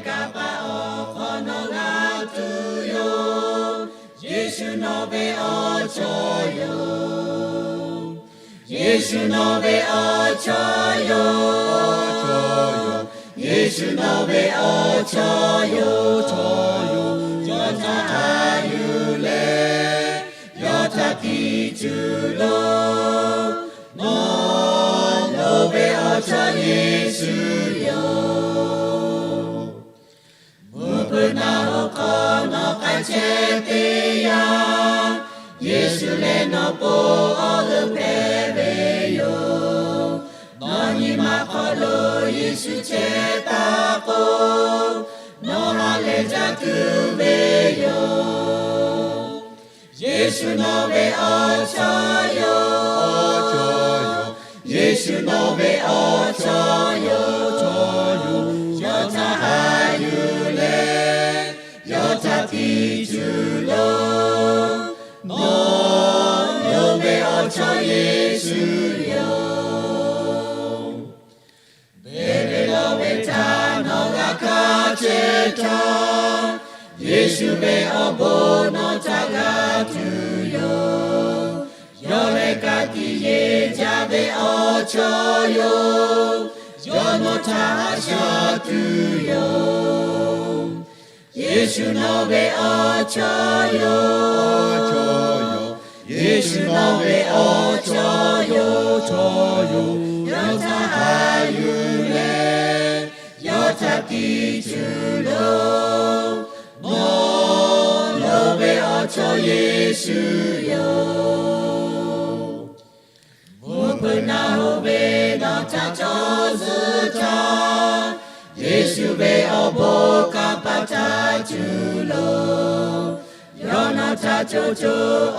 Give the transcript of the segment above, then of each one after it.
Kanˇ paˆ awˬ hk'aw nawˬ g'a tuˬ yoˬ. Yeˍsuˆ nawˬ ve awˬ chawˇ yoˬ. Yeˍsuˆ nawˬ ve awˬ chawˇ yoˬ. Yeˍsuˆ nawˬ ve awˬ chawˇ yoˬ. Yawˇ htaꞈ haꞈ yuˬ leh, yawˇ htaꞈ tiˇ tuˬ loˬ. Nawˬ, nawˬ ve awˬ chawˇ Yeˍsuˆ yoˬ. Mvuhˇ hpeuꞈ naˆ hoꞈ hk'aw nawˬ k'ai chehˇ teˇ yanˇ, Yeˍsuˆ leh nawˬ po awˬ g'euˆ hpehꞈ ve yoˬ. Nawˬ nyi ma hk'aw lo Yeˍsuˆ chehˇ taˍ k'o, nawˬ ha lehˬ jaˇ tuˬ ve yoˬ. Yeˍsuˆ nawˬ ve awˬ chawˇ yoˬ. Yeˍsuˆ nawˬ ve awˬ chawˇ yoˬ. Yawˇ htaꞈ haꞈ yuˬ leh, yawˇ htaꞈ tiˇ tuˬ loˬ. Nawˬ, nawˬ ve awˬ chawˇ Yeˍsuˆ yoˬ. Beˍ ve lawˬ ve htaꞈ nawˬ g'a hkanˇ chehˇ htaˇ, Yeˍsuˆ ve awˬ bon nawˬ htaꞈ g'a tuˬ yoˬ. Yawˇ lehˬ ka tiꞈ yeˬ jaˇ ve awˬ chawˇ yoˬ. Yawˇ nawˬ htaꞈ haꞈ shaˉ tuˬ yoˬ. Yeˍsuˆ nawˬ ve awˬ chawˇ yoˬ. Yeˍsuˆ nawˬ ve awˬ chawˇ yoˬ. Yawˇ htaꞈ haꞈ yuˬ leh, yawˇ htaꞈ tiˇ tuˬ loˬ. Nawˬ, nawˬ ve awˬ chawˇ Yeˍsuˆ yoˬ. Mvuhˇ hpeuꞈ naˆ hoꞈ ve nawˬ htaꞈ chaw zuhˆ htaˇ, Yeˍsuˆ ve awˬ bon kanˇ paˆ htaꞈ tuˬ loˬ. Yawˇ nawˬ htaꞈ co co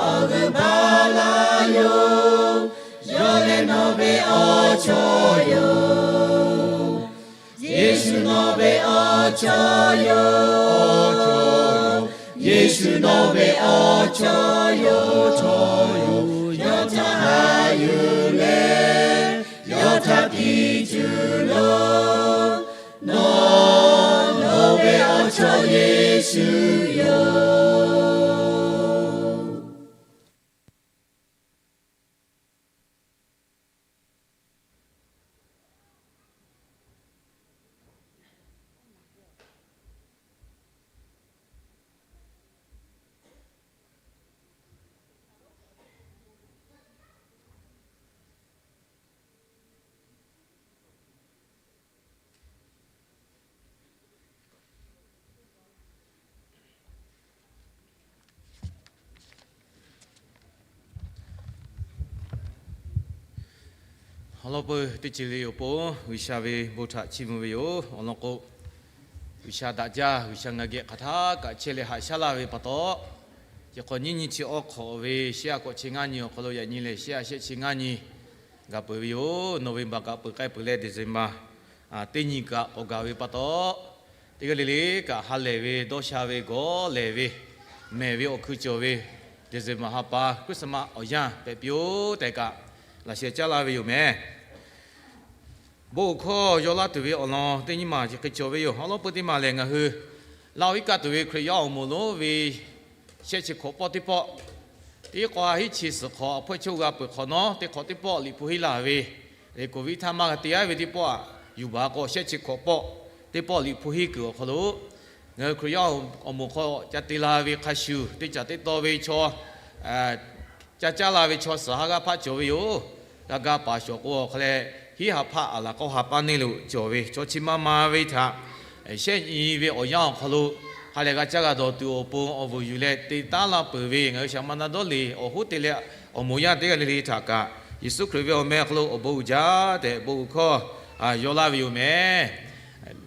awˬ g'euˆ baˬ laˇ yoˬ. Yawˇ lehˬ nawˬ ve awˬ chawˇ yoˬ. Yeˍsuˆ nawˬ ve awˬ chawˇ yoˬ. Yeˍsuˆ nawˬ ve awˬ chawˇ yoˬ. Yawˇ htaꞈ haꞈ yuˬ leh, yawˇ htaꞈ tiˇ tuˬ loˬ. Nawˬ, nawˬ ve awˬ chawˇ Yeˍsuˆ yoˬ. Awˬ lawn peuˬ teˇ ceuˬ le awˬ pon G'uiˬsha ve bon htaꞈ chiˇ mvuh ve yoˬ. Awˬ lawn k'o, G'uiˬsha daꞈ jaˇ, G'uiˬsha ngaˬ geh hk'aˬ htaˇ kaꞈ chehˇ leh haꞈ shaˉ laˇ ve pa taw, chi hk'awꞈ nyiˇ nyi chi awˇ hk'awꞈ ve shehˆ a k'awꞈ chi ngaˇ nyi awˬ hk'aw lo yaꞈ nyi lehˬ shehˆ a shehˆ chi ngaˇ nyi gaˬ peuˬ ve yoˬ. November kaꞈ peuˬ k'ai peuˬ leh December teˇ nyi kaꞈ k'awꞈ gaˬ ve pa taw, teˇ g'aˇ le le kaꞈ ha lehˬ ve dawˇ sha ve gawˬ lehˬ ve mehˬ ve awˬ hkui cawˬ ve December ha pa Christmas awˬ yanˇ hpehꞈ piˇ-oˆ tehꞈ kaꞈ laꞈ sheh caˉ laˇ ve yoˬ mehˬ. Bon hkawˇ yaw laˇ tuˬ ve awˬ lawn teˇ nyiˇ maˬ chi hk'e cawˬ ve yoˬ. Awˬ lawn peuˬ teˇ maˬ lehˬ, ngaˬ hui Laˇ huˍ iˉ kaˆ tuˬ ve Hkriꞈ yaˇ awˬ moˍ lonˉ ve shehˆ chi hkawꞈ pawˆ teˇ pawˆ, teˇ k'awˇ ha hiˉ chi suhˍ hk'awꞈ hpawehˇ choˇ g'a peuˬ hk'awꞈ nawˉ, teˇ hk'awꞈ teˇ pawˆ liꞈ hpu henˇ laˬ ve, Covid htaˇ maˇ g'a te yaˇ ve teˇ pawˆ aꞈ yuˬ baˬ k'o, shehˆ chi hkawꞈ pawˆ teˇ pawˆ liꞈ hpu henˇ kuiˬ awˬ hk'aw lo, ngaˬ hui Hkriꞈ yaˇ awˬ moˍ hk'aw ca te la ve hk'a shuˍ, teˇ caˬ teˇ taw ve chaw ca caˉ la ve chaw suhˍ ha g'aˇ hpaˆ cawˬ ve yoˬ. G'a ga paˍ shawˍ k'o, awˬ hk'a leh hiˉ ha hpaˆ aˬ laˬ k'awˇ ha paˇ neˇ lo cawˬ ve chaw chi ma ma ve htaꞈ shehˆ nyi ve awˬ yanˇ awˬ hk'aw lo ha lehˬ g'a caˇ g'a dawˬ tuˬ awˬ pon awˬ vuiˬ yuˬ leh te taˉ laˇ peuˬ ve ngaˬ hui shaˍ ma na dawˇ le awˬ hoˉ te leh awˬ moˍ yaˇ teˇ g'aˇ le le htaꞈ kaꞈ Yeˍsuˆ Hkriꞈ ve awˬ meh awˬ hk'aw lo awˬ bon uiˍ jaˇ tehꞈ bon uiˍ hkawˇ yaw laˇ ve yoˬ mehˬ.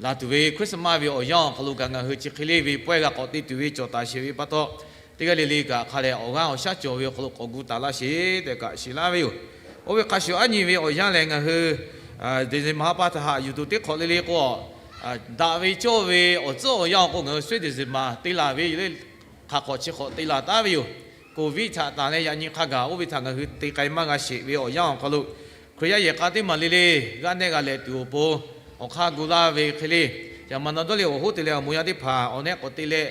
Laˬ tuˬ ve Christmas ve awˬ yanˇ awˬ hk'aw lo kaꞈ ngaˬ hui chi hk'e le ve pawehˇ g'a k'awꞈ te tuˬ ve cawˬ taˍ sheˍ ve pa taw, teˇ g'aˇ le le kaꞈ hk'a lehˬ awˬ g'aˇ awˬ shaˉ cawˬ ve awˬ hk'aw lo k'awꞈ gu taˍ laˇ sheˍ tehꞈ kaꞈ shiˍ laˇ ve yoˬ. Oˇ ve hk'a shuˍ aˉ nyi ve awˬ yanˇ lehˬ ngaˬ hui December ha pa htaꞈ haꞈ yuˬ tuˬ teˇ hk'awꞈ le le k'o, daꞈ ve cawˇ ve awˬ tcuhˉ awˬ yanˇ awˬ k'o ngaˬ hui suhˉ December te laˬ ve yoˬ le. Hk'aˬ hk'awꞈ chi hk'awꞈ te laˬ taˉ ve yoˬ. Covid htaꞈ tanˬ leh yaꞈ nyi hk'a gaˬ oˇ ve htaꞈ ngaˬ hui te k'ai maˇ g'a sheˍ ve awˬ yanˇ awˬ hk'aw lo, Hkriꞈ yaˇ yehˬ k'a teˇ maˬ le le g'aˇ nehˇ g'a lehꞈ tuˬ awˬ pon awˬ hk'aˇ gu laˇ ve hk'e le Yaꞈ maˇ na dawˇ leh awˬ hoˉ te leh awˬ moˍ yaˇ teˇ hpaˍ awˬ nehˆ k'awꞈ te leh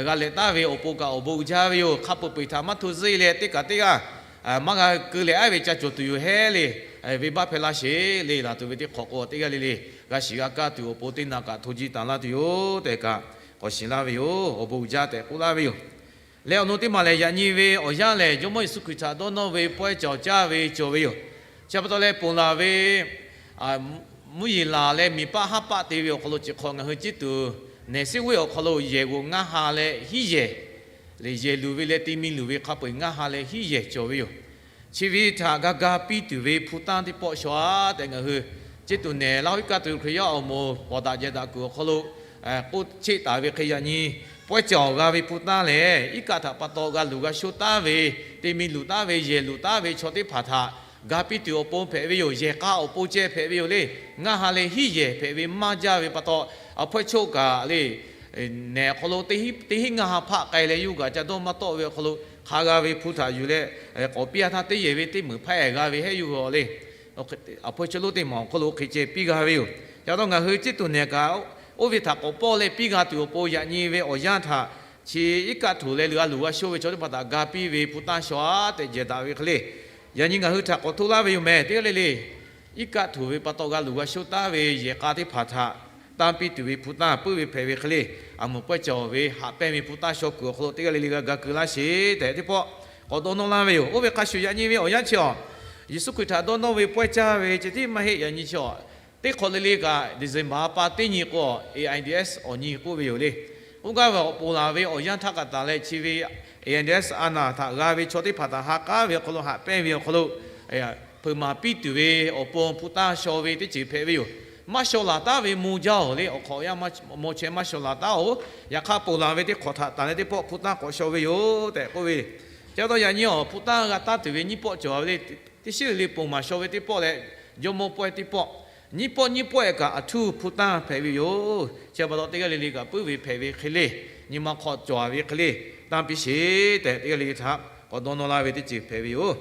g'a lehꞈ taˍ ve awˬ pon kaꞈ awˬ bon uiˍ jaˇ ve yoˬ. Hk'a peu-eˬ htaꞈ maˇ hto zuhˇ leh teˇ kaꞈ teˇ g'aˇ maˇ g'a keu leh aˉ ve ca cawˬ tuˬ yoˬ hehˉ le. Venˇbaˆ hpehˇ laˇ sheˍ le. Laˬ tuˬ ve teˇ hk'awꞈ k'o teˇ g'aˇ le le g'a shiˍ g'a kaˇ tuˬ awˬ pon teˇ naꞈ kaꞈ hto ji taˍ laˇ tuˬ yoˬ tehꞈ kaꞈ k'awꞈ shiˍ laˇ ve yoˬ. Awˬ bon uiˍ jaˇ tehꞈ k'oˆ laˇ ve yoˬ. Leh awˬ nu teˇ maˬ lehˬ, yaꞈ nyi ve awˬ yanˇ lehˬ, Jawˇmawˇ Yeˍsuˆ Hkriꞈ htaꞈ dawˇ nawˇ ve pawehˇ cawˬ caˇ ve cawˬ ve yoˬ. Chi pa taw leh ponˬ laˬ ve mvuhˇ yeˬ laˬ leh miˬ paˆ haˉ paˆ te ve awˬ hk'aw lo chi hk'awꞈ ngaˬ hui ciˉ tuˬ nehˬ siˉ g'uˇ awˬ hk'aw lo yehˬ g'oꞈ ngaˇ ha leh hiˉ yehˬ, lehˬ yehˬ luˬ ve leh te mi luˬ ve hk'a peu-eˬ ngaˇ ha leh hiˉ yehˬ cawˬ ve yoˬ. Chi ve htaꞈ g'a ga piˇ tuˬ ve hpu tanˇ teˇ pawˆ shaw-a tehꞈ ngaˬ hui ciˉ tuˬ nehˬ Laˇ huˍ iˉ kaˆ tuˬ ve Hkriꞈ yaˇ awˬ moˍ pawˍ daꞈ jehˬ daꞈ kuiˬ awˬ hk'aw lo k'oˆ cheˆ taˍ ve hk'e, yaꞈ nyi pawehˇ cawˬ g'a ve hpu tanˇ lehˬ, iˉ kaˆ htaꞈ pa taw g'a luˬ g'a shoˇ taˉ ve, te mi luˬ taˉ ve, yehˬ luˬ taˉ ve chaw teˇ hpaˍ htaꞈ ga piˇ tuˬ awˬ pon hpehꞈ ve yoˬ. Yehˬ k'a awˬ pon ceh hpehꞈ ve yoˬ le. Ngaˇ ha leh hiˉ yehˬ hpehꞈ ve maˇ jaˇ ve pa taw, awˬ hpawehˇ choˆ kaꞈ le, nehˬ awˬ hk'aw lo teˇ hinˉ ngaˇ ha hpaˆ k'ai leh yawˇ hui kaꞈ ca dawˇ maˇ tawˆ ve awˬ hk'aw lo hk'a g'a ve hpu htaꞈ yuˬ leh, k'awꞈ piˇ-a htaˇ teˇ yehˬ ve teˇ meunˍ hpaˇ-ehˍ g'a ve hehˉ yawˇ hui awˬ le. Awˬ hpawehˇ choˆ lonˉ teˇ maˬ awˬ hk'aw lo hk'e ceh piˇ g'a ve yoˬ. Ca taw ngaˬ hui ciˉ tuˬ nehˬ kaꞈ oˇ ve htaꞈ k'awꞈ pawˇ leh piˇ g'a tuˬ awˬ pon yaꞈ nyi ve awˬ yanˇ htaꞈ chi iˉ kaˆ htoꞈ leh luˬ a luˬ g'a shoˇ ve chaw teˇ hpaˍ htaꞈ ga piˇ ve hpu tanˇ shaw-a tehꞈ jehˬ daꞈ ve hk'e le. Yaꞈ nyi ngaˬ hui htaꞈ k'awꞈ htoˆ laˇ ve yoˬ mehˍ. Teˇ g'aˇ le le iˉ kaˆ htoꞈ ve pa taw g'a luˬ g'a shoˇ taˉ ve yehˬ k'a teˇ hpaˍ htaꞈ tanˇ piˇ tuˬ ve hpu tanˇ puiˉ ve hpehꞈ ve hk'e le. A moˍ pawehˇ cawˬ ve haꞈ pehnˇ ve hpu tanˇ shaw kuiˬ awˬ hk'aw lo teˇ g'aˇ le le g'a ga keu laˇ sheˍ tehꞈ teˇ pawˆ k'awꞈ dawˇ nawˇ laˇ ve yoˬ. Oˇ ve hk'a shuˍ yaꞈ nyi ve awˬ yanˇ chi awˬ, Yeˍsuˆ Hkriꞈ htaꞈ dawˇ nawˇ ve pawehˇ caˇ ve ceh tiˉ maˇ heˆ. Yaꞈ nyi chi awˬ teˇ hk'awꞈ le le kaꞈ December ha pa teˇ nyi k'o, AIDS awˬ nyi k'oˆ ve yoˬ le. Oˇ gaˇ ve awˬ ponˬ laˬ ve awˬ yanˇ htaˇ kaꞈ taˍ leh chi ve AIDS a naˬ htaꞈ g'a ve chaw teˇ hpaˍ htaꞈ ha k'aˉ ve awˬ hk'aw lo haꞈ pehnˇ ve awˬ hk'aw lo hpeuꞈ maˍ piˇ tuˬ ve awˬ pon hpu tanˇ shaw ve teˇ ceuˬ hpehꞈ ve yoˬ. Maˇ shaw laˬ taˉ ve mvuh jaˇ-oˬ le. Awˬ hk'awꞈ awˬ yanˇ maw chehˇ maˇ shaw laˬ taˉ-oˬ. Yaꞈ hk'aˇ ponˬ laˬ ve teˇ hk'awꞈ htaꞈ taˍ leh teˇ pawˆ hpu tanˇ k'awꞈ shaw ve yoˬ tehꞈ k'oˆ ve. Chi pa taw yaꞈ nyi awˬ hpu tanˇ g'a taˉ tuˬ ve nyiˇ pawˆ cawˬ ve le. Teˇ shiˉ le le ponˬ maˍ shaw ve teˇ pawˆ leh jawˇmawˇ pawehˇ teˇ pawˆ, nyiˇ pawˆ nyiˇ pawˆ-ehˍ kaꞈ aˬ htuˇ hpu tanˇ hpehꞈ ve yoˬ. Chi pa taw teˇ g'aˇ le le kaꞈ puiˉ ve hpehꞈ ve hk'e le, nyi ma hk'aw cawˬ ve hk'e le, tanˇ piˇ sheˍ tehꞈ teˇ g'aˇ le le htaꞈ k'awꞈ dawˇ nawˇ laˇ ve teˇ ceuˬ hpehꞈ ve yoˬ.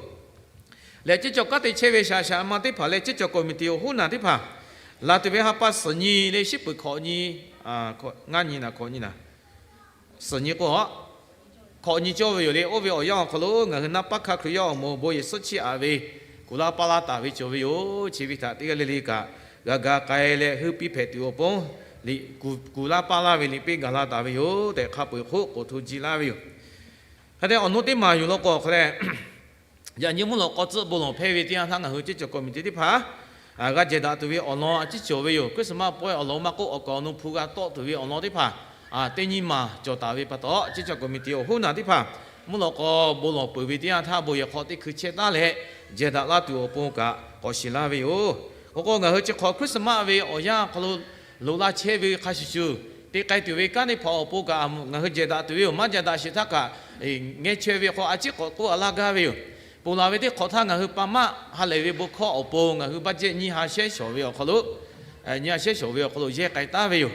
Leh ceˇ cawˬ kanˉ te chehˇ ve shaˍ shaˍ ma teˇ hpaˍ leh ceˇ cawˬ k'awˍ miˍ tiˍ awˬ hoˉ naˬ teˇ hpaˍ, laˬ tuˬ ve ha pa suhˍ nyi le shiˉ peuˬ hkawꞈ nyi, ngaˇ nyi naˬ hkawꞈ nyi naˬ, suhˍ nyi k'o, hkawꞈ nyi cawˇ ve yoˬ le. Oˇ ve awˬ yanˇ awˬ hk'aw lo ngaˬ hui naˇ paˉ hkaˇ Hkriꞈ yaˇ awˬ moˍ bon yehˬ suhˉ chiˇ aꞈ ve kuˬ laˇ paˇ laˇ taˍ ve cawˬ ve yoˬ. Chi ve htaꞈ teˇ g'aˇ le le kaꞈ g'a ga k'ai leh heuˆ piˇ hpehꞈ tuˬ awˬ pon, liꞈ kuˬ laˇ paˇ laˇ ve liꞈ piˇ gaˬ la taˍ ve yoˬ tehꞈ hk'a peu-eˬ hk'oˆ k'oꞈ hto ji laˇ ve yoˬ. Hk'e te awˬ nu teˇ maˬ yuˬ law k'o hk'e leh, yaꞈ nyi mvuhˇ lawꞈ k'aw tcuhˆ bon lawˬ hpehˇ ve teˇ yanˇ htaˇ ngaˬ hui ceˇ cawˬ k'awˍ miˍ tiˍ teˇ hpaˍ g'a jehˬ daꞈ tuˬ ve awˬ lawn a ciˉ cawˬ ve yoˬ. Christmas pawehˇ awˬ lawn maˇ k'oˆ, awˬ kaˍ awˬ nu hpu g'a tawˆ tuˬ ve awˬ lawn teˇ hpaˍ teˇ nyi maˬ cawˬ taˍ ve pa taw, ceˇ cawˬ k'awˍ miˍ tiˍ awˬ hoˉ naˬ teˇ hpaˍ mvuhˇ lawꞈ k'aw bon lawˬ peuˬ ve teˇ yanˇ htaˇ bon yehˬ hk'aw teˇ hkui chehˇ taˉ leh jehˬ daꞈ laˇ tuˬ awˬ pon kaꞈ k'awꞈ shiˍ laˇ ve yoˬ. Awˬ k'o ngaˬ hui chi hk'awꞈ Christmas ve awˬ yanˇ hk'aw lo loꞈ la chehˇ ve hk'a shuˍ shuˍ, te k'ai tuˬ ve kanˉ teˇ hpaˍ awˬ pon kaꞈ ngaˬ hui jehˬ daꞈ tuˬ ve yoˬ. Maˇ jehˬ daꞈ sheˍ htaˇ kaꞈ ngeh chaweh ve hk'aw a ciˉ k'awꞈ k'oˆ a laˇ gaˇ ve yoˬ. Ponˬ laˬ ve teˇ hk'awꞈ htaˇ ngaˬ hui pa maˆ ha lehˬ ve bon hkawˇ awˬ pon ngaˬ hui baˆ jehˇ nyiˇ ha shehˉ shawˍ ve awˬ hk'aw lo, nyiˇ ha shehˉ shawˍ ve awˬ hk'aw lo yehˇ k'ai taˉ ve yoˬ.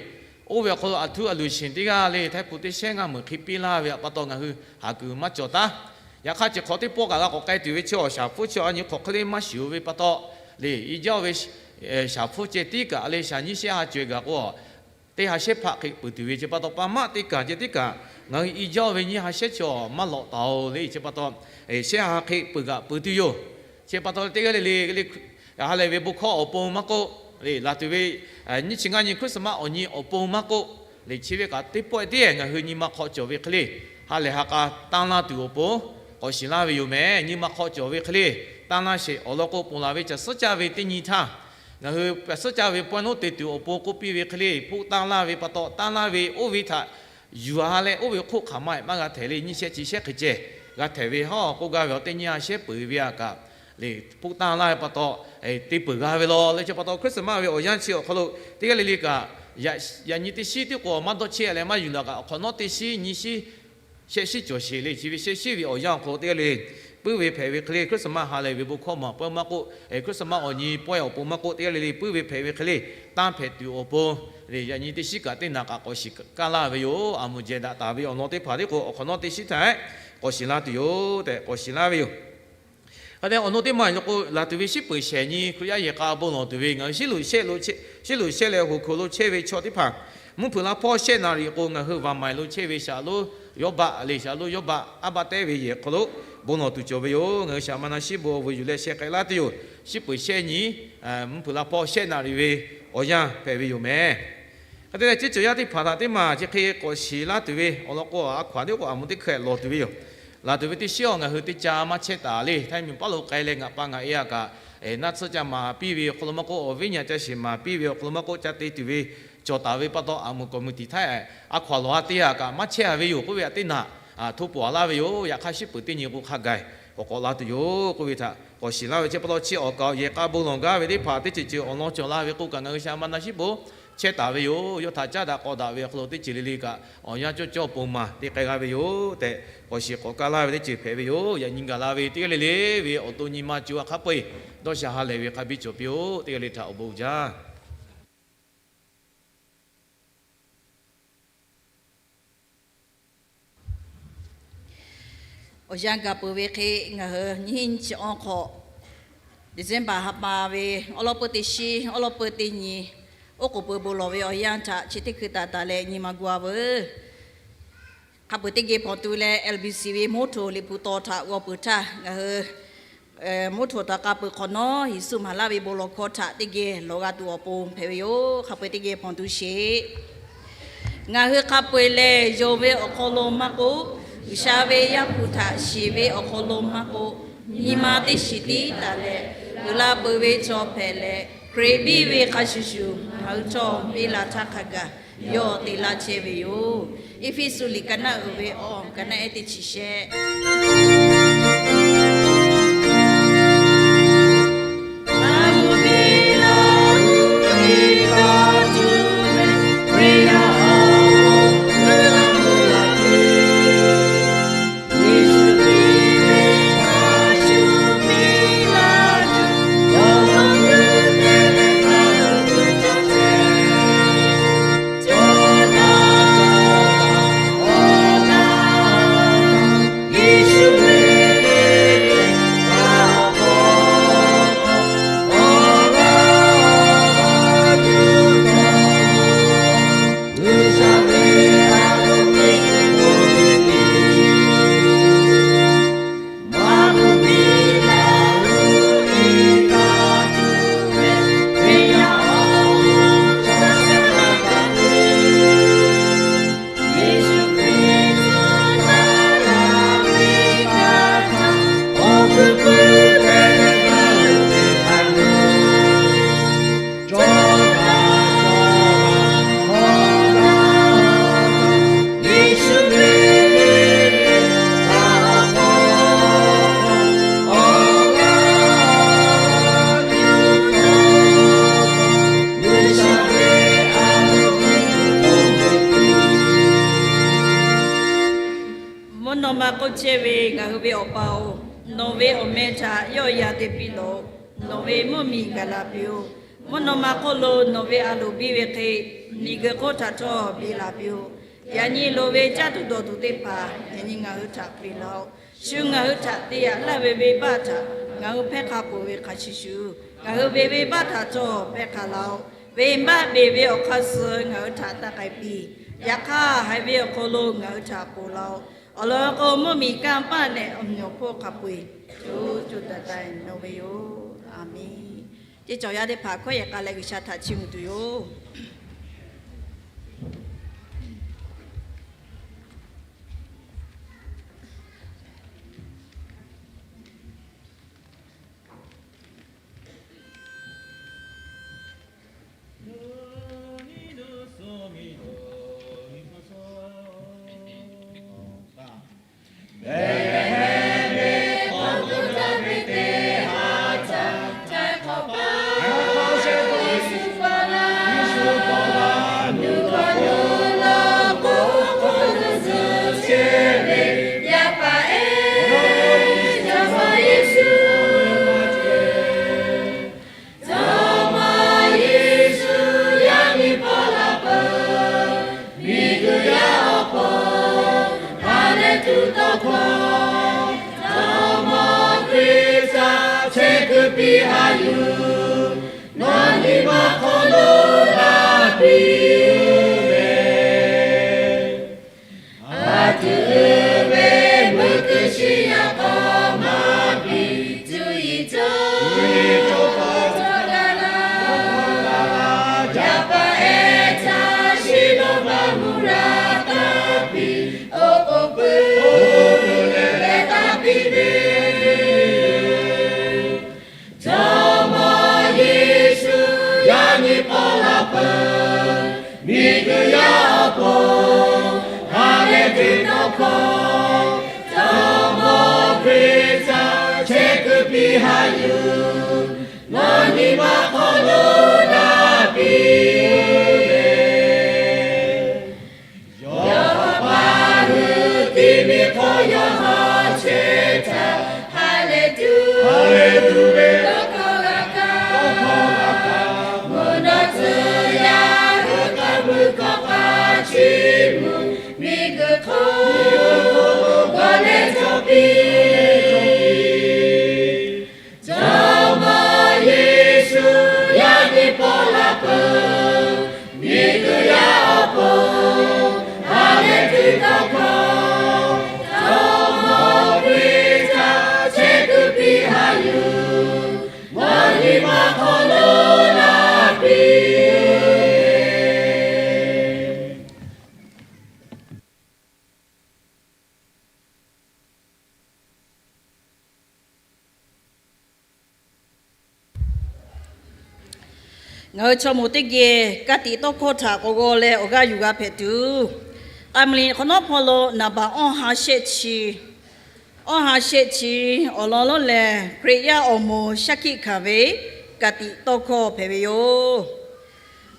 Oˇ ve awˬ hk'aw lo aˬ htuˇ aˬ luˬ shiˍ teˇ g'aˇ le htaˇ hpu teˇ shehnˉ ngaˇ meunˍ hk'e piˇ laˇ ve pa taw ngaˬ hui haˍ kuiˬ maˇ cawˬ taˉ. Yaꞈ hk'aˇ chi hk'awꞈ teˇ pawˆ kaꞈ g'a k'awꞈ k'ai tuˬ ve chi awˬ shaˍ hpfuhˇ chi a nyi hk'awꞈ hk'e le maˇ shiˍ-oˬ ve pa taw, le i jaˇ-oˬ ve shaˍ hpfuhˇ ceh tiˉ kaꞈ le shaˍ nyiˇ shehˆ ha caweh gaˬ k'o, teˇ ha shehˉ hpaˆ hk'e peuˬ tuˬ ve chi pa taw pa maˆ teˇ kaˬ ceh tiˉ kaꞈ ngaˬ hui i jaˇ-oˬ ve nyiˇ ha shehˉ chi awˬ maˇ lawꞈ taˍ-oˬ le. Chi pa taw shehˉ ha hk'e peuˬ kaꞈ peuˬ tuˬ yoˬ. Chi pa taw teˇ g'aˇ le le le ha lehˬ ve bon hkawˇ awˬ pon maˇ k'oˆ, le laˬ tuˬ ve nyiˇ chi ngaˇ nyi Christmas awˬ nyi awˬ pon maˇ k'oˆ, le chi ve kaꞈ teˇ pawˆ teˇ ngaˬ hui nyi ma hk'aw cawˬ ve hk'e le ha lehˬ ha k'a tanˇ laˇ tuˬ awˬ pon k'awꞈ shiˍ laˇ ve yoˬ mehˍ. Nyi ma hk'aw cawˬ ve hk'e le tanˇ laˇ sheˍ. Awˬ lawn k'o, ponˬ laˬ ve caˬ suhˉ caˇ ve teˇ nyi htaˇ, ngaˬ hui caˬ suhˉ caˇ ve pawehˇ lonˉ te tuˬ awˬ pon k'oˆ piˇ ve hk'e le, hpoˆ tanˇ laˇ ve pa taw tanˇ laˇ ve oˇ ve htaꞈ yuˬ-a leh oˇ ve hk'oˆ hk'aˬ ma maˇ g'a htehꞈ le nyiˇ shehˆ chi shehˆ hk'e ceh g'a htehꞈ ve hawˉ k'oˆ gaˇ ve awˬ teˇ nyiˇ ha shehˉ peuˬ ve a kaꞈ, le hpoˆ tanˇ laˇ ve pa taw te peuˬ g'a ve law le. Chi pa taw Christmas ve awˬ yanˇ chi awˬ hk'aw lo teˇ g'aˇ le le kaꞈ yaꞈ nyi teˇ shiˉ tiˉ k'o maˇ dawˇ chehˇ leh maˇ yuˬ laˬ kaꞈ, awˬ hk'awꞈ nawˉ teˇ shiˉ nyiˇ shiˉ shehˆ shiˉ cawˬ sheˍ le. Chi ve shehˆ shiˉ ve awˬ yanˇ awˬ hk'aw lo teˇ g'aˇ le le puiˉ ve hpehꞈ ve hk'e le Christmas ha lehˬ ve bon hkawˇ maˬ pawehˇ maˇ k'oˆ, Christmas awˬ nyi pawehˇ awˬ pon maˇ k'oˆ teˇ g'aˇ le le puiˉ ve hpehꞈ ve hk'e le tanˇ hpehꞈ tuˬ awˬ pon, le yaꞈ nyi teˇ shiˉ kaꞈ teˇ naꞈ kaꞈ k'awꞈ shiˍ kaˇ laˇ ve yoˬ. A moˍ jehˬ daꞈ taˍ ve awˬ lawn teˇ hpaˍ tiˉ k'o awˬ hk'awꞈ nawˉ teˇ shiˉ htaꞈ k'awꞈ shiˍ laˇ tuˬ yoˬ tehꞈ k'awꞈ shiˍ laˇ ve yoˬ. Hk'e te awˬ nu teˇ maˬ lo k'o, laˬ tuˬ ve shiˉ peuˬ shehˍ nyi Hkriꞈ yaˇ yehˬ k'a bon lawˬ tuˬ ve ngaˬ hui shiˉ loꞈ shehˆ loꞈ chehˇ ve chaw teˇ hpaˍ Mvuhˇ hpeuꞈ la hpawˇ shehˆ naˍ riˍ k'o, ngaˬ hui vaꞈ maiˍ lo chehˇ ve shaˍ lonˉ yawˇ baˆ le, shaˍ lonˉ yawˇ baˆ aˉ baˆ tehˉ ve yehˬ hk'aw lo bon lawˬ tuˬ cawˬ ve yoˬ. Ngaˬ hui shaˍ ma na shiˉ bon awˬ vuiˬ yuˬ leh sheh k'ai laˇ tuˬ yoˬ. Shiˉ peuˬ shehˆ nyi, mvuhˇ hpeuꞈ la hpawˇ shehˆ naˍ riˍ ve awˬ yanˇ hpehꞈ ve yoˬ meh. Hk'e te leh, ciˉ cawˬ yaˇ teˇ hpaˍ htaꞈ teˇ maˬ chi hk'e k'awꞈ shiˍ laˇ tuˬ ve awˬ lawn k'o, a hkaw anˬ teˇ k'o a moˍ teˇ hkeh lawˬ tuˬ ve yoˬ. Laˬ tuˬ ve teˇ shiˉ awˬ, ngaˬ hui teˇ ca maˇ chehˇ taˍ le. Htaiˇ miˬ paˉ lo k'ai leh ngaˬ pa ngaˬ e a kaꞈ, naˆ tsuhˇ ca maˍ piˇ ve awˬ hk'aw lo maˇ k'oˆ, awˬ viˉ nyi ca shiˍ maˍ piˇ ve awˬ hk'aw lo maˇ k'oˆ, ca te tuˬ ve cawˬ taˍ ve pa taw, a moˍ committee htaiˇ a hkaw anˬ lawˬ a teˇ a kaꞈ maˇ chehˇ a ve yoˬ k'oˆ ve a teˇ naꞈ htoˆ pawˍ a laˇ ve yoˬ. Yaꞈ hk'aˇ, shiˉ peuˬ teˇ nyi k'o hk'a gaˬ k'awꞈ k'awꞈ la tuˬ yoˬ k'oˆ ve htaꞈ k'awꞈ shiˍ laˇ ve chi pa taw, chi awˬ kaꞈ yehˬ k'a bon lawˬ gaˇ ve teˇ hpaˍ teˇ ceuˬ ceuˬ awˬ lawn cawˬ la ve k'o kaꞈ, ngaˬ hui shaˍ ma na shiˉ bon chehˇ taˍ ve yoˬ. Yawˇ htaꞈ caˉ daꞈ k'aw daꞈ ve awˬ hk'aw lo teˇ ceuˬ le le kaꞈ awˬ yanˇ cawˇ cawˇ pon maˬ te k'ai g'a ve yoˬ tehꞈ, k'awꞈ shiˍ k'awꞈ kaˇ laˇ ve teˇ ceuˬ hpehꞈ ve yoˬ. Yaꞈ nyi gaˬ la ve teˇ g'aˇ le le ve awˬ to nyi ma co a hk'a peu-eˬ dawˇ sha ha lehˬ ve hk'a biˇ cawˬ piˇ-oˆ. Teˇ g'aˇ le htaꞈ awˬ bon uiˍ jaˇ. Awˬ yanˇ gaˬ peuˬ ve hk'e, ngaˬ hui nyiˇ hinˉ nyiˇ chi awˇ hk'awꞈ, December ha pa ve awˉ lawˉ peuˇ teˇ shiˉ awˉ lawˉ peuˇ teˇ nyi, oˉ k'oˍ peuˬ bon lawˬ ve awˬ yanˇ htaꞈ chi teˇ hkui taˍ taˍ leh nyi ma gu a veuˬ. Hk'a peu-eˬ teˇ geh hpanˍ tu leh L B C ve motor liꞈ hpu taw htaꞈ g'aw peuˬ htaˇ, ngaˬ hui motor htaꞈ k'a peuˬ hk'awꞈ nawˉ, Yeˍsuˆ maˍ laˇ ve bon lawˬ hkawˇ htaꞈ teˇ geh lawˬ g'a tuˬ awˬ pon hpehꞈ ve yoˬ. Hk'a peu-eˬ teˇ geh hpanˍ tu sheˍ. Ngaˬ hui hk'a peu-eˬ lehˬ, yonˍ ve awˬ hk'aw lo maˇ k'oˆ, G'uiˬsha ve Yaˇ hpu htaꞈ shiˍ ve awˬ hk'aw lo maˇ k'oˆ, nyi ma teˇ shiˍ tiˉ taˍ leh, uiˍ la peuˬ ve chaw hpehꞈ leh, Hkriꞈ biˇ ve hk'a shuˍ shuˍ ngaˬ hui htawˇ biˇ la htaˇ hk'a gaˬ yawˇ te laˇ chehˇ ve yoˬ. Eˇfeˇsuꞈ liꞈ ka naˆ uiˍ ve awˬ ka naˆ ehˉ teˇ chi shehˆ. Mvuhˇ naw ma hk'oˆ chehˇ ve ngaˬ hui ve Awˬ pa-oˬ, nawˬ ve awˬ meh htaꞈ yawˆ yan te piˇ lawˬ. Nawˬ ve mvuhˇ miˬ gaˬ la piˇ-oˆ. Mvuhˇ naw ma hk'oˆ lo nawˬ ve a loˍ biˇ ve hk'e, miˬguiˬ hk'oˆ htaꞈ htawˇ biˇ la piˇ-oˆ. Yaꞈ nyi loˍ ve caˇ tuˬ dawˬ tuˬ teˇ hpaˍ yaꞈ nyi ngaˬ hui htaꞈ piˇ laˇ-oˆ. Shu ngaˬ hui htaꞈ te yaꞈ laˇ ve venˇbaˆ htaꞈ ngaˬ hui hpehˇ hk'a peuˬ ve hk'a shuˍ shuˍ, ngaˬ hui ve venˇbaˆ htaꞈ htawˇ hpehˇ hk'a laˇ-oˆ. Venˇbaˆ beˬ ve awˬ hk'aˇ suh ngaˬ hui htaꞈ taˇ k'ai piˇ. Yaꞈ hk'aˇ, haiˬ ve awˬ hk'aw lo ngaˬ hui htaꞈ ponˬ laˇ-oˆ. Awˬ lawn k'o, mvuhˇ miˬ kanˇ paˆ leh awˬ meꞈ awˬ hponˇ hk'a peu-eˬ co co taiˍ taiˍ nawˬ ve yoˬ. A menˬ. Teˇ cawˬ yaˇ teˇ hpaˍ hkawˇ yehˬ k'a leh G'uiˬsha htaꞈ chiˇ mvuh tuˬ yoˬ. Jawˇmawˇ Yeˍsuˆ yaˇ miˇ hpawˇ la peuˬ, miˬguiˬ yaˇ awˬ hk'oˆ ha lehˬ tuˬ dawˇ hkawˇ, Jawˇmawˇ Hkriꞈ htaꞈ chehˇ kuiˬ piˇ haꞈ yuˬ, nawˬ nyi ma hk'aw lo laˇ piˇ Jawˇmawˇ Hkriꞈ htaꞈ chehˇ kuiˬ piˇ haꞈ yuˬ, nawˬ nyi ma hk'aw lo daꞈ piˇ le. Yawˇ pa hui ti mi hk'aw yawˇ ha chehˇ htaˇ, ha lehˬ tuˬ, ha lehˬ tuˬ ve tawˇ hkawˇ g'a kaˇ, tawˇ hkawˇ g'a kaˇ, mvuhˇ naw tcuh yaˇ hui k'a mui hkawˇ k'a chiˇ mvuh, miˬguiˬ hk'oˆ g'aw leh cawˬ piˇ. Jawˇmawˇ Yeˍsuˆ yaˇ nyi paw la peuˬ, miˬguiˬ yaˇ awˬ pon ha lehˬ tuˬ tawˇ hkawˇ, Jawˇmawˇ Hkriꞈ htaꞈ chehˇ kuiˬ piˇ haꞈ yuˬ, nawˬ nyi ma hk'aw lo daꞈ piˇ. Ngaˬ hui chaw moˍ teˇ geh ka tiꞈ tawˇ hkawˇ htaꞈ k'awꞈ g'aw leh awˬ g'aˇ yuˬ g'a hpehꞈ tuˬ, k'a mui hk'awꞈ nawˉ hpawˇ lo naˍ baꞈ awˇ ha shehˆ chi, awˇ ha shehˆ chi awˬ lawn lonˉ lehˬ, Hkriꞈ yaˇ awˬ moˍ shaˉ hkiˆ hkanˍ ve ka tiꞈ tawˇ hkawˇ hpehꞈ ve yoˬ.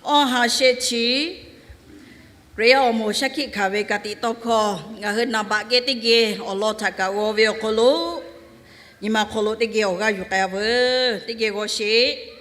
Awˇ ha shehˆ chi Hkriꞈ yaˇ awˬ moˍ shaˉ hkiˆ hkanˍ ve ka tiꞈ tawˇ hkawˇ ngaˬ hui naˍ baꞈ geh teˇ geh awˬ lawn htaꞈ kaꞈ g'aw ve awˬ hk'aw lo, nyi ma hk'aw lo teˇ geh awˬ g'aˇ yuˬ k'ai-a veuˬ. Teˇ geh g'aw sheˍ.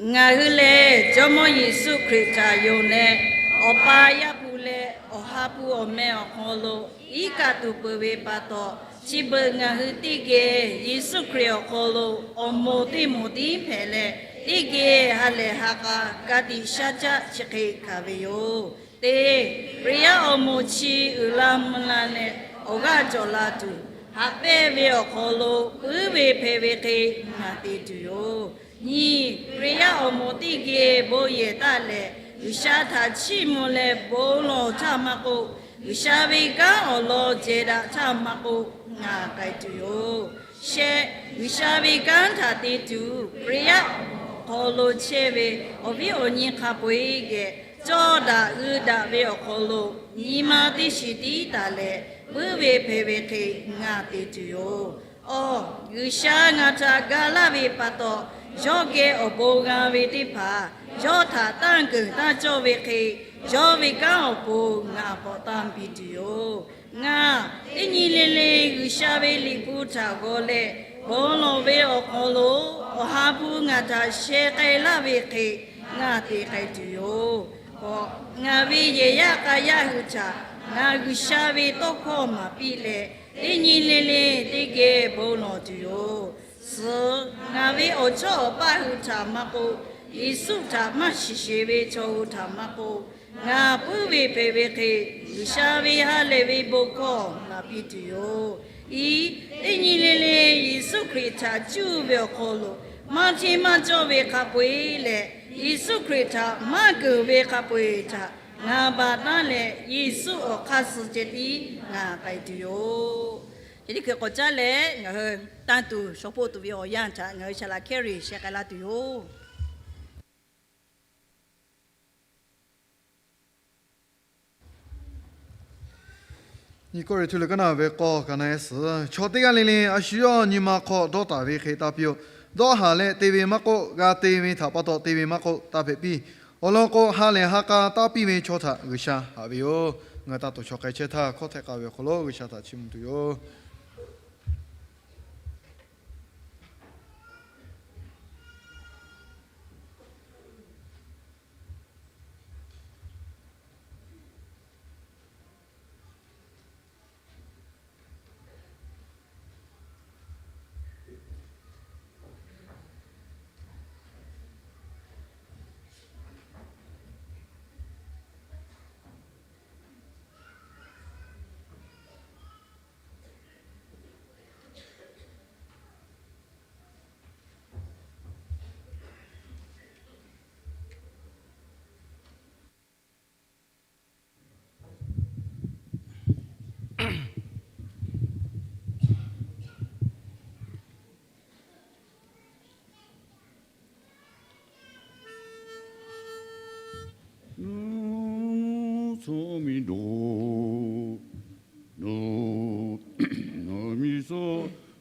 Ngaˬ hui lehˬ Jawˇmawˇ Yeˍsuˆ Hkriꞈ htaꞈ yonˍ leh, Awˬ pa Yaˇ hpu leh Awˬ ha hpu awˬ meh awˬ hk'aw lo iˉ kaˆ tuˬ peuˬ ve pa taw, chi beuꞈ ngaˬ hui teˇ geh Yeˍsuˆ Hkriꞈ awˬ hk'aw lo awˬ moˍ teˇ moˍ tiˉ hpehꞈ leh, teˇ geh ha lehˬ ha k'a ka tiꞈ shaˉ caˆ chi hk'e hkanˍ ve yoˬ. Teˇ, Hkriꞈ yaˇ awˬ moˍ chi uiˍ la mvuh la leh awˬ g'aˇ cawˬ la tuˬ, haꞈ pehnˇ ve awˬ hk'aw lo puiˉ ve hpehꞈ ve hk'e ngaˬ te tuˬ yoˬ. Nyi, Hkriꞈ yaˇ awˬ moˍ teˇ geh bon yehˬ taˇ leh, G'uiˬsha htaꞈ chiˇ mvuh leh bon lawˬ htaˇ maˇ k'oˆ, G'uiˬsha ve kanˉ awˬ lawn jehˬ daꞈ htaˇ maˇ k'oˆ, ngaˬ k'ai tuˬ yoˬ. Shehˆ, G'uiˬsha ve kanˉ htaꞈ te tuˬ Hkriꞈ yaˇ awˬ hk'aw lo chehˇ ve awˬ viˉ awˬ nyi hk'a peu-eˬ geh, cawˇ daꞈ g'uiˇ daꞈ ve awˬ hk'aw lo nyi ma teˇ shiˍ tiˉ taˍ leh, puiˉ ve hpehꞈ ve hk'e ngaˬ te tuˬ yoˬ. Awˬ, G'uiˬsha ngaˬ htaꞈ ga laˇ ve pa taw, yawˇ geh awˬ bon g'a ve teˇ hpaˍ yawˇ htaꞈ tanˇ keunˍ tanˇ cawˇ ve hk'e, yawˇ ve kanˉ awˬ pon ngaˬ k'awꞈ tanˇ piˇ tuˬ yoˬ. Ngaˬ teˇ nyi le le G'uiˬsha ve Liꞈ hpu htaꞈ g'aw leh, bon lawˬ ve awˬ hk'aw lo Awˬ ha hpu ngaˬ htaꞈ sheh k'ai laˇ ve hk'e ngaˬ te k'ai tuˬ yoˬ. K'awꞈ, ngaˬ ve yehˬ yaˇ k'a yaˇ hui htaꞈ ngaˬ G'uiˬsha ve tawˇ hkawˇ maˍ piˇ leh, teˇ nyi le le teˇ geh bon lawˬ tuˬ yoˬ. Suhˍ, ngaˬ ve awˬ chawˇ awˬ paˇ hui htaꞈ maˇ k'oˆ, Yeˍsuˆ htaꞈ maˇ shiˍ sheˍ ve chaw hui htaꞈ maˇ k'oˆ, ngaˬ puiˉ ve hpehꞈ ve hk'e G'uiˬsha ve ha lehˬ ve bon hkawˇ maˍ piˇ tuˬ yoˬ. Iˉ, teˇ nyi le le Yeˍsuˆ Hkriꞈ htaꞈ cuˇ ve awˬ hk'aw lo maˇ hteˇ maˇ cawˇ ve hk'a peu-eˬ leh, Yeˍsuˆ Hkriꞈ htaꞈ maˇ keunˍ ve hk'a peu-eˬ htaꞈ ngaˬ baˬ taˉ leh, Yeˍsuˆ awˬ hk'aˇ suh ceh tiˉ ngaˬ k'ai tuˬ yoˬ. Chi teˇ hkui k'awꞈ caˉ leh ngaˬ hui tanˇ tuˬ shaw hpoˆ tuˬ ve awˬ yanˇ htaꞈ ngaˬ hui shaˍ laꞈ hkehˇ riˍ sheh k'ai laˇ tuˬ yoˬ. Nyi Kawˇrenˍhtuˆ liꞈ kaˉ naˆ ve k'awˇ ka naˆ ehˉ suhˍ, chaw teˇ g'aˇ le le a shu yawˇ nyi ma hk'aw dawˇ taˍ ve hk'e taˇ piˇ-oˆ. Dawˇ haˍ leh te ve maˇ k'oˆ, g'a te ve htaꞈ pa taw te ve maˇ k'oˆ, taˇ hpehꞈ piˇ. Awˬ lawn k'o, ha lehˬ ha k'a taˇ piˇ ve chaw htaꞈ G'uiˬsha haꞈ ve yoˬ. Ngaˬ hui taˇ tawˍ chaw k'ai chehˇ htaˇ, hkawˇ htehꞈ k'ai ve awˬ hk'aw lo G'uiˬsha htaꞈ chiˇ mvuh tuˬ yoˬ.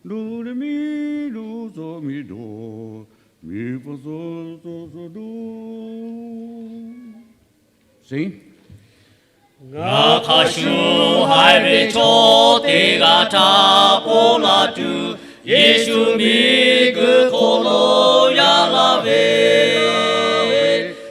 Duˬ le miˬ duˬ tcuh miˬ duˬ, miˬ pfuhˍ tcuh tcuh tcuh duˬ. Ngaˬ hk'a shuˍ haiˬ ve chaw teˇ g'aˇ htaꞈ ponˬ laˇ tuˬ, Yeˍsuˆ miˬguiˬ hk'oˆ lo yaꞈ la ve,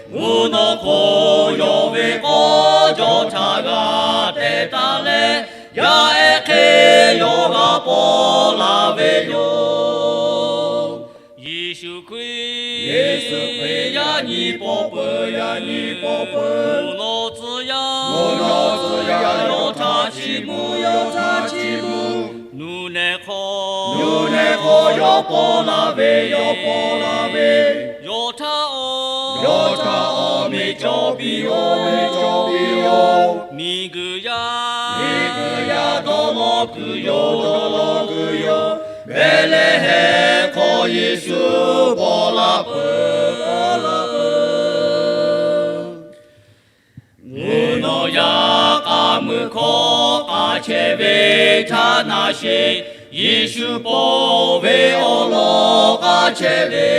mvuhˇ naw hk'oˆ yawˇ ve k'awˇ jaw htaꞈ g'a teh taˍ leh, yaˇ ehˉ hk'e yawˇ g'a ponˬ laˇ ve yoˬ. Yeˍsuˆ Hkriꞈ, Yeˍsuˆ Hkriꞈ yaˇ nyi paw peuˬ, yaˇ nyi paw peuˬ, mvuhˇ naw tcuh yaˇ, mvuhˇ naw tcuh yaˇ yawˇ htaꞈ chiˇ mvuh, yawˇ htaꞈ chiˇ mvuh. Nuˬ nehˬ hk'aw, nuˬ nehˬ hk'aw yawˇ ponˬ laˇ ve, yawˇ ponˬ laˇ ve, yawˇ htaꞈ awˬ, yawˇ htaꞈ awˬ miˬ cawˬ piˇ-oˬ, miˬ cawˬ piˇ-oˬ. Miˬguiˬ yaˇ, miˬguiˬ yaˇ dawˇ law kuiˬ yoˬ, dawˇ law kuiˬ yoˬ. Behˍlehˍhehnˍ hk'aw Yeˍsuˆ ponˬ laˇ peuˬ, ponˬ laˇ peuˬ. Mvuhˇ naw yaˇ k'a muiˬ hkawˇ k'a chehˇ ve htaˇ na sheˍ, Yeˍsuˆ ponˬ ve awˬ lawn k'a chehˇ ve,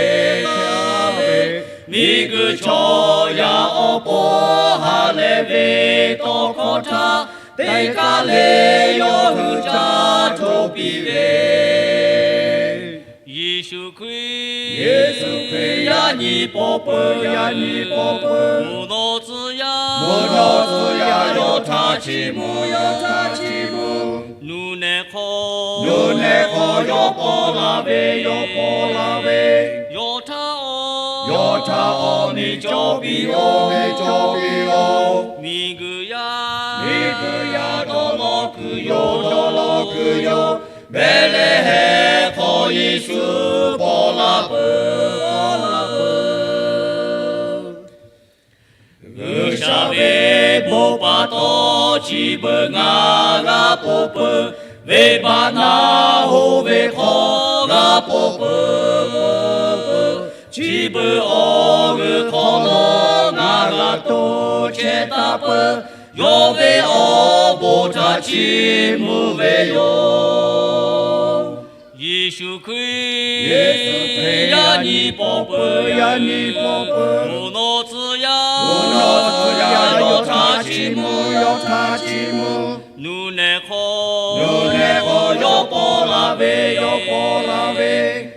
miˬguiˬ chaw yaˇ awˬ pon ha lehˬ ve tawˇ hkawˇ htaˇ, teˇ kaˇ le yawˇ hui ca htoꞈ piˇ ve. Yeˍsuˆ Hkriꞈ, Yeˍsuˆ Hkriꞈ yaˇ nyi paw peuˬ, yaˇ nyi paw peuˬ, mvuhˇ naw tcuh yaˇ, mvuhˇ naw tcuh yaˇ yawˇ htaꞈ chiˇ mvuh, yawˇ htaꞈ chiˇ mvuh. Nuˬ nehˬ hk'aw, nuˬ nehˬ hk'aw yawˇ ponˬ laˇ ve, yawˇ ponˬ laˇ ve, yawˇ htaꞈ awˬ, yawˇ htaꞈ awˬ miˬ cawˬ piˇ-oˬ, miˬ cawˬ piˇ-oˬ. Miˬguiˬ yaˇ, miˬguiˬ yaˇ dawˇ law kuiˬ yoˬ, dawˇ law kuiˬ yoˬ. Behˍlehˍhehnˍ hk'aw Yeˍsuˆ ponˬ laˇ peuˬ, ponˬ laˇ peuˬ. G'uiˬsha ve bon pa taw chi beuꞈ ngaˬ g'a ponˬ peuˬ, venˇbaˆ naˆ hoꞈ ve hk'aw g'a ponˬ peuˬ. Chi beuꞈ awˬ g'uiˬ hk'aw lo ngaˬ g'a to chehˇ taˍ peuˬ, yawˇ ve awˬ bon htaꞈ chiˇ mvuh ve yoˬ. Yeˍsuˆ Hkriꞈ, Yeˍsuˆ Hkriꞈ yaˇ nyi paw peuˬ, yaˇ nyi paw peuˬ, mvuhˇ naw tcuh yaˇ, mvuhˇ naw tcuh yaˇ yawˇ htaꞈ chiˇ mvuh, yawˇ htaꞈ chiˇ mvuh. Nuˬ nehˬ hk'aw, nuˬ nehˬ hk'aw yawˇ ponˬ laˇ ve, yawˇ ponˬ laˇ ve,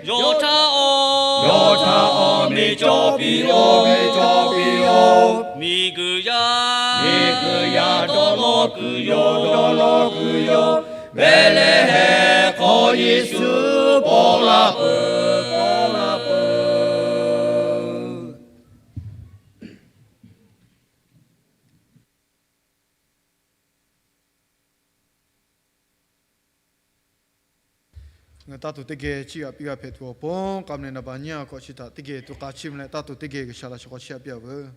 yawˇ htaꞈ awˬ, yawˇ htaꞈ awˬ miˬ cawˬ piˇ-oˬ, miˬ cawˬ piˇ-oˬ. Miˬguiˬ yaˇ, miˬguiˬ yaˇ dawˇ law kuiˬ yoˬ, dawˇ law kuiˬ yoˬ. Behˍlehˍhehnˍ hk'aw Yeˍsuˆ ponˬ laˇ peuˬ, ponˬ laˇ peuˬ. Ngaˬ taˇ tuˬ teˇ geh chiˇ g'a piˇ g'a hpehꞈ tuˬ awˬ pon, k'a meh naˍ baˬ nyiˇ a hkawꞈ chi htaꞈ teˇ geh tuꞈ k'a chiˇ mvuh leh taˇ tuˬ teˇ geh G'uiˬsha laꞈ shawˍ k'awꞈ chiˇ g'a piˇ a veuˬ.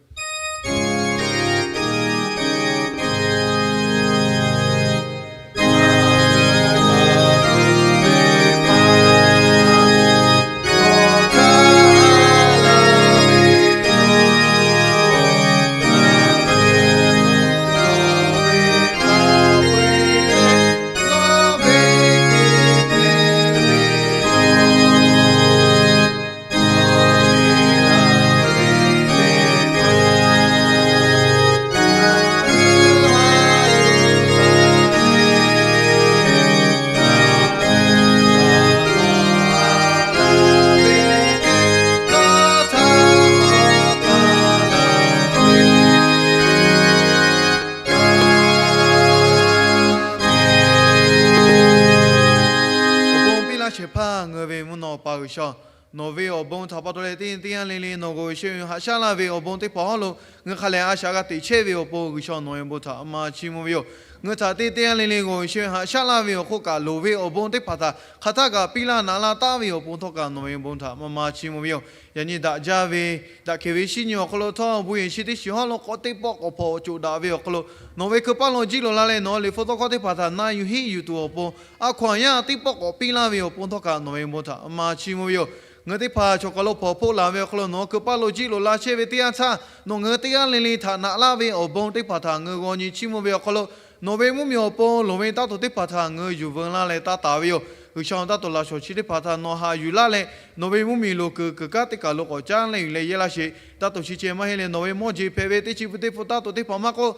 Awˬ bon piˇ laˇ shehˍ hpaˇ ngaˬ hui ve mvuhˇ naw pa G'uiˬsha, nawˬ ve awˬ bon htaꞈ pa taw leh teˇ nyi teˇ yanˇ le le nawˬ g'awˬ sheh haꞈ shaˉ laˇ ve awˬ bon teˇ hpaˍ hawˉ lo ngaˬ hui hk'a lehˬ a shaꞈ g'a teꞈ chehˇ ve awˬ pon G'uiˬsha nawˬ ve awˬ bon htaꞈ maˇ chiˇ mvuh ve yoˬ. Ngaˬ hui htaꞈ teˇ nyi teˇ yanˇ le le g'awˬ sheh haꞈ shaˉ laˇ ve awˬ hk'oˆ kaꞈ loˍ ve awˬ bon teˇ hpaˍ htaꞈ hk'aˬ htaˆ kaꞈ piˇ laˇ naꞈ laˇ taˉ ve awˬ pon htawˇ kaꞈ nawˬ ve awˬ bon htaꞈ maˇ maˇ chiˇ mvuh ve yoˬ. Yaꞈ nyi daꞈ jaˇ ve daꞈ kehˬ ve shinˉ nyi awˬ hk'aw lo htawˇ bon yehˬ chi teˇ shiˍ hawˉ lo k'awꞈ teˇ pawˆ k'awꞈ hpawnˬ coˬ daꞈ ve awˬ hk'aw lo nawˬ ve hkui paˇ lo jiˇ loꞈ la leh nawˬ liꞈ hpu tawˇ hkawˇ teˇ hpaˍ htaꞈ na yuˬ hiˆ yuˬ tuˬ awˬ pon a hkaw anˬ yaˇ teˇ pawˆ k'awꞈ piˇ laˇ ve awˬ pon htawˇ kaꞈ nawˬ ve awˬ bon htaꞈ maˇ chiˇ mvuh ve yoˬ. Ngaˬ hui teˇ hpaˍ chawˬ kaˬ lo hpawnˬ hpoˆ laˬ ve awˬ hk'aw lo nawˬ hkui paˇ lo jiˇ loꞈ la chehˇ ve teˇ yanˇ htaˇ, nawˬ ngaˬ hui teˇ g'aˇ le le htaꞈ naꞈ laˇ ve awˬ bon teˇ hpaˍ htaꞈ ngaˬ hui g'aw nyi chiˇ mvuh ve awˬ hk'aw lo, nawˬ ve mvuhˇmiˬ awˬ pon loˍ ve taˇ tuˬ teˇ hpaˍ htaꞈ ngaˬ hui yuˬ veu laˇ leh taˇ taˍ ve yoˬ. G'uiˬsha-oˬ, taˇ toꞈ laꞈ shawˍ chi teˇ hpaˍ htaꞈ nawˬ haꞈ yuˬ laˇ leh, nawˬ ve mvuhˇmiˬ loˍ kuiˬ kuiˬ kanˉ teˇ kaˬ lo k'awꞈ caˉ leh yuˬ leh yehˇ laˇ sheˍ. Taˇ toꞈ chi ceh maˇ heˆ leh, nawˬ ve mawˇ jeˬ hpehꞈ ve teˇ chi pui teˇ hpu taˇ toꞈ teˇ hpaˍ maˇ k'oˆ,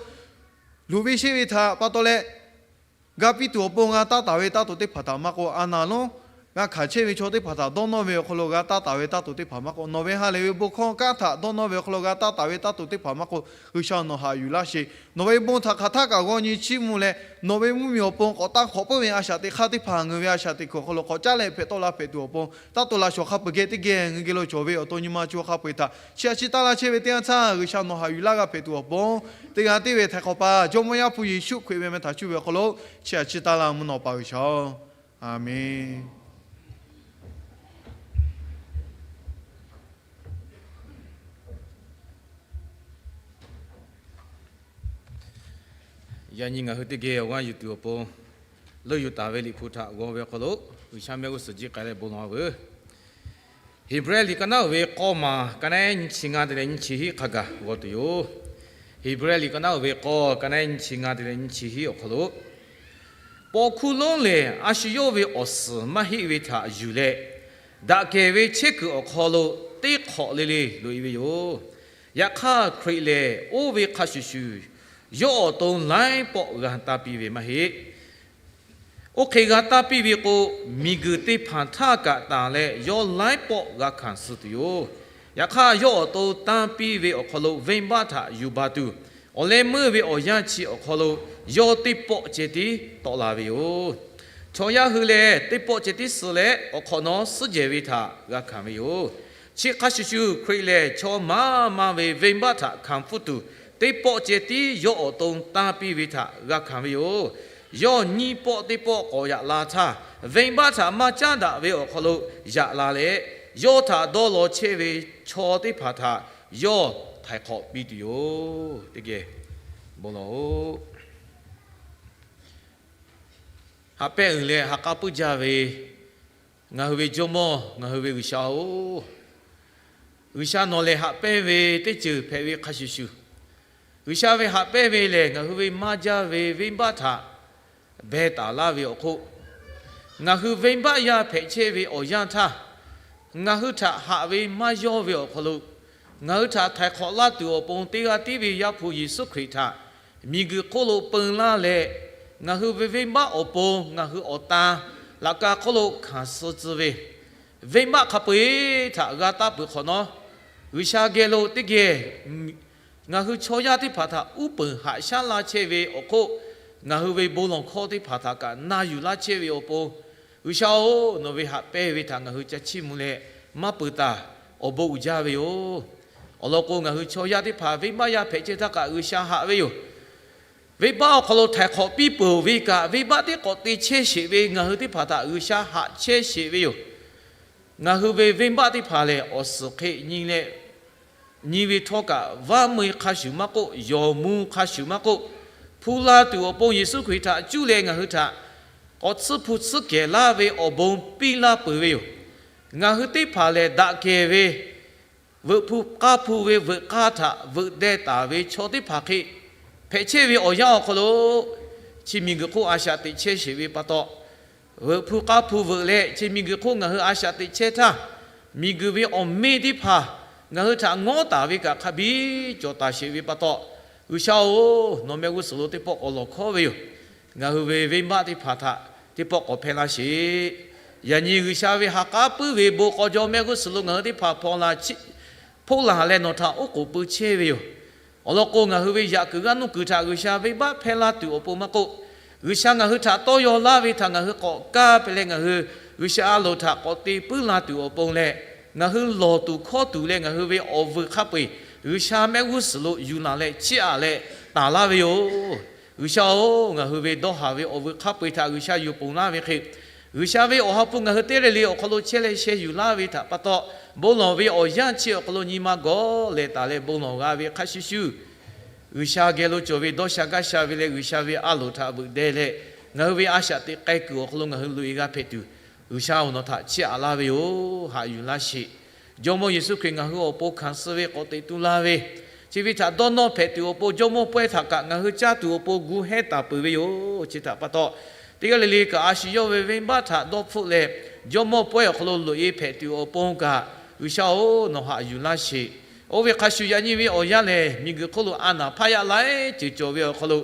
luˬ ve sheˆ ve htaꞈ pa taw leh, g'a piˇ tuˬ awˬ pon g'a taˇ taˍ ve taˇ toꞈ teˇ hpaˍ htaꞈ maˇ k'oˆ, a naˍ lonˉ g'a hkanˍ chehˇ ve chaw teˇ hpaˍ htaꞈ dawˇ nawˇ ve awˬ hk'aw lo g'a taˇ taˍ ve taˇ toꞈ teˇ hpaˍ maˇ k'oˆ, nawˬ ve ha lehˬ ve bon hkawˇ kanˉ htaꞈ dawˇ nawˇ ve awˬ hk'aw lo g'a taˇ taˍ ve taˇ toꞈ teˇ hpaˍ maˇ k'oˆ, G'uiˬsha nawˬ haꞈ yuˬ laˇ sheˍ. Nawˬ ve bon htaꞈ hk'aˬ htaˇ kaꞈ g'aw nyi chiˇ mvuh leh, nawˬ ve mvuhˇmiˬ awˬ pon k'awꞈ taˇ hk'awꞈ puiˉ ve a shaꞈ teꞈ hk'aˇ teˇ hpaˍ, ngaˬ hui ve a shaꞈ teꞈ kuiˬ awˬ hk'aw lo k'awꞈ caˉ leh hpehꞈ tawˆ la hpehꞈ tuˬ awˬ pon, taˇ toꞈ laꞈ shawˍ hk'a peu-eˬ geh teˇ geh ngaˬ hui geh lo cawˬ ve awˬ to nyi ma co hk'a peu-eˬ htaꞈ chiˇ aꞈ chiˇ taˇ laˇ chehˇ ve teˇ yanˇ htaˇ, G'uiˬsha nawˬ haꞈ yuˬ laˇ g'a hpehꞈ tuˬ awˬ pon, teˇ g'aˇ tiˉ ve htaiˍ hk'awꞈ pa Jawˇmawˇ Yaˇ hpu Yeˍsuˆ Hkriꞈ ve meh htaꞈ cuˇ ve awˬ hk'aw lo chiˇ aꞈ chiˇ taˇ laˇ mvuhˇ naw pa G'uiˬsha-oˬ, Aˍmenˬ. Yaꞈ nyi ngaˬ hui teˇ geh awˬ g'aˇ yuˬ tuˬ awˬ pon, leuˆ yuˬ taˍ ve Liꞈ hpu htaꞈ g'aw ve awˬ hk'aw lo, G'uiˬsha mehˆ g'uˇ suhˍ jiˆ k'ai leh bon lawˬ-a veuˬ. Heˍbrehˇ liꞈ ka naˉ uiˍ ve k'awˇ maˬ ka naˉ nyiˇ chi ngaˇ te leh nyiˇ chi hiˆ hk'a gaˬ g'aw tuˬ yoˬ. Heˍbrehˇ liꞈ ka naˉ uiˍ ve k'awˇ ka naˉ nyiˇ chi ngaˇ te leh nyiˇ chi hiˆ awˬ hk'aw lo, paw hkuˇ lonˉ lehˬ, a shu yawˇ ve awˬ suhˍ maˇ heˆ ve htaꞈ yuˬ leh, daꞈ kehˬ ve chehˇ kuiˬ awˬ hk'aw lo teˇ hk'awꞈ le le loꞈ-e ve yoˬ. Yaꞈ hk'aˇ, Hkriꞈ lehˬ oˇ ve hk'a shuˍ shuˍ, yawˇ awˬ to laiˉ pawˆ g'a tanˇ piˇ ve maˇ heˆ. Oˇ hk'e g'a tanˇ piˇ ve k'o, miˬguiˬ teˇ hpaˍ htaˇ kaꞈ tanˬ leh yawˇ laiˉ pawˆ g'a hkanˍ suh tuˬ yoˬ. Yaꞈ hk'aˇ, yawˇ awˬ to tanˇ piˇ ve awˬ hk'aw lo venˇbaˆ htaꞈ yuˬ baˬ tuˬ, awˬ leh meuˇ ve awˬ yanˇ chi awˬ hk'aw lo yawˇ teˇ pawˆ ceh tiˉ tawˆ la ve yoˬ. Chaw yaˇ hui lehˬ, teˇ pawˆ ceh tiˉ suh leh awˬ hk'awꞈ nawˉ suhˉ jehˬ ve htaꞈ g'a hkanˍ ve yoˬ. Chi hk'a shuˍ shuˍ, Hkriꞈ lehˬ chaw maˇ maˇ ve venˇbaˆ htaꞈ hkanˍ pfuhˇ tuˬ, teˇ pawˆ ceh tiˉ yawˇ awˬ to tanˇ piˇ ve htaꞈ g'a hkanˍ ve yoˬ. Yawˇ nyiˇ pawˆ teˇ pawˆ k'awꞈ yaꞈ la htaˇ, venˇbaˆ htaꞈ maˇ caˉ daꞈ ve awˬ hk'aw lo yaꞈ la leh, yawˇ htaꞈ dawˇ law chehˇ ve chaw teˇ hpaˍ htaꞈ yawˇ htaiˍ hk'awꞈ piˇ tuˬ yoˬ. Teˇ geh bon lawˬ-oꞈ. Haꞈ pehnˇ uiˍ leh ha k'aˉ puiˉ jaˇ ve ngaˬ hui ve Jawˇmawˇ, ngaˬ hui ve G'uiˬsha-oˬ, G'uiˬsha nawˬ lehˬ haꞈ pehnˇ ve teˇ ceuˬ hpehꞈ ve hk'a shuˍ shuˍ, G'uiˬsha ve haꞈ pehnˇ ve lehˬ ngaˬ hui ve maˇ jaˇ ve venˇbaˆ htaꞈ beh taˍ laˇ ve awˬ hk'oˆ, ngaˬ hui venˇbaˆ yaˇ hpehꞈ chehˇ ve awˬ yanˇ htaˇ, ngaˬ hui htaꞈ haꞈ ve maˇ yawˇ ve awˬ hk'aw lo, ngaˬ hui htaꞈ htaiˍ hk'awꞈ laˇ tuˬ awˬ pon teˇ g'aˇ tiˉ ve Yaˇ hpu Yeˍsuˆ Hkriꞈ htaꞈ miˬguiˬ hk'oˆ lo peu laˇ leh, ngaˬ hui ve venˇbaˆ awˬ pon ngaˬ hui awˬ tan laꞈ ka hk'oˆ lo hkanˍ suh tcuh ve venˇbaˆ hk'a peu-eˬ htaꞈ g'a taˇ peuˬ hk'awꞈ nawˉ, G'uiˬsha geh lo teˇ geh ngaˬ hui chaw yaˇ teˇ hpaˍ htaꞈ uˉ peunˍ haꞈ shaˉ laˇ chehˇ ve awˬ hk'oˆ, ngaˬ hui ve bon lawˬ hkawˇ teˇ hpaˍ htaꞈ kaꞈ na yuˬ laˇ chehˇ ve awˬ pon, G'uiˬsha-oˬ, nawˬ ve haꞈ pehnˇ ve htaꞈ ngaˬ hui ca chiˇ mvuh leh maˇ peuˬ taˍ, awˬ bon uiˍ jaˇ ve yoˬ. Awˬ lawn k'o, ngaˬ hui chaw yaˇ teˇ hpaˍ venˇbaˆ yaˇ hpehꞈ chehˇ htaˇ kaꞈ G'uiˬsha haꞈ ve yoˬ. Venˇbaˆ awˬ hk'aw lo htaiˍ hk'awꞈ piˇ peuˬ ve kaꞈ, venˇbaˆ teˇ k'awꞈ te chehˇ sheˍ ve ngaˬ hui teˇ hpaˍ htaꞈ G'uiˬsha haꞈ chehˇ sheˍ ve yoˬ. Ngaˬ hui ve venˇbaˆ teˇ hpaˍ lehˬ, awˬ suhˍ hk'e nyi leh, nyi ve htawˇ kaꞈ, vaˇ meu hk'a shuˍ maˇ k'oˆ, yawˬ mvuh hk'a shuˍ maˇ k'oˆ, hpu la tuˬ awˬ pon Yeˍsuˆ Hkriꞈ htaꞈ cuˇ leh ngaˬ hui htaꞈ k'awꞈ tsuhˇ hpu tsuhˇ kehˬ laˇ ve awˬ bon piˇ laˇ peuˬ ve yoˬ. Ngaˬ hui teˇ hpaˍ lehˬ, daꞈ kehˬ ve veuꞈ hpu k'aˇ hpu ve veuꞈ k'aˇ htaꞈ veuꞈ deh taˍ ve chaw teˇ hpaˍ hk'e hpehꞈ chehˇ ve awˬ yanˇ awˬ hk'aw lo, chi miˬguiˬ hk'oˆ a shaꞈ teꞈ chehˇ sheˍ ve pa taw, veuꞈ hpu k'aˇ hpu veuꞈ leh chi miˬguiˬ hk'oˆ ngaˬ hui a shaꞈ teꞈ chehˇ htaˇ, miˬguiˬ ve awˬ meˇ teˇ hpaˍ ngaˬ hui htaꞈ ngawˉ taˍ ve kaꞈ hk'a biˇ cawˬ taˍ sheˍ ve pa taw, G'uiˬsha-oˬ, nawˬ mehˆ g'uˇ suhˍ lo teˇ pawˆ k'awꞈ lawˬ hkawˉ ve yoˬ. Ngaˬ hui ve venˇbaˆ teˇ hpaˍ htaꞈ teˇ pawˆ k'awꞈ hpehˇ laˇ sheˍ. Yaꞈ nyi G'uiˬsha ve ha k'aˉ puiˉ ve bon k'aw jaw mehˆ g'uˇ suhˍ lo ngaˬ hui teˇ hpaˍ hpaw la chi hpoˆ laˬ leh nawˬ htaꞈ oˉ k'oˍ pui chehˇ ve yoˬ. Awˬ lawn k'o, ngaˬ hui ve yaꞈ kuiˬ g'aˇ nuˇ kuiˬ htaꞈ G'uiˬsha venˇbaˆ hpehˇ laˇ tuˬ awˬ pon maˇ k'oˆ, G'uiˬsha ngaˬ hui htaꞈ tawˇ yaw laˇ ve htaꞈ ngaˬ hui k'awꞈ kaˇ pehꞈ leh, ngaˬ hui G'uiˬsha a loˍ htaꞈ k'awꞈ te puiˉ la tuˬ awˬ pon leh, ngaˬ hui lawˬ tuˬ hkawˇ tuˬ leh ngaˬ hui ve awˬ vuiˬ hk'a peu-eˬ G'uiˬsha mehˆ g'uˇ suhˍ lo yuˬ laˬ leh chiˇ aꞈ leh taˍ laˇ ve yoˬ. G'uiˬsha-oˬ, ngaˬ hui ve dawˇ haˍ ve awˬ vuiˬ hk'a peu-eˬ htaꞈ G'uiˬsha yuˬ ponˬ laˇ ve hk'e, G'uiˬsha ve awˬ ha hpu ngaˬ hui teˇ g'aˇ le le awˬ hk'aw lo chehˇ leh sheh yuˬ laˇ ve htaꞈ pa taw, bon lawˬ ve awˬ yanˇ chi awˬ hk'aw lo nyi ma gawˬ leh taˍ leh bon lawˬ g'a ve hk'a shuˍ shuˍ, G'uiˬsha geh lo cawˬ ve dawˇ sha gaˇ sha ve leh G'uiˬsha ve a loˍ htaꞈ veuꞈ deh leh, ngaˬ hui ve a shaꞈ teꞈ k'ai kuiˬ awˬ hk'aw lo ngaˬ hui loꞈ-e g'a hpehꞈ tuˬ, G'uiˬsha-oˬ, nawˬ htaꞈ chiˇ aꞈ laˇ ve yoˬ. Haꞈ yuˬ laˇ sheˍ. Jawˇmawˇ Yeˍsuˆ Hkriꞈ ngaˬ hui awˬ pon hkanˍ suh ve k'awꞈ teꞈ tu la ve, chi ve htaꞈ dawˇ nawˇ hpehꞈ tuˬ awˬ pon Jawˇmawˇ pawehˇ htaꞈ kaꞈ ngaˬ hui caˇ tuˬ awˬ pon gu hehˉ taˍ peuˬ ve yoˬ. Chi htaꞈ pa taw, Teˇ g'aˇ le le kaꞈ a shu yawˇ ve venˇbaˆ htaꞈ dawˇ hpfuhˆ leh, jawˇmawˇ pawehˇ awˬ hk'aw lo loꞈ-e hpehꞈ tuˬ awˬ pon kaꞈ, G'uiˬsha-oˬ, nawˬ haꞈ yuˬ laˇ sheˍ. Oˇ ve hk'a shuˍ yaꞈ nyi ve awˬ yanˇ lehˬ, miˬguiˬ hk'oˆ lo a naˍ hpaˇ yaˇ laiˉ ceuˬ cawˬ ve awˬ hk'aw lo,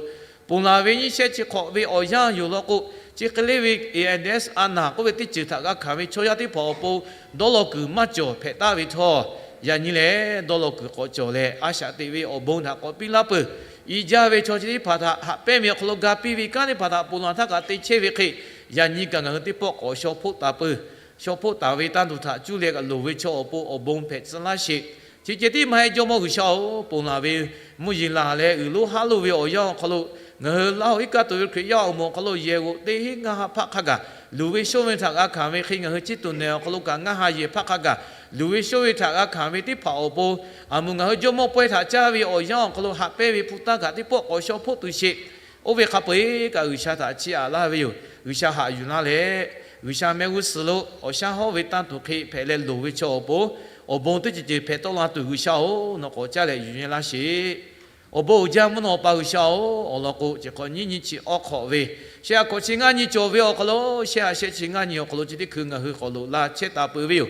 ponˬ laˬ ve nyiˇ shehˆ chi hk'awꞈ ve awˬ yanˇ yoˬ law k'o, chi hk'e le ve AIDS a naˍ k'oˆ ve teˇ ceuˬ htaꞈ g'a hkanˍ ve chaw yaˇ teˇ hpaˍ awˬ pon dawˇ law kuiˬ maˇ cawˬ hpehꞈ taˍ ve htawˇ, yaꞈ nyi lehˬ dawˇ law kuiˬ k'awꞈ cawˬ leh, a shaꞈ teꞈ ve awˬ bon htaꞈ k'awꞈ piˇ laˇ peuˬ. Iꞈ jaˇ ve chaw chi teˇ hpaˍ htaꞈ haꞈ pehnˇ ve awˬ hk'aw lo ga piˇ ve kanˉ teˇ hpaˍ htaꞈ ponˬ laˬ htaˇ kaꞈ te chehˇ ve hk'e, yaꞈ nyi kaꞈ ngaˬ hui teˇ pawˆ k'awꞈ shaw hpoˆ taˍ peuˬ. Shaw hpoˆ taˍ ve tanˇ tuˬ htaꞈ cuˇ leh kaꞈ loˍ ve chaw awˬ pon awˬ bon hpehꞈ tcuh laˇ sheˍ. Chi ceh tiˉ maˇ heˆ, Jawˇmawˇ G'uiˬsha-oˬ, ponˬ laˬ ve mvuhˇ yeˬ laˬ leh uiˍ lonˉ haˉ loˇ ve awˬ yanˇ awˬ hk'aw lo, ngaˬ hui Laˇ hoꞈ iˉ kaˆ tuˬ ve Hkriꞈ yaˇ awˬ moˍ awˬ hk'aw lo yehˬ g'oꞈ teˇ hinˉ ngaˇ ha hpaˆ hk'a gaˬ luˬ ve shoˇ ve htaꞈ g'a hkanˍ ve hk'e, ngaˬ hui chi tuˬ nehˬ awˬ hk'aw lo kaꞈ ngaˇ ha yehˬ hpaˆ hk'a gaˬ luˬ ve shoˇ ve htaꞈ g'a hkanˍ ve teˇ hpaˍ awˬ pon, aˬ moˍ ngaˬ hui Jawˇmawˇ pawehˇ htaꞈ caˇ ve awˬ yanˇ awˬ hk'aw lo haꞈ pehnˇ ve hpu taˇ kaꞈ teˇ pawˆ k'awꞈ shaw hpoˆ tuˬ sheˍ. Oˇ ve hk'a peu-eˬ kaꞈ G'uiˬsha htaꞈ chiˇ aꞈ laˇ ve yoˬ. G'uiˬsha haꞈ yuˬ laˇ leh, G'uiˬsha mehˆ g'uˇ suhˍ lo awˬ shaˉ hawˉ ve tanˇ tuˬ hk'e hpehꞈ leh loˍ ve chaw awˬ pon, awˬ bon teˇ ceuˬ ceuˬ hpehꞈ tawˆ la tuˬ G'uiˬsha-oˬ, nawˬ k'awꞈ caˇ leh yuˬ nyi laˇ sheˍ. Awˬ bon uiˍ jaˇ mvuhˇ naw Awˬ pa G'uiˬsha-oˬ, awˬ lawn k'o, chi hk'awꞈ nyiˇ nyi chi awˉ hk'awꞈ ve, shehˆ ha hkawꞈ chi ngaˇ nyi cawˬ ve awˬ hk'aw lo, shehˆ ha shehˆ chi ngaˇ nyi awˬ hk'aw lo chi teˇ hkui ngaˬ hui k'awꞈ loꞈ la chehˇ taˍ peuˬ ve yoˬ.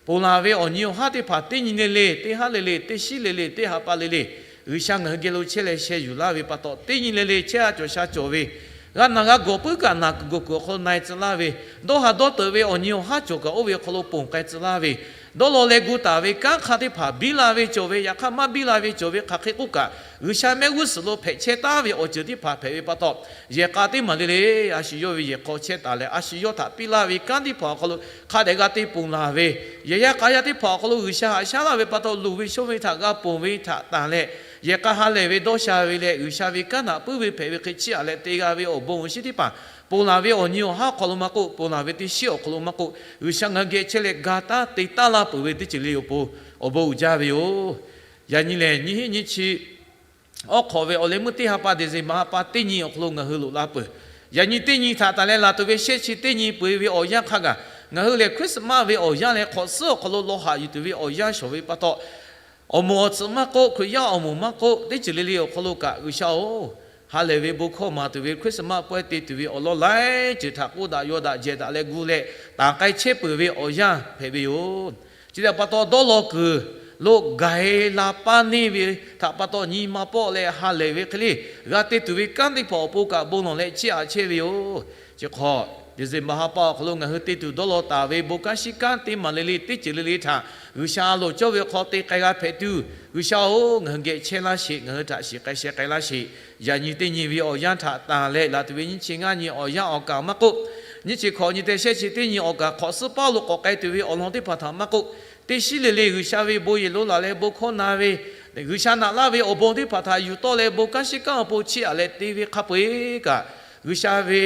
Ponˬ laˬ ve awˬ nyi awˬ haˉ teˇ hpaˍ teˇ nyi le le, teˇ haˉ le le, teˇ shiˉ le le, teˇ ha pa le le, G'uiˬsha ngaˬ hui geh lo chehˇ leh sheh yuˬ laˇ ve pa taw, teˇ nyi le le chehˇ ha cawˬ sha cawˬ ve, g'a naˬ g'a gawˬ puiˉ kaꞈ naˬ kuiˬ gawˬ kuiˬ awˬ hk'aw lo na-e tcuh laˇ ve, dawˇ ha dawˇ teuꞈ ve awˬ nyi awˬ haˉ cawˬ kaꞈ oˇ ve awˬ hk'aw lo ponˬ k'ai tcuh laˇ ve, dawˇ law leh gu taˍ ve kanˉ hk'a teˇ hpaˍ biˇ la ve cawˬ ve, yaꞈ hk'aˇ maˇ biˇ la ve cawˬ ve hk'aˬ hk'e k'oˆ kaꞈ, G'uiˬsha mehˆ g'uˇ suhˍ lo hpehꞈ chehˇ taˉ ve awˬ ceuˬ teˇ hpaˍ hpehꞈ ve pa taw, yehˬ k'a teˇ maˬ le le, a shu yawˇ ve yehˬ hk'aw chehˇ taˍ leh, a shu yawˇ htaꞈ piˇ laˇ ve kanˉ teˇ hpaˍ awˬ hk'aw lo hk'a dehꞈ g'a te ponˬ laˬ ve, yehˬ yaˇ k'a yaˇ teˇ hpaˍ awˬ hk'aw lo G'uiˬsha haꞈ shaˉ laˇ ve pa taw, loˍ ve shoˇ ve htaꞈ g'a ponˬ ve htaꞈ tanˬ leh, yehˬ k'a ha lehˬ ve dawˇ sha ve leh, G'uiˬsha ve kanˉ htaꞈ puiˉ ve hpehꞈ ve hk'e chiˇ aꞈ leh te g'a ve awˬ bon awˬ shinˉ teˇ hpaˍ ponˬ laˬ ve awˬ nyi awˬ haˉ awˬ hk'aw lo maˇ k'oˆ, ponˬ laˬ ve teˇ shiˉ awˬ hk'aw lo maˇ k'oˆ, G'uiˬsha ngaˬ hui geh chehˇ leh ga taˉ te taˉ laˇ peuˬ ve teˇ ceuˬ le awˬ pon awˬ bon uiˍ jaˇ ve yoˬ. Yaꞈ nyi lehˬ, nyiˇ hinˉ nyiˇ chi awˉ hk'awꞈ ve awˬ leh meuˇ teˇ ha pa, December ha pa teˇ nyi awˬ hk'aw lo ngaˬ hui loꞈ la peuˬ. Yaꞈ nyi teˇ nyi htaꞈ tanˬ leh laˬ tuˬ ve shehˆ chi teˇ nyi peu-eˬ ve awˬ yanˇ hk'a gaˬ, ngaˬ hui lehˬ Christmas ve awˬ yanˇ leh hk'awꞈ suhˉ awˬ hk'aw lo lawˬ haꞈ yuˬ tuˬ ve awˬ yanˇ shawˍ ve pa taw, awˬ moˍ awˬ tsuhꞈ maˇ k'oˆ, Hkriꞈ yaˇ awˬ moˍ maˇ k'oˆ, teˇ ceuˬ le le awˬ hk'aw lo kaꞈ G'uiˬsha-oˬ, ha lehˬ ve bon hkawˇ maˍ tuˬ ve Christmas pawehˇ te tuˬ ve awˬ lawn laiˉ ceuˬ htaꞈ k'oˆ daꞈ yaw daꞈ jehˬ daꞈ leh gu leh tanˬ k'ai chehˇ peuˬ ve awˬ yanˇ hpehꞈ ve yoˬ. Chi htaꞈ pa taw, dawˇ law kuiˬ lo gaˬ-e la paˇ neˇ ve htaꞈ pa taw, nyi ma pawˆ leh ha lehˬ ve hk'e le g'a te tuˬ ve kanˉ teˇ hpaˍ awˬ pon kaꞈ bon lawˬ leh chiˇ aꞈ chehˇ ve yoˬ. Chi hk'awꞈ, December ha pa awˬ hk'aw lo ngaˬ hui te tuˬ dawˇ law taˍ ve bon kanˉ shiˉ kanˉ teˇ maˬ le le, teˇ ceuˬ le le htaꞈ G'uiˬsha loˍ cawˇ ve hk'aw te k'ai g'a hpehꞈ tuˬ, G'uiˬsha-oˬ, ngaˬ hui geh chehˇ laˇ sheˍ, ngaˬ hui htaꞈ shiˍ k'ai sheh k'ai laˇ sheˍ. Yaꞈ nyi teˇ nyi ve awˬ yanˇ htaꞈ tanˬ leh laˬ tuˬ ve nyiˇ chi ngaˇ nyi awˬ yanˇ awˬ kaˍ maˇ k'oˆ, nyiˇ chi hkawꞈ nyi te shehˆ chi teˇ nyi awˬ kaˍ hk'awꞈ suhˉ paˇ lo k'awꞈ k'ai tuˬ ve awˬ lawn teˇ hpaˍ htaꞈ maˇ k'oˆ, teˇ shiˉ le le G'uiˬsha ve bon yehˬ lo laˬ leh bon hkawˇ na ve, G'uiˬsha naꞈ laˇ ve awˬ bon teˇ hpaˍ htaꞈ yuˬ tawˆ leh bon kanˉ shiˉ kanˉ awˬ pon chiˇ aꞈ leh te ve hk'a peu-eˬ kaꞈ, G'uiˬsha ve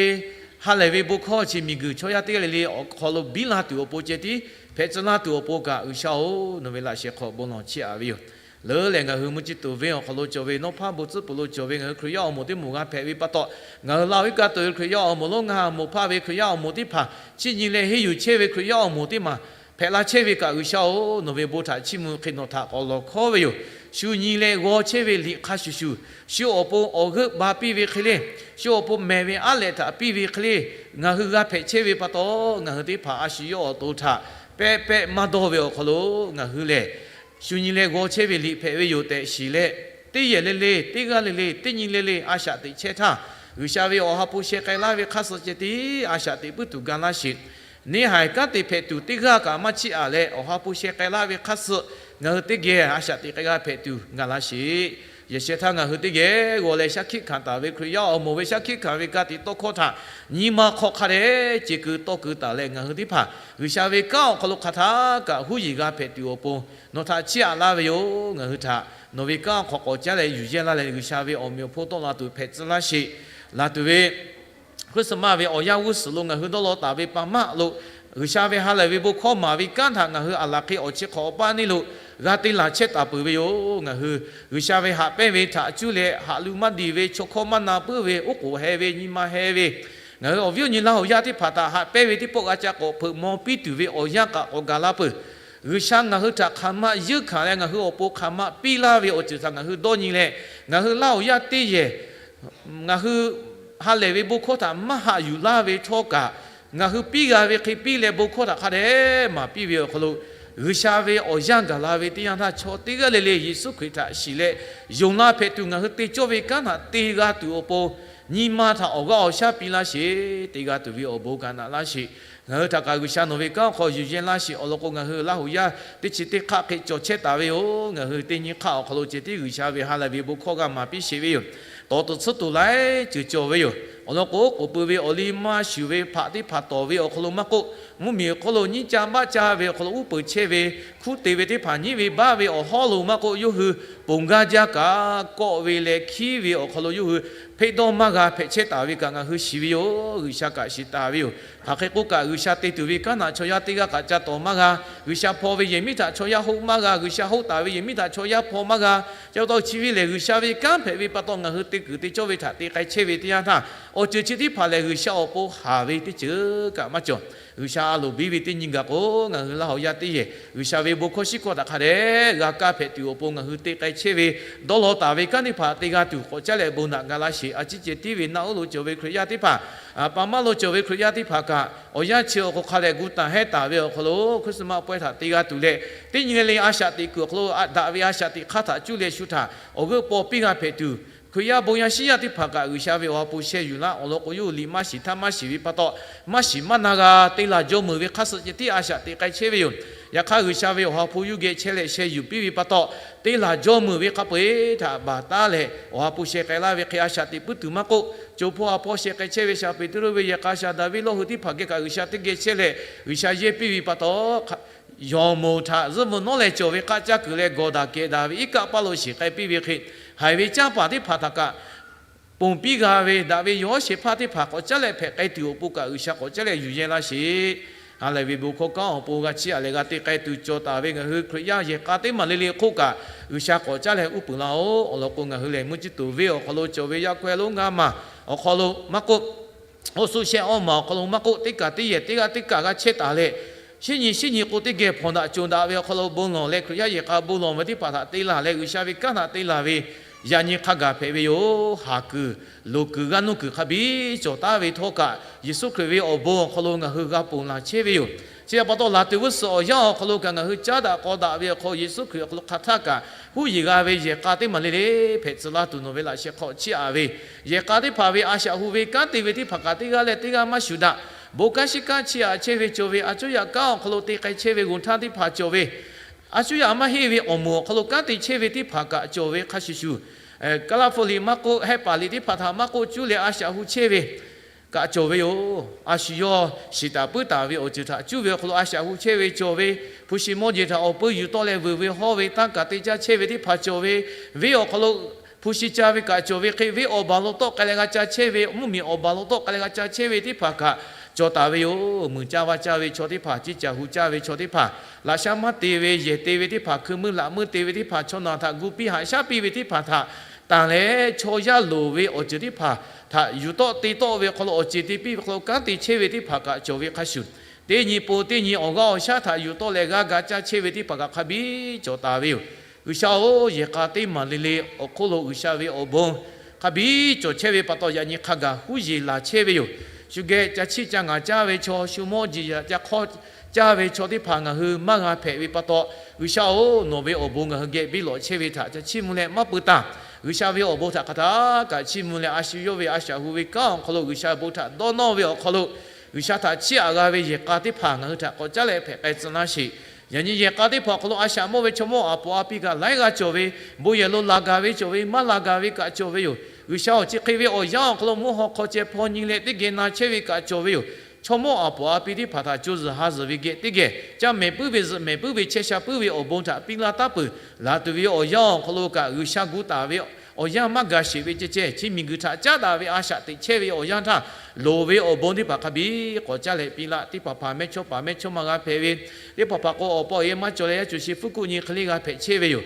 ha lehˬ ve bon hkawˇ chi miˬguiˬ chaw yaˇ teˇ g'aˇ le le awˬ hk'aw lo biˇ la tuˬ awˬ pon ceh tiˉ hpehꞈ tcuh laˇ tuˬ awˬ pon kaꞈ, G'uiˬsha-oˬ, nawˬ ve laꞈ shehˍ hk'aw bon lawˬ chiˇ aꞈ ve yoˬ. Leuˉ lehˬ, ngaˬ hui mvuhˇ ciˇ tuˬ venˇ awˬ hk'aw lo cawˬ ve, nawˉ hpaˇ bon tcuhˉ peuˬ lo cawˬ ve ngaˬ hui Hkriꞈ yaˇ awˬ moˍ teˇ moˍ g'a hpehꞈ ve pa taw, ngaˬ hui Laˇ hoꞈ iˉ kaˆ tuˬ ve Hkriꞈ yaˇ awˬ moˍ lonˉ, ngaˬ hui moˍ hpaˇ ve Hkriꞈ yaˇ awˬ moˍ teˇ hpaˍ, chiˇ nyi leh henˇ yuˬ chehˇ ve Hkriꞈ yaˇ awˬ moˍ teˇ maˬ hpehꞈ la chehˇ ve kaꞈ, G'uiˬsha-oˬ, nawˬ ve bon htaꞈ chiˇ mvuh hk'e nawˬ htaꞈ k'awꞈ lawˬ hkawˉ ve yoˬ. Shu nyi leh g'aw chehˇ ve liꞈ hk'a shuˍ shuˍ, shu awˬ pon awˬ g'euˆ ba piˇ ve hk'e le, shu awˬ pon mehˬ ve aˉ lehꞈ htaꞈ piˇ ve hk'e le, ngaˬ hui g'a hpehꞈ chehˇ ve pa taw, ngaˬ hui teˇ hpaˍ a shu yawˇ awˬ to htaꞈ pehˇ pehˇ maˇ dawˇ ve awˬ hk'aw lo ngaˬ hui lehˬ, shu nyi leh g'aw chehˇ ve liꞈ hpehꞈ ve yoˬ tehꞈ shiˍ leh, teˇ yehˬ le le, teˇ g'aˇ le le, teˇ nyi le le a shaꞈ teꞈ chehˇ htaˇ, G'uiˬsha ve awˬ ha hpu sheh k'ai laˇ ve hk'aˇ suh ceh tiˉ a shaꞈ teꞈ puiˉ tuˬ ga laˇ sheˍ. Neˇ haiˬ kanˉ te hpehꞈ tuˬ teˇ g'aˇ kaꞈ maˇ chiˇ aꞈ leh, awˬ ha hpu sheh k'ai laˇ ve hk'aˇ suh ngaˬ hui teˇ geh a shaꞈ teꞈ k'ai g'a hpehꞈ tuˬ ga laˇ sheˍ. Yehˬ sheh htaˇ ngaˬ hui teˇ geh g'aw leh shaˉ hkiˆ hkanˍ taˍ ve Hkriꞈ yaˇ awˬ moˍ ve shaˉ hkiˆ hkanˍ ve ka tiꞈ tawˇ hkawˇ htaꞈ nyi ma hk'aw hk'a dehꞈ ce keu tawˇ keu taˍ leh, ngaˬ hui teˇ hpaˍ G'uiˬsha ve kanˉ awˬ hk'aw lo hk'aˬ htaˇ kaꞈ huˉ yeˬ g'a hpehꞈ tuˬ awˬ pon nawˬ htaꞈ chiˇ aꞈ laˇ ve yoˬ. Ngaˬ hui htaꞈ nawˬ ve kanˉ awˬ hk'aw k'awꞈ caˉ leh yuˬ yehˇ laˇ leh, G'uiˬsha ve awˬ meꞈ awˬ hponˇ tawˆ la tuˬ hpehꞈ tcuh laˇ sheˍ. Laˬ tuˬ ve Christmas ve awˬ yanˇ g'uˇ suhˍ lo ngaˬ hui dawˇ law taˍ ve pa maˇ lo, G'uiˬsha ve ha lehˬ ve bon hkawˇ maˍ ve kanˉ htaꞈ ngaˬ hui aˬ laˬ hk'e awˬ chi hk'awꞈ awˬ paˇ neˇ lo g'a te laˬ chehˇ taˍ peuˬ ve yoˬ. Ngaˬ hui G'uiˬsha ve haꞈ pehnˇ ve htaꞈ cuˇ leh haꞈ lu maˇ diˬ ve, chaw hkawˇ maˇ na puiˉ ve, oˉ k'oˍ heh ve, nyi ma heh ve, ngaˬ hui awˬ viˉ awˬ nyi Laˇ hoꞈ yaˇ teˇ hpaˍ htaꞈ haꞈ pehnˇ ve teˇ pawˆ g'a ca k'awꞈ hpeuꞈ maw piˇ tuˬ ve awˬ yanˇ kaꞈ k'awꞈ gaˬ la peuˬ. G'uiˬsha ngaˬ hui htaꞈ hk'aˬ ma yeunˇ hkanˍ leh, ngaˬ hui awˬ pon hk'aˬ ma piˇ laˇ ve awˬ ceuˬ htaꞈ ngaˬ hui dawˇ nyi leh, ngaˬ hui Laˇ hoꞈ yaˇ teˇ yehˬ ngaˬ hui ha lehˬ ve bon hkawˇ htaꞈ maˇ haꞈ yuˬ laˇ ve htawˇ kaꞈ, ngaˬ hui piˇ g'a ve hk'e piˇ leh bon hkawˇ htaꞈ hk'a dehꞈ maˍ piˇ ve awˬ hk'aw lo, G'uiˬsha ve awˬ yanˇ gaˬ la ve teˇ yanˇ htaˇ, chaw teˇ g'aˇ le le Yeˍsuˆ Hkriꞈ htaꞈ shiˍ leh, yonˍ la hpehꞈ tuˬ ngaˬ hui te cawˇ ve kanˉ htaꞈ te g'a tuˬ awˬ pon, nyi ma htaꞈ awˬ g'aˇ awˬ shaˉ piˇ laˇ sheˍ. Te g'a tuˬ ve awˬ bon kaꞈ naꞈ laˇ sheˍ. Ngaˬ hui htaꞈ kaꞈ G'uiˬsha nawˬ ve kanˉ awˬ hk'aw yuˬ yehˇ laˇ sheˍ. Awˬ lawn k'o, ngaˬ hui Laˇ huˍ yaˇ teˇ chi teˇ hk'aˆ hk'e cawˬ chehˇ taˍ ve yoˬ. Ngaˬ hui teˇ nyi hk'aˆ awˬ hk'aw lo ceh tiˉ G'uiˬsha ve ha lehˬ ve bon hkawˇ g'a maˍ piˇ sheˍ ve yoˬ. Tawˍ tuˬ tsuhˇ tuˬ laiˉ ceuˬ cawˬ ve yoˬ. Awˬ lawn k'o, k'oˍ pui ve awˬ liˇ maˇ shuˍ ve hpaꞈ teˇ hpaˍ tawˍ ve awˬ hk'aw lo maˇ k'oˆ, mvuhˇmiˬ awˬ hk'aw lo nyiˉ caˇ baˆ caˇ ve awˬ hk'aw lo uˉ peunˍ chehˇ ve, hkuˇ te ve teˇ hpaˍ nyiˉ ve baˆ ve awˬ hawˉ lo maˇ k'oˆ, yawˇ hui ponˬ gaˇ jaˇ kaꞈ kawˆ ve leh hkiˉ ve awˬ hk'aw lo yawˇ hui hpeˆ dawˇ maˇ g'a hpehꞈ chehˇ taˍ ve kaꞈ ngaˬ hui shiˍ ve yoˬ. G'uiˬsha kaꞈ shiˍ taˍ ve yoˬ. Hk'aˬ hk'e k'oˆ kaꞈ, G'uiˬsha te tuˬ ve kanˉ htaꞈ chaw yaˇ teˇ g'aˇ kaꞈ ca tawˍ maˇ g'a. G'uiˬsha hpaw ve yehˬ miˉ htaꞈ chaw yaˇ hoˆ maˇ g'a. G'uiˬsha hoˆ taˍ ve yehˬ miˉ htaꞈ chaw yaˇ hpaw maˇ g'a. Chi pa taw chi ve lehˬ, G'uiˬsha ve kanˉ hpehꞈ ve pa taw ngaˬ hui te kuiˬ te cawˇ ve htaꞈ te k'ai chehˇ ve teˇ yanˇ htaˇ, awˬ ceuˬ chi teˇ hpaˍ lehˬ G'uiˬsha awˬ pon haˍ ve teˇ ceuˬ kaꞈ maˇ cawˬ. G'uiˬsha a loˍ biˇ ve teˇ nyi gaˬ k'o, ngaˬ hui Laˇ huˍ yaˇ teˇ yehˬ G'uiˬsha ve bon hkawˇ shiˉ hkawˇ htaꞈ hk'a dehꞈ g'a kaˇ hpehꞈ tuˬ awˬ pon ngaˬ hui te k'ai chehˇ ve, dawˇ law taˍ ve kanˉ teˇ hpaˍ te g'a tuˬ k'awꞈ caˉ leh bon naꞈ ga laˇ sheˍ. A ciˉ ceh tiˉ ve naˆ uˉ lo cawˬ ve Hkriꞈ yaˇ teˇ hpaˍ, a pa maˇ lo cawˬ ve Hkriꞈ yaˇ teˇ hpaˍ kaꞈ, awˬ yanˇ chi awˬ hk'aw hk'a dehꞈ gu taˍ hehˉ taˍ ve awˬ hk'aw lo Christmas pawehˇ htaꞈ te g'a tuˬ leh, teˇ nyi le le a shaꞈ teꞈ kuiˬ awˬ hk'aw lo daꞈ ve a shaꞈ teꞈ hk'aˇ htaꞈ cuˇ leh shu htaꞈ awˬ g'euˆ paw piˇ g'a hpehꞈ tuˬ, Hkriꞈ yaˇ bon yaˇ shiˉ yaˇ teˇ hpaˍ kaꞈ G'uiˬsha ve awˬ ha hpu sheh yuˬ laˇ. Awˬ lawn k'o, yawˇ hui liꞈ maˇ shiˍ htaˇ maˇ shiˍ ve pa taw, maˇ shiˍ maˇ na g'a, te laˬ jaw meuˍ ve hk'aˇ suh ceh tiˉ a shaꞈ teꞈ k'ai chehˇ ve yoˬ. Yaꞈ hk'aˇ, G'uiˬsha ve awˬ ha hpu yawˇ geh chehˇ leh sheh yuˬ piˇ ve pa taw, te laˬ jaw meuˍ ve hk'a peu-eˬ htaꞈ baˬ taˉ leh awˬ ha hpu sheh k'ai laˇ ve hk'e a shaꞈ teꞈ puiˉ tuˬ maˇ k'oˆ, co hpawˇ ha hpawˇ sheh k'ai chehˇ ve shaˍ Peˍtruˆ ve yehˬ k'a shaˍ Daˍviˆ Lawˇ hui teˇ hpaˍ geh kaꞈ G'uiˬsha teˇ geh chehˇ leh G'uiˬsha yehˇ piˇ ve pa taw, yawˬ moˍ htaꞈ zuhˆ mvuh nawˉ leh cawˬ ve k'aˆ caˇ kuiˬ leh gawˬ daꞈ kehˬ daꞈ ve iˉ kaˆ paˇ lo shiˍ k'ai piˇ ve hk'e, haiˬ ve canˇ paˍ teˇ hpaˍ htaꞈ kaꞈ ponˬ piˇ g'a ve, daꞈ ve yawˬ hawˉ shehˍ hpaˇ teˇ hpaˍ k'awꞈ caˉ leh hpehꞈ k'ai tuˬ awˬ pon kaꞈ G'uiˬsha k'awꞈ caˉ leh yuˬ yehˇ laˇ sheˍ. Ha lehˬ ve bon hkawˇ kanˉ awˬ pon g'a chiˇ aꞈ leh g'a te k'ai tuˬ cawˬ taˍ ve ngaˬ hui Hkriꞈ yaˇ yehˬ k'a teˇ maˬ le le hk'oˆ kaꞈ, G'uiˬsha k'awꞈ caˉ leh uˉ peunˍ laˇ-oˆ. Awˬ lawn k'o, ngaˬ hui lehˬ mvuhˇ ciˇ tuˬ venˇ awˬ hk'aw lo cawˬ ve yaˇ hkawehˇ lonˉ ngaˇ maˬ awˬ hk'aw lo maˇ k'oˆ, awˬ suhˍ shehˆ awˇ maˬ awˬ hk'aw lo maˇ k'oˆ, teˇ kaˬ teˇ yehˬ teˇ g'aˇ teˇ kaˬ g'a chehˇ taˍ leh, shinˉ nyi shinˉ nyi k'o teˇ geh hpawnˬ daꞈ conˬ daꞈ ve awˬ hk'aw lo bon lawˬ leh, Hkriꞈ yaˇ yehˬ k'a bon lawˬ ve teˇ hpaˍ htaꞈ te laˬ leh, G'uiˬsha ve kanˉ htaꞈ te laˬ ve yaꞈ nyi hk'a gaˬ hpehꞈ ve yoˬ. Haˍ kuiˬ, loˍ kuiˬ, g'aˇ nuˇ kuiˬ hk'a biˇ cawˬ taˉ ve htawˇ kaꞈ, Yeˍsuˆ Hkriꞈ ve awˬ bon awˬ hk'aw lo ngaˬ hui g'a ponˬ laˬ chehˇ ve yoˬ. Chi htaꞈ pa taw, laˬ tuˬ g'uˇ suhˍ awˬ yanˇ awˬ hk'aw lo kaꞈ ngaˬ hui caˉ daꞈ k'aw daꞈ ve awˬ hk'aw, Yeˍsuˆ Hkriꞈ awˬ hk'aw lo hk'aˬ htaˇ kaꞈ huˉ yeˬ g'a ve yehˬ k'a teˇ maˬ le le hpehꞈ tcuh laˇ tuˬ nawˬ ve laꞈ sheh hk'aw chiˇ aꞈ ve, yehˬ k'a teˇ hpaˍ ve a shaꞈ hu ve kanˉ te ve teˇ hpaˍ kaꞈ teˇ g'aˇ leh teˇ g'aˇ maˇ shuˍ daꞈ. Bon kanˉ shiˉ kanˉ chiˇ aꞈ chehˇ ve cawˬ ve, a cuˇ yaꞈ kanˉ awˬ hk'aw lo te k'ai chehˇ ve g'oˬ htaˇ teˇ hpaˍ cawˬ ve, a cuˇ yaꞈ maˇ heˆ ve awˬ moˍ awˬ hk'aw lo kanˉ te chehˇ ve teˇ hpaˍ kaꞈ cawˬ ve hk'a shuˍ shuˍ, Kaˇlaˇ hpu liꞈ maˇ k'oˆ, Hehˆ paˍ liꞈ teˇ hpaˍ htaꞈ maˇ k'oˆ, cuˇ leh a shaꞈ hu chehˇ ve kaꞈ cawˬ ve yoˬ. A shu yawˇ shiˍ taˍ puiˉ taˍ ve awˬ ceuˬ htaꞈ cuˇ ve awˬ hk'aw lo a shaꞈ hu chehˇ ve cawˬ ve, hpu shi mawˇ jeˬ htaꞈ awˬ peu yuˬ tawˆ leh vuiˬ ve hawˇ ve tanˇ kaꞈ te caˇ chehˇ ve teˇ hpaˍ cawˬ ve, venˇ awˬ hk'aw lo hpu shi ca ve kaꞈ cawˬ ve hk'e, venˇ awˬ baˬ lo tawˆ k'ai leh g'a ca chehˇ ve, mvuhˇmiˬ awˬ baˬ lo tawˆ k'ai leh g'a ca chehˇ ve teˇ hpaˍ kaꞈ cawˬ taˍ ve yoˬ. Muiˬ caˇ vaˇ caˇ ve chaw teˇ hpaˍ, ciˇ caˬ hu caˇ ve chaw teˇ hpaˍ, laꞈ sha maˇ te ve, yehˬ te ve teˇ hpaˍ, hkui meuˇ laꞈ meuˇ te ve teˇ hpaˍ, chaw naˬ htaꞈ gu piˇ haꞈ shaˉ piˇ ve teˇ hpaˍ htaꞈ tanˬ leh, chaw yaˇ loˍ ve awˬ ceuˬ teˇ hpaˍ htaꞈ yuˬ tawˆ te tawˆ ve awˬ hk'aw lo, awˬ ceˬ te piˇ ve hk'aw lo kanˉ te chehˇ ve teˇ hpaˍ kaꞈ cawˬ ve hk'a shuˍ, teˇ nyi pon teˇ nyi awˬ g'aˇ awˬ shaˉ htaꞈ yuˬ tawˆ leh g'aˇ ga caˇ chehˇ ve teˇ hpaˍ kaꞈ hk'a biˇ cawˬ taˍ ve yoˬ. G'uiˬsha-oˬ, yehˬ k'a teˇ maˬ le le awˬ hk'oˆ lo G'uiˬsha ve awˬ bon hk'a biˇ cawˬ chehˇ ve pa taw, yaꞈ nyi hk'a gaˬ huˉ yeˬ laˬ chehˇ ve yoˬ. Shu geh ca chiˇ ca ngaˬ caˇ ve chaw, shu mawˇ jeˬ yaꞈ ca hk'awˇ caˇ ve chaw teˇ hpaˍ ngaˬ hui maˇ g'a hpehꞈ ve pa taw, G'uiˬsha-oˬ, nawˬ ve awˬ bon ngaˬ hui geh biˇ lawꞈ chehˇ ve htaꞈ ca chiˇ mvuh leh maˇ pui taˍ. G'uiˬsha ve awˬ bon htaꞈ hk'aˬ htaˇ kaꞈ chiˇ mvuh leh, a shu yawˇ ve a shaꞈ hu ve kanˉ awˬ hk'aw lo G'uiˬsha bon htaꞈ dawˇ nawˇ ve awˬ hk'aw lo, G'uiˬsha htaꞈ chiˇ aꞈ g'a ve yehˬ k'a teˇ hpaˍ ngaˬ hui htaꞈ k'awꞈ caˉ leh hpehꞈ k'ai tcuh laˇ sheˍ. Yaꞈ nyi yehˬ k'a teˇ hpaˍ awˬ hk'aw lo a shaꞈ mawˇ ve chaw mawˇ aˬ poꞈ a pi kaꞈ laiˉ g'aˇ cawˬ ve, bon yehˬ lo laˬ gaˬ ve cawˬ ve, maˇ laˬ gaˬ ve kaꞈ cawˬ ve yoˬ. G'uiˬsha-oˬ, chi hk'e ve awˬ yanˇ awˬ hk'aw lo mvuhˇ haw hk'aw ceh hpaw nyi leh teˇ geh na chehˇ ve kaꞈ cawˬ ve yoˬ. Chaw mawˇ aˬ poꞈ a pi teˇ hpaˍ htaꞈ co zuhˬ ha zuhˬ ve geh teˇ geh caˇ mehˍ puiˉ ve zuhꞈ mehˍ puiˉ ve chehˇ sha puiˉ ve awˬ bon htaꞈ piˇ laˇ taˉ peuˬ. Laˬ tuˬ ve awˬ yanˇ awˬ hk'aw lo kaꞈ G'uiˬsha gu taˍ ve awˬ yanˇ maˇ gaˬ sheˍ ve ceh ceh, chi miˬguiˬ htaꞈ caˉ daꞈ ve a shaꞈ teꞈ chehˇ ve awˬ yanˇ htaˇ, loˍ ve awˬ bon teˇ hpaˍ hk'a biˇ k'awꞈ caˉ leh piˇ laˇ. Teˇ hpaˍ hpaˍ mehˇchawˇ paˍ mehˇchawˇma g'a hpehꞈ ve, teˇ hpaˍ hpaˍ k'o awˬ pa awˬ e maˇ cawˬ leh yaˇ cuˬ shi fuˉ kuˆ nyi hk'e le g'a hpehꞈ chehˇ ve yoˬ.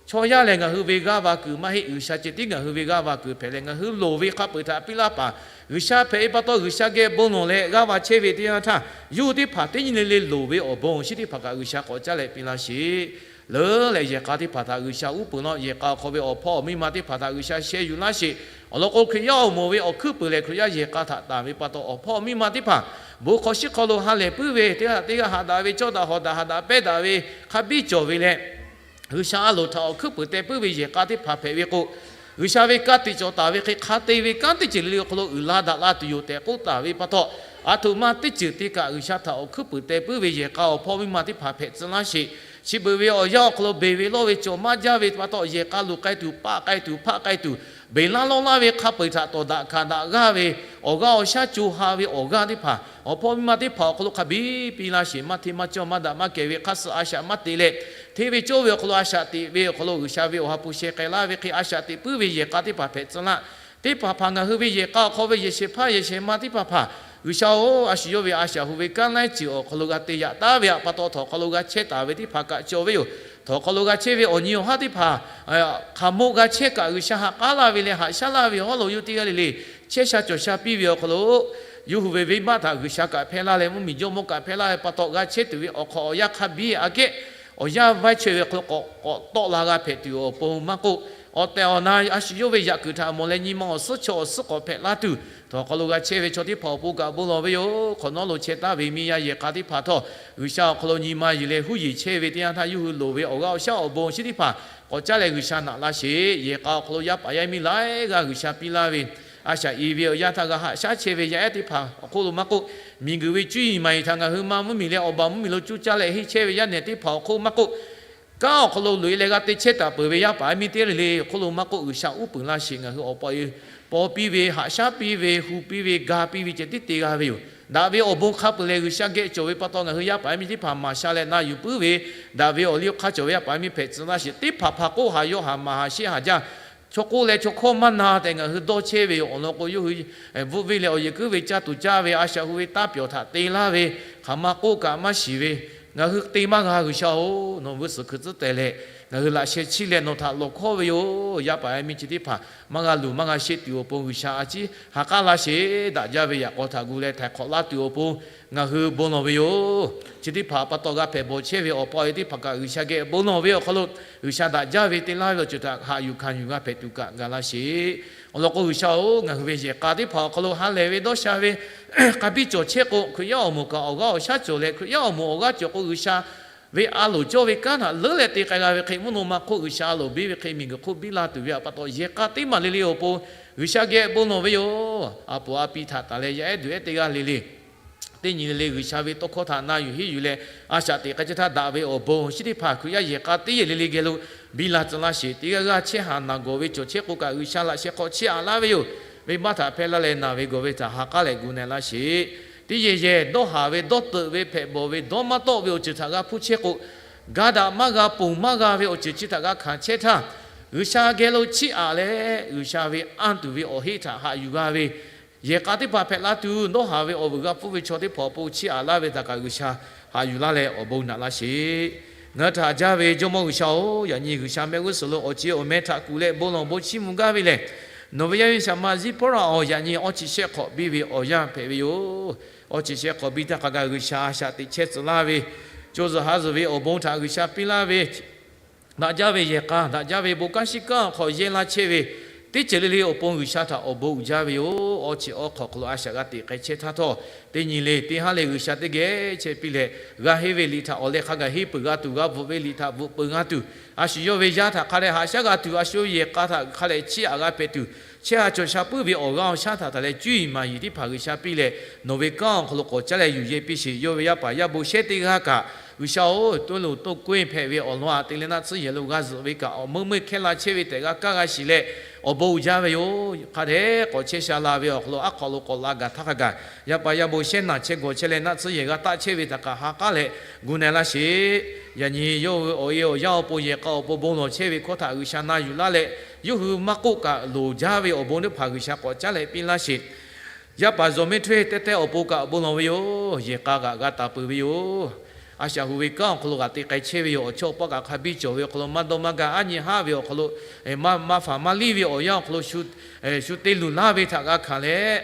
Chaw yaˇ lehˬ ngaˬ hui ve g'aˇ va kuiˬ maˇ heˆ. G'uiˬsha ceh tiˉ ngaˬ hui ve g'aˇ va kuiˬ hpehꞈ leh ngaˬ hui loˍ ve hk'a peu-eˬ htaꞈ piˇ laˇ paˍ. G'uiˬsha hpehꞈ ve pa taw G'uiˬsha geh bon lawˬ leh g'aˇ va chehˇ ve teˇ yanˇ htaˇ, yawˇ hui teˇ hpaˍ teˇ nyi le le loˍ ve awˬ bon awˬ shinˉ teˇ hpaˍ kaꞈ G'uiˬsha k'awꞈ caˉ leh piˇ laˇ sheˍ. Leuˉ leh yehˬ k'a teˇ hpaˍ htaꞈ G'uiˬsha uˉ peunˍ law. Yehˬ k'a awˬ hk'aw ve awˬ hpawˇ awˬ miˇ ma teˇ hpaˍ htaꞈ G'uiˬsha sheh yuˬ laˇ sheˍ. Awˬ lawn k'o, Hkriꞈ yaˇ awˬ moˍ ve awˬ hkuiˉ puiˍ lehˬ, Hkriꞈ yaˇ yehˬ k'a htaꞈ tanˬ ve pa taw, awˬ hpawˇ miˇ ma teˇ hpaˍ bon hk'aw shiˉ hk'aw lo ha lehˬ puiˉ ve, teˇ g'aˇ teˇ g'aˇ haꞈ daꞈ ve, cawˇ daꞈ hawˍ daꞈ haꞈ daꞈ pehˉ daꞈ ve, hk'a biˇ cawˬ ve leh, G'uiˬsha a loˍ htaꞈ awˬ hkuiˉ puiˍ teh puiˉ ve yehˬ k'a teˇ hpaˍ hpehꞈ ve k'o, G'uiˬsha ve ka tiꞈ cawˬ taˍ ve hk'e, hk'a te ve kanˉ teˇ ceuˬ le le awˬ hk'aw lo uiˍ la daꞈ la tuˬ yoˬ tehꞈ k'oˆ taˍ ve pa taw, a htoꞈ ma teˇ ceuˬ te kaꞈ G'uiˬsha htaꞈ awˬ hkuiˉ puiˍ teh puiˉ ve yehˬ k'a awˬ hpawˇ miˇ ma teˇ hpaˍ hpehꞈ tcuh laˇ sheˍ. Chi beuꞈ ve awˬ yanˇ awˬ hk'aw lo beˬ ve lawˇ ve cawˬ maˇ jaˇ ve pa taw, yehˬ k'a luˬ k'ai tuˬ, paˆ k'ai tuˬ, hpaˆ k'ai tuˬ, beˬ laˇ lawˇ laˇ ve hk'a peu-eˬ htaꞈ tawˍ daꞈ hkanˍ daꞈ g'aˇ ve awˬ g'aˇ awˬ shaˉ co ha ve awˬ g'aˇ teˇ hpaˍ awˬ hpawˇ miˇ ma teˇ hpaˍ awˬ hk'aw lo hk'a biˇ piˇ laˇ sheˍ. Maˇ hteˇ maˇ cawˇ, maˇ daꞈ maˇ kehˬ ve hk'aˇ suh a shaꞈ maˇ te leh, hteˇ ve cawˇ ve awˬ hk'aw lo a shaꞈ teꞈ ve awˬ hk'aw lo G'uiˬsha ve awˬ ha hpu sheh k'ai laˇ ve hk'e a shaꞈ teꞈ puiˉ ve yehˬ k'a teˇ hpaˍ hpehꞈ tcuh laˇ. Teˇ hpaˍ hpaˍ ngaˬ hui ve yehˬ k'a awˬ hk'aw ve yehˬ shehˍ hpaˇ yehˬ shehˍ ma teˇ hpaˍ hpaˍ, G'uiˬsha-oˬ, a shu yawˇ ve a shaꞈ hu ve kanˉ laiˉ ceuˬ awˬ hk'aw lo g'a te yaꞈ taˉ ve pa taw, htawnˍ hk'aw lo g'a chehˇ taˍ ve teˇ hpaˍ kaꞈ cawˬ ve yoˬ. Htawnˍ hk'aw lo g'a chehˇ ve awˬ nyi awˬ haˉ teˇ hpaˍ hk'aˬ moˆ g'a chehˇ kaꞈ, G'uiˬsha ha k'aˉ laˇ ve leh haꞈ shaˉ laˇ ve hawˉ lo yawˇ teˇ g'aˇ le le chehˇ sha cawˬ sha piˇ ve awˬ hk'aw lo, yawˇ hui ve venˇbaˆ htaꞈ G'uiˬsha kaꞈ hpehˇ laˇ leh, mvuhˇmiˬ jawˇmawˇ kaꞈ hpehˇ laˇ ve pa taw, g'a chehˇ tuˬ ve awˬ hk'awꞈ awˬ yanˇ hk'a biˇ aꞈ kehˉ awˬ yanˇ vaˇ chaweh ve awˬ hk'aw lo k'awꞈ k'awꞈ tawˆ la g'a hpehꞈ tuˬ awˬ pon maˇ k'oˆ, awˬ tehˬ awˬ na a shu yawˇ ve yaꞈ kuiˬ htaꞈ mawˬ leh nyi ma awˬ suhˉ chaw awˬ suhˉ k'awꞈ hpehꞈ laˇ tuˬ, htawnˍ hk'aw lo g'a chehˇ ve chaw teˇ hpaˍ awˬ pon kaꞈ bon lawˬ ve yoˬ. Hk'awꞈ nawˉ lo chehˇ taˍ ve miˇ yaˇ yehˬ k'a teˇ hpaˍ htawˇ, G'uiˬsha awˬ hk'aw lo nyi ma yuˬ leh huˉ yeˬ chehˇ ve teˇ yanˇ htaˇ, yawˇ hui loˍ ve awˬ g'aˇ awˬ shaˉ awˬ bon chi teˇ hpaˍ k'awꞈ caˉ leh G'uiˬsha naꞈ laˇ sheˍ. Yehˬ k'a awˬ hk'aw lo yaˇ paˍ yaˇ miˇ laiˉ g'aˇ G'uiˬsha piˇ laˇ ve a shaꞈ i ve awˬ yanˇ htaˇ g'a haꞈ shaˉ chehˇ ve yaˇ ehˉ teˇ hpaˍ awˬ hk'oˆ lo maˇ k'oˆ, miˬguiˬ ve cuˇ yiˍ maˍ yiˍ htaꞈ ngaˬ hui maˇ mvuhˇmiˬ leh awˬ baˬ mvuhˇmiˬ lo cuˇ caˇ leh henˇ chehˇ ve yaˇ nehˬ teˇ hpaˍ awˬ hk'oˆ maˇ k'oˆ, kanˉ awˬ hk'aw lo loꞈ e leh g'a te chehˇ taˍ peuˬ ve yaˇ paˍ yaˇ miˇ teˇ g'aˇ le le awˬ hk'oˆ lo maˇ k'oˆ, G'uiˬsha uˉ peunˍ laˇ sheˍ. Ngaˬ hui awˬ pa paw piˇ ve, haꞈ shaˉ piˇ ve, hu piˇ ve, ga piˇ ve ceh tiˉ te g'a ve yoˬ. Daꞈ ve awˬ bon hk'a peuˬ lehˬ, G'uiˬsha geh cawˬ ve pa taw ngaˬ hui yaˇ paˍ yaˇ miˇ teˇ hpaˍ maˍ sha leh na yuˬ puiˉ ve, daꞈ ve awˬ liˇ awˬ hk'aˇ cawˬ ve yaˇ paˍ yaˇ miˇ hpehꞈ tcuh laˇ sheˍ. Teˇ hpaˍ hpaˍ k'oˆ haˍ yawˇ haˍ maˍ haˍ sheˆ haˍ jaˇ, chaw k'oˆ leh chaw hkawˇ maˇ na tehꞈ ngaˬ hui dawˇ chehˇ ve yoˬ. Awˬ lawn k'o, yawˇ hui bvuhˆ viˇ leh awˬ yehˬ kuiˉ ve caˇ tuˬ caˇ ve, a shaꞈ hu ve taˇ pyawˬ htaꞈ te laˇ ve, hk'aˬ ma k'oˆ kaꞈ maˇ shiˍ ve, ngaˬ hui te maˇ g'a. G'uiˬsha-oˬ, nawˬ vuiˇ suhˍ hkui tcuhˉ teh leh, ngaˬ hui laꞈ sheh chiˇ leh nawˬ htaꞈ lawˬ hkawˇ ve yoˬ. Yaˇ paˍ yaˇ miˇ chi teˇ hpaˍ maˇ g'a luˬ maˇ g'a sheˆ tuˬ awˬ pon G'uiˬsha a ciˉ ha k'aˉ laˇ sheˍ. Daꞈ jaˇ ve yaꞈ k'aw htaꞈ gu leh htaiˍ hk'awꞈ laˇ tuˬ awˬ pon ngaˬ hui bon lawˬ ve yoˬ. Chi teˇ hpaˍ pa taw g'a hpehꞈ bawˬ chehˇ ve awˬ pa awˬ e teˇ hpaˍ kaꞈ G'uiˬsha geh bon lawˬ ve awˬ hk'aw lo, G'uiˬsha daꞈ jaˇ ve te laˇ ve awˬ ceuˬ htaꞈ haꞈ yuˬ hkanˍ yuˬ g'a hpehꞈ tuˬ kaꞈ ga laˇ sheˍ. Awˬ lawn k'o, G'uiˬsha-oˬ, ngaˬ hui ve yehˬ k'a teˇ hpaˍ awˬ hk'aw lo ha lehˬ ve dawˇ sha ve hk'a biˇ cawˬ chehˇ k'o, Hkriꞈ yaˇ awˬ moˍ kaꞈ awˬ g'aˇ awˬ shaˉ cawˬ leh, Hkriꞈ yaˇ awˬ moˍ awˬ g'aˇ cawˬ k'o, G'uiˬsha ve a loˍ cawˇ ve kanˉ htaꞈ leuˉ leh te k'ai g'a ve hk'e, mvuhˇ naw ma hk'oˆ G'uiˬsha a loˍ biˇ ve hk'e, miˬguiˬ hk'oˆ biˇ la tuˬ ve pa taw, yehˬ k'a teˇ maˬ le le awˬ pon G'uiˬsha geh bon lawˬ ve yoˬ. A poˍ a pi htaꞈ taˍ leh yaˇ ehˉ duˬ ehˉ teˇ g'aˇ le le, teˇ nyi le le G'uiˬsha ve tawˇ hkawˇ htaꞈ na yuˬ henˇ yuˬ leh, a shaꞈ teꞈ k'ai chehˇ htaˇ, daꞈ ve awˬ bon chi teˇ hpaˍ Hkriꞈ yaˇ yehˬ k'a teˇ yehˬ le le geh lo biˇ la tcuh laˇ sheˍ. Teˇ g'aˇ g'aˇ chehˇ haˍ naˬ gawˬ ve cawˬ chehˇ k'o kaꞈ, G'uiˬsha laꞈ sheh hk'aw chiˇ aꞈ laˇ ve yoˬ. Venˇbaˆ htaꞈ hpehˇ laˇ leh, naˬ ve gawˬ ve htaꞈ ha k'aˉ leh gu na laˇ sheˍ. Teˇ yehˬ yehˬ dawˇ haˍ ve, dawˇ teuꞈ ve, hpehꞈ bawˬ ve, dawˇ maˇ tawˆ ve awˬ ceuˬ htaꞈ g'a hpuˇ chehˇ k'o, ga daꞈ maˇ g'a, ponˬ maˇ g'a ve awˬ ceuˬ chi htaꞈ g'a hkanˍ chehˇ htaˇ, G'uiˬsha geh lo chiˇ aꞈ leh, G'uiˬsha ve anˇ tuˬ ve awˬ heˆ htaꞈ haꞈ yuˬ g'a ve, yehˬ k'a teˇ hpaˍ hpehꞈ la tuˬ, dawˇ haˍ ve awˬ vuiˬ g'a hpfuhˇ ve chaw teˇ hpaˍ awˬ pon chiˇ aꞈ laˇ ve htaꞈ kaꞈ G'uiˬsha haꞈ yuˬ laˇ leh awˬ bon naꞈ laˇ sheˍ. Ngaˬ hui htaꞈ haꞈ jaˇ ve Jawˇmawˇ G'uiˬsha-oˬ, yaꞈ nyi G'uiˬsha mehˆ g'uˇ suhˍ lo awˬ ceˬ awˬ meh htaꞈ kuˬ leh bon lawˬ bon chiˇ mvuh gaˇ ve lehˬ, nawˬ ve yaˇ miˇ shaˍ ma Ziˇpawˇraꞈ-oˬ, yaꞈ nyi awˇ chi shehˆ hk'awꞈ biˇ ve awˬ yanˇ hpehꞈ ve yoˬ. Awˇ chi shehˆ hk'awꞈ biˇ htaˇ hk'a gaˬ G'uiˬsha a shaꞈ teꞈ chehˇ tcuh laˇ ve, co zuhˬ ha zuhˬ ve awˬ bon htaꞈ G'uiˬsha piˇ laˇ ve, daꞈ jaˇ ve yehˬ k'a, daꞈ jaˇ ve bon kanˉ shiˉ kanˉ awˬ hk'aw yehˇ laˇ chehˇ ve, teˇ ceuˬ le le awˬ pon G'uiˬsha htaꞈ awˬ bon uiˍ jaˇ ve yoˬ. Awˇ chi awˇ hk'awꞈ hk'aw lo a shaꞈ g'a teꞈ k'ai chehˇ htaˇ htawˇ, teˇ nyi le teˇ haˉ leh G'uiˬsha teˇ geh chehˇ piˇ leh, g'a henˇ ve liꞈ htaꞈ awˬ leh hk'a gaˬ henˇ peuˬ g'a tuˬ, g'a bvuhꞈ ve liꞈ htaꞈ bvuhꞈ peuˬ g'a tuˬ, a shu yawˇ ve yaˇ htaꞈ hk'a dehꞈ haꞈ shaˉ g'a tuˬ, a shu yehˬ k'a htaꞈ hk'a dehꞈ chiˇ aꞈ g'a hpehꞈ tuˬ, chehˇ ha cawˬ sha puiˉ ve awˬ g'aˇ awˬ shaˉ htaꞈ taˍ leh cuˇ yiˍ maˍ yiˍ teˇ hpaˍ G'uiˬsha piˇ leh, nawˬ ve kanˉ awˬ hk'aw lo k'awꞈ caˉ leh yuˬ yehˇ piˇ sheˍ. Yawˇ ve yaˇ paˍ yaˇ bon shehˇ teˇ g'aˇ kaꞈ, G'uiˬsha-oˬ, toˇ loˍ toˇ k'oˆ hpehꞈ ve awˬ lawn aꞈ te leh naˆ tsuhˇ yehˬ lo g'a zuhꞈ ve kaꞈ, awˬ meuˇ meuˇ hkehˇ la chehˇ ve tehꞈ g'a kaˇ g'a shiˍ leh, awˬ bon uiˍ jaˇ ve yoˬ. Hk'a dehꞈ k'awꞈ chehˇ sha la ve awˬ hk'aw lo, aˉ hk'aw lo k'awꞈ la gaˬ htaˇ hk'a gaˬ, yaˇ paˍ yaˇ bon shehˇ naˬ chehˇ gawˬ chehˇ leh naˆ tsuhˇ yehˬ g'a taˆ chehˇ ve htaꞈ kaꞈ ha k'aˉ leh gu na laˇ sheˍ. Yaꞈ nyi yawˇ hui awˬ e awˬ yanˇ awˬ pon yehˬ k'a awˬ pon bon lawˬ chehˇ ve hkawˇ htaꞈ G'uiˬsha na yuˬ laˇ leh, yawˇ hui maˇ k'oˆ kaꞈ loˍ jaˇ ve awˬ bon teˇ hpaˍ G'uiˬsha k'awꞈ caˉ leh piˇ laˇ sheˍ. Yaˇ paˍ Zawˬ Mehˇ Htawehˇ tehˇ tehˇ awˬ pon kaꞈ bon lawˬ ve yoˬ. Yehˬ k'a kaꞈ g'a taˍ peuˬ ve yoˬ. A shaꞈ hu ve kanˉ awˬ hk'aw lo g'aꞈ te k'ai chehˇ ve yoˬ. Awˬ chawˇ awˬ paˆ kaꞈ hk'a biˇ cawˬ ve awˬ hk'aw lo maˇ dawˇ maˇ gaˇ, aˉ nyi haˉ ve awˬ hk'aw lo maˇ faˍ maˇ liˇ ve awˬ yanˇ awˬ hk'aw lo shu te luˬ laˇ ve htaꞈ g'a hkanˍ leh,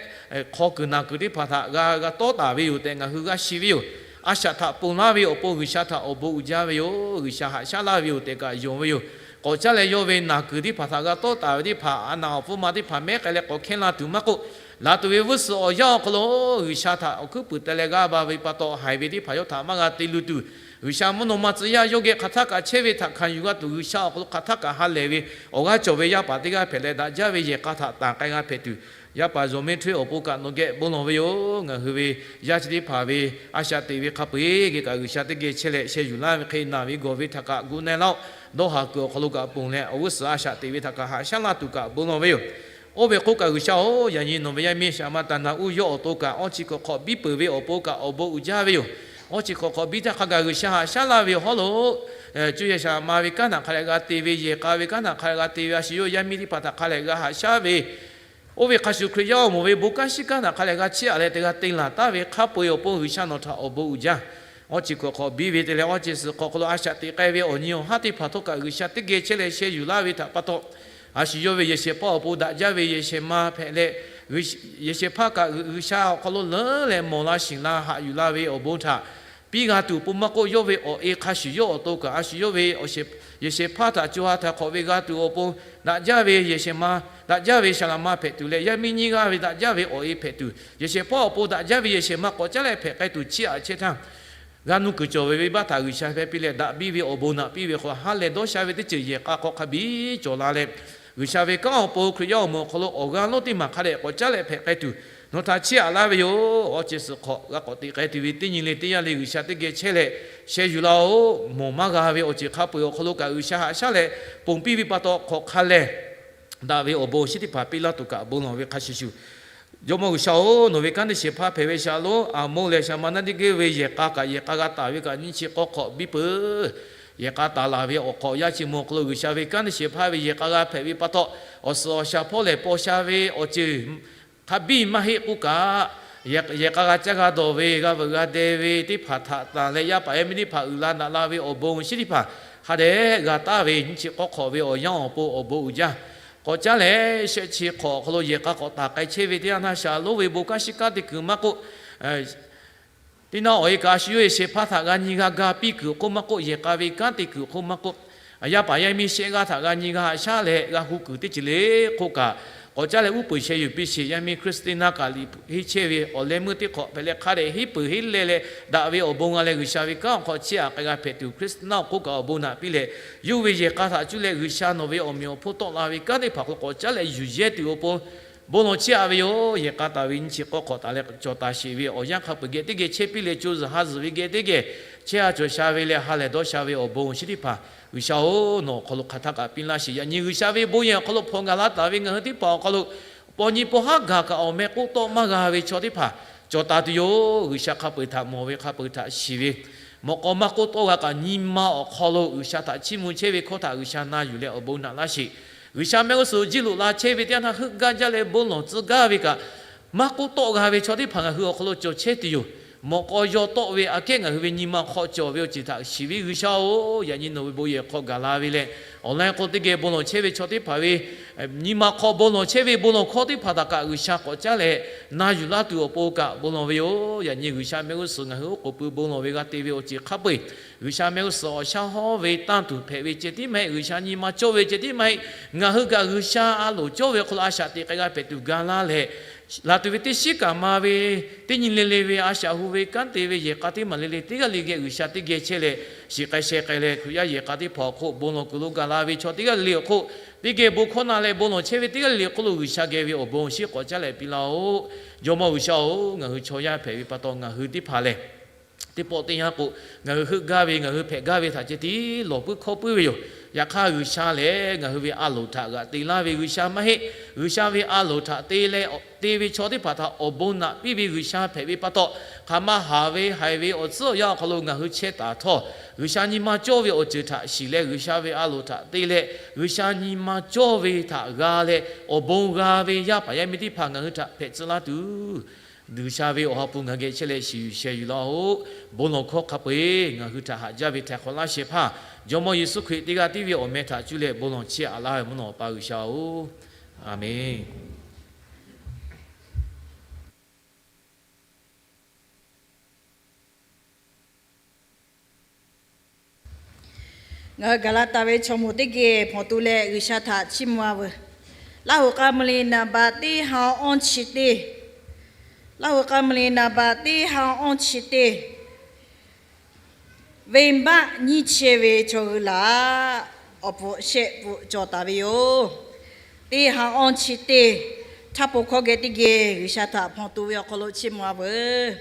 hk'aw kuiˬ naˬ kuiˬ teˇ hpaˍ htaꞈ g'a g'a tawˉ taˍ ve yoˬ tehꞈ ngaˬ hui g'a shiˍ ve yoˬ. A shaꞈ htaꞈ ponˬ laˇ ve awˬ pon G'uiˬsha htaꞈ awˬ bon uiˍ jaˇ ve yoˬ. G'uiˬsha haꞈ shaˉ laˇ ve yoˬ tehꞈ kaꞈ yonˍ ve yoˬ. k'awꞈ caˉ leh yawˇ ve naˬ kuiˬ teˇ hpaˍ htaꞈ g'a tawˆ taˍ ve teˇ hpaˍ, a naˬ awˬ pfuhˇ ma teˇ hpaˍ mehˉ k'ai leh k'awꞈ hkehˇ la tuˬ maˇ k'oˆ, laˬ tuˬ ve g'uˇ suhˍ awˬ yanˇ awˬ hk'aw lo G'uiˬsha htaꞈ awˬ hkuiˉ puiˍ te leh g'aˇ ba ve pa taw haiˬ ve teˇ hpaˍ yawˇ htaꞈ maˇ g'a te luˬ tuˬ, G'uiˬsha mvuhˇ naw ma tcuh yaˇ yawˇ geh hk'aˬ htaˇ kaꞈ chehˇ ve htaꞈ hkanˍ yuˬ g'a tuˬ, G'uiˬsha awˬ hk'aw lo hk'aˬ htaˇ kaꞈ ha lehˬ ve awˬ g'aˇ cawˬ ve yaˇ paˍ teˇ g'aˇ hpehꞈ leh, daꞈ jaˇ ve yehˬ k'a htaꞈ tanˬ k'ai g'a hpehꞈ tuˬ, yaˇ paˍ Zawˬ mehˇ Htawˇ awˬ pon kaꞈ nawˬ geh bon lawˬ ve yoˬ. Ngaˬ hui ve yaˇ chi teˇ hpaˍ ve a shaꞈ teꞈ ve hk'a peu-eˬ geh kaꞈ G'uiˬsha teˇ geh chehˇ leh sheh yuˬ laˇ ve hk'e, naˬ ve gawˬ ve htaꞈ kaꞈ gu na laˇ-oˆ. Dawˇ haˍ kuiˬ awˬ hk'aw lo kaꞈ ponˬ leh, awˬ g'uˇ suhˍ a shaꞈ teꞈ ve htaꞈ kaꞈ haꞈ shaˉ laˇ tuˬ kaꞈ bon lawˬ ve yoˬ. Oˇ ve k'oˆ kaꞈ G'uiˬsha-oˬ, yaꞈ nyi nawˬ ve yaˇ miˇ Shaˍ ma taˍ naˍ uˇ yawˇ awˬ to kaꞈ awˇ chi hkawꞈ hk'awꞈ biˇ peuˬ ve awˬ pon kaꞈ awˬ bon uiˍ jaˇ ve yoˬ. Awˇ chi hkawꞈ hk'awꞈ biˇ htaˇ hk'a gaˬ G'uiˬsha haꞈ shaˉ laˇ ve awˬ hawˉ lo, cuˇ yehˬ Shaˍ ma ve kanˉ htaꞈ hk'a lehꞈ g'a te ve, yehˬ k'a ve kanˉ htaꞈ hk'a lehꞈ g'a te ve, a shu yawˇ yaˇ miˇ teˇ hpaˍ htaꞈ hk'a lehꞈ g'a haꞈ shaˉ ve, oˇ ve hk'a shuˍ Hkriꞈ yaˇ awˬ moˍ ve bon kanˉ shiˉ kanˉ htaꞈ hk'a lehꞈ g'a chiˇ aꞈ leh te g'a te laˬ taˍ ve hk'a peu-eˬ awˬ pon G'uiˬsha nawˬ htaꞈ awˬ bon uiˍ jaˇ. Awˇ chi hkawꞈ hk'awꞈ biˇ ve te leh, awˇ chi suhˍ hk'awꞈ hk'aw lo a shaꞈ teꞈ k'ai ve awˬ nyi awˬ haˉ teˇ hpaˍ htawˇ kaꞈ G'uiˬsha teˇ geh chehˇ leh sheh yuˬ laˇ ve htaꞈ pa taw, a shu yawˇ ve yehˬ shehˍ hpaˇ awˬ pon daꞈ jaˇ ve yehˬ shehˍ ma hpehꞈ leh, yehˬ shehˍ hpaˇ kaꞈ G'uiˬsha awˬ hk'aw lo leuˉ leh mawˬ la shiˍ la haꞈ yuˬ la ve awˬ bon htaꞈ piˇ g'a tuˬ awˬ pon maˇ k'oˆ, yawˇ ve awˬ e hk'a shuˍ yawˇ awˬ to kaꞈ a shu yawˇ ve yehˬ shehˍ hpaˇ htaꞈ co ha htaꞈ hk'awꞈ ve g'a tuˬ awˬ pon daꞈ jaˇ ve yehˬ shehˍ ma, daꞈ jaˇ ve Shaˍ laꞈ ma hpehꞈ tuˬ leh, yaˇ miˇ nyiˇ g'aˇ ve daꞈ jaˇ ve awˬ e hpehꞈ tuˬ, yehˬ shehˍ hpaˇ awˬ pon daꞈ jaˇ ve yehˬ shehˍ ma k'awꞈ caˉ leh hpehꞈ k'ai tuˬ chiˇ aꞈ chehˇ htaˇ, g'a nuˇ kuiˬ cawˬ ve venˇbaˆ htaꞈ G'uiˬsha hpehˇ piˇ leh daꞈ biˇ ve awˬ bon naꞈ piˇ ve hk'aw, ha lehˬ dawˇ sha ve teˇ ceuˬ yehˬ k'a hk'aw hk'a biˇ cawˬ la leh, G'uiˬsha ve kanˉ awˬ pon Hkriꞈ yaˇ awˬ moˍ awˬ hk'aw lo awˬ g'aˇ lonˉ teˇ maˬ hk'a dehꞈ k'awꞈ caˉ leh hpehꞈ k'ai tuˬ, nawˬ htaꞈ chiˇ aꞈ laˇ ve yoˬ. Awˇ chi suhˍ hk'awꞈ g'a k'awꞈ teꞈ k'ai tuˬ ve teˇ nyi le teˇ yanˇ le G'uiˬsha teˇ geh chehˇ leh sheh yuˬ laˇ-oˆ. Mawˬ maˇ g'a ve awˬ ceuˬ hk'a peu-eˬ awˬ hk'aw lo kaꞈ G'uiˬsha haꞈ shaˉ leh ponˬ piˇ ve pa taw, hk'awꞈ hk'a lehˬ daꞈ ve awˬ bon awˬ shinˉ teˇ hpaˍ piˇ laˇ tuˬ kaꞈ bon lawˬ ve hk'a shuˍ shuˍ, Jawˇmawˇ G'uiˬsha-oˬ, nawˬ ve kanˉ teˇ shehˍ hpaˇ hpehꞈ ve Shaˍlonˍ, Aˍmoˆ leh Shaˍmaˍnaˆ teˇ g'aˇ ve yehˬ k'a kaꞈ yehˬ k'a g'a taˍ ve kaꞈ nyiˇ chi k'awˇ hk'awꞈ biˇ peuˬ. Yehˬ k'a taˍ laˬ ve awˬ hk'awꞈ yaˇ chi mvuh awˬ hk'aw lo G'uiˬsha ve kanˉ teˇ shehˍ hpaˇ ve yehˬ k'a g'a hpehꞈ ve pa taw, awˬ suhˍ awˬ shaˍ hpawˇ lehˬ paw sha ve awˬ ceuˬ hk'a biˇ maˇ heˆ k'oˆ kaꞈ, yehˬ k'a g'a caˇ g'a dawˬ ve, g'a veuꞈ g'a deh ve teˇ hpaˍ htaꞈ tanˬ leh, yaˇ paˍ yaˇ miˇ teˇ hpaˍ uiˍ la daꞈ la ve awˬ bon awˬ shinˉ teˇ hpaˍ hk'a dehꞈ g'a taˍ ve nyiˇ chi k'awˇ hk'awꞈ ve awˬ yanˇ awˬ pon awˬ bon uiˍ jaˇ. K'awꞈ caˉ leh shehˆ chi hk'awꞈ awˬ hk'aw lo yehˬ k'a k'awꞈ taˍ k'ai chehˇ ve teˇ yanˇ htaˇ, Shaˍlonˍ ve bon kanˉ shiˉ kanˉ te kuiˬ maˇ k'oˆ, teˇ naˇ awˬ e kaꞈ a shu yawˇ yehˬ shehˍ hpaˇ htaꞈ g'a nyi g'a ga piˇ kuiˬ awˬ hk'oˆ maˇ k'oˆ, yehˬ k'a ve kanˉ te kuiˬ awˬ hk'oˆ maˇ k'oˆ, yaˇ paˍ yaˇ miˇ shehˆ g'aˇ htaꞈ g'a nyi g'a haꞈ shaˉ leh g'a hu kuiˬ teˇ ceuˬ le k'oˆ kaꞈ, k'awꞈ caˉ leh uˉ peunˍ sheh yuˬ piˇ sheˍ. Yaˇ miˇ Hkriꞈ teˇ naˇ kaꞈ liꞈ hpu henˇ chehˇ ve awˬ leh meuˇ teˇ hk'awꞈ hpehꞈ leh hk'a dehꞈ henˇ peuˬ henˇ leh leh daꞈ ve awˬ bon g'a leh G'uiˬsha ve kanˉ awˬ hk'aw chiˇ aꞈ k'ai g'a hpehꞈ tuˬ, Hkriꞈ teˇ naˇ awˬ hk'oˆ kaꞈ awˬ bon naꞈ piˇ leh, yawˇ ve yehˬ k'a htaꞈ cuˇ leh G'uiˬsha nawˬ ve awˬ meꞈ awˬ hponˇ tawˆ la ve kanˉ teˇ hpaˍ hk'aw k'awꞈ caˉ leh yuˬ yehˇ tuˬ awˬ pon bon lawˬ chiˇ aꞈ ve yoˬ. Yehˬ k'a taˍ ve nyiˇ chi k'awˇ hk'awꞈ taˍ leh cawˬ taˍ sheˍ ve awˬ yanˇ hk'a peu-eˬ geh teˇ geh chehˇ piˇ leh co zuhˬ ha zuhˬ ve geh teˇ geh chehˇ a cawˬ sha ve leh ha lehˬ dawˇ sha ve awˬ bon awˬ shinˉ teˇ hpaˍ, G'uiˬsha-oˬ, nawˬ awˬ hk'aw lo hk'aˬ htaˇ kaꞈ piˇ laˇ sheˍ. Yaꞈ nyi G'uiˬsha ve bon yehˬ awˬ hk'aw lo hpawnˬ gaˬ la taˍ ve ngaˬ hui teˇ hpaˍ awˬ hk'aw lo paw nyi paw haˉ gaˬ kaꞈ awˬ meh k'oˆ tawˆ maˇ g'a ve chaw teˇ hpaˍ cawˬ taˍ tuˬ yoˬ. G'uiˬsha hk'a peu-eˬ htaꞈ mawˬ ve, hk'a peu-eˬ htaꞈ shiˍ ve, mawꞈ k'aw maˇ k'oˆ tawˆ g'a kaꞈ nyi ma awˬ hk'aw lo G'uiˬsha htaꞈ chiˇ mvuh chehˇ ve hkawˇ htaꞈ G'uiˬsha na yuˬ leh awˬ bon naꞈ laˇ sheˍ. G'uiˬsha mehˆ g'uˇ suhˍ jiˇ loꞈ la chehˇ ve teˇ yanˇ htaˇ heuˆ gaˇ jaˇ leh bon lawˬ tcuh gaˇ ve kaꞈ, maˇ k'oˆ tawˆ g'a ve chaw teˇ hpaˍ ngaˬ hui awˬ hk'aw lo cawˬ chehˇ tuˬ yoˬ. Mawꞈ k'aw yaw tawˆ ve aꞈ kehˉ ngaˬ hui ve nyi ma hk'aw cawˬ ve awˬ ceuˬ htaꞈ shiˍ ve G'uiˬsha-oˬ, yaꞈ nyi nawˬ ve bon yehˬ hk'aw gaˬ la ve leh, awˬ lawn k'o teˇ geh bon lawˬ chehˇ ve chaw teˇ hpaˍ ve nyi ma hk'aw bon lawˬ chehˇ ve bon lawˬ hkawˇ teˇ hpaˍ htaꞈ kaꞈ G'uiˬsha k'awꞈ caˉ leh na yuˬ laˇ tuˬ awˬ pon kaꞈ bon lawˬ ve yoˬ. Yaꞈ nyi G'uiˬsha mehˆ g'uˇ suhˍ ngaˬ hui oˉ k'oˍ pui bon lawˬ ve g'a te ve awˬ ceuˬ hk'a peu-eˬ, G'uiˬsha mehˆ g'uˇ suhˍ awˬ shaˉ hawˉ ve tanˇ tuˬ hpehꞈ ve ceh tiˉ maˇ heˆ, G'uiˬsha nyi ma cawˇ ve ceh tiˉ maˇ heˆ, ngaˬ hui kaꞈ G'uiˬsha a loˍ cawˇ ve awˬ hk'aw lo a shaꞈ teꞈ k'ai g'a hpehꞈ tuˬ ga laˇ leh, laˬ tuˬ ve teˇ shiˉ kaꞈ ma ve, teˇ nyi le le ve a shaꞈ hu ve kanˉ te ve yehˬ k'a teˇ maˬ le le teˇ g'aˇ le geh G'uiˬsha teˇ geh chehˇ leh, shiˍ k'ai sheh k'ai leh Hkriꞈ yaˇ yehˬ k'a teˇ hpaˍ awˬ hk'oˆ bon lawˬ kuiˬ lo gaˬ la ve chaw teˇ g'aˇ le le awˬ hk'oˆ, teˇ geh bon hkawˇ na leh bon lawˬ chehˇ ve teˇ g'aˇ le le awˬ hk'oˆ lo G'uiˬsha geh ve awˬ bon awˬ shinˉ k'awꞈ caˉ leh piˇ laˇ-oˆ. Jawˇmawˇ G'uiˬsha-oˬ, ngaˬ hui chaw yaˇ hpehꞈ ve pa taw ngaˬ hui teˇ hpaˍ lehˬ, teˇ pawˆ teˇ yanˇ k'o, ngaˬ hui heuˆ gaˇ ve, ngaˬ hui hpehꞈ gaˇ ve htaꞈ ceh tiˉ lawˬ puiˉ hkawˇ puiˉ ve yoˬ. Yaꞈ hk'aˇ G'uiˬsha lehˬ, ngaˬ hui ve a loˍ htaꞈ g'aꞈ te laˇ ve G'uiˬsha maˇ heˆ. G'uiˬsha ve a loˍ htaꞈ te leh te ve chaw teˇ hpaˍ htaꞈ awˬ bon naꞈ piˇ ve G'uiˬsha hpehꞈ ve pa taw, hk'aˬ ma haˍ ve haiˬ ve awˬ tcuhˉ awˬ yanˇ awˬ hk'aw lo ngaˬ hui chehˇ taˍ htawˇ, G'uiˬsha nyi ma cawˇ ve awˬ ceuˬ htaꞈ shiˍ leh, G'uiˬsha ve a loˍ htaꞈ te leh, G'uiˬsha nyi ma cawˇ ve htaꞈ g'a leh, awˬ bon g'a ve yaˇ paˍ yaˇ miˇ teˇ hpaˍ ngaˬ hui htaꞈ hpehꞈ tcuh laˇ tuˬ, G'uiˬsha ve awˬ ha hpu ngaˬ geh chehˇ leh shiˍ yuˬ sheh yuˬ laˇ-oˆ. Bon lawˬ hkawˇ hk'a peu-eˬ ngaˬ hui htaꞈ haꞈ jaˇ ve htaiˍ hk'awꞈ laˇ shehˍ hpaˇ, Jawˇmawˇ Yeˍsuˆ Hkriꞈ teˇ g'aˇ tiˉ ve awˬ meh htaꞈ cuˇ leh bon lawˬ chiˇ aꞈ laˇ ve mvuhˇ naw awˬ pa G'uiˬsha-oˬ, Aˍmenˬ. Ngaˬ hui Gaˍlaˍtaˍ ve chaw moˍ teˇ geh hpawnˬ tu leh G'uiˬsha htaꞈ chiˇ mvuh-a veuˬ. Laˇ hoꞈ k'a mvuh liꞈ naˍ baꞈ teˇ ha awˇ chi teˇ. Laˇ hoꞈ k'a mvuh liꞈ naˍ baꞈ teˇ ha awˇ chi teˇ. Venˇbaˆ nyiˇ chehˇ ve chaw hui laˬ, awˬ pfuhꞈ shehˆ pfuhꞈ cawˬ taˍ ve yoˬ. Teˇ ha awˇ chi teˇ. Htaˇ po hkawˇ geh teˇ geh G'uiˬsha htaꞈ hpawnˬ tu ve awˬ hk'aw lo chiˇ mvuh-a veuˬ.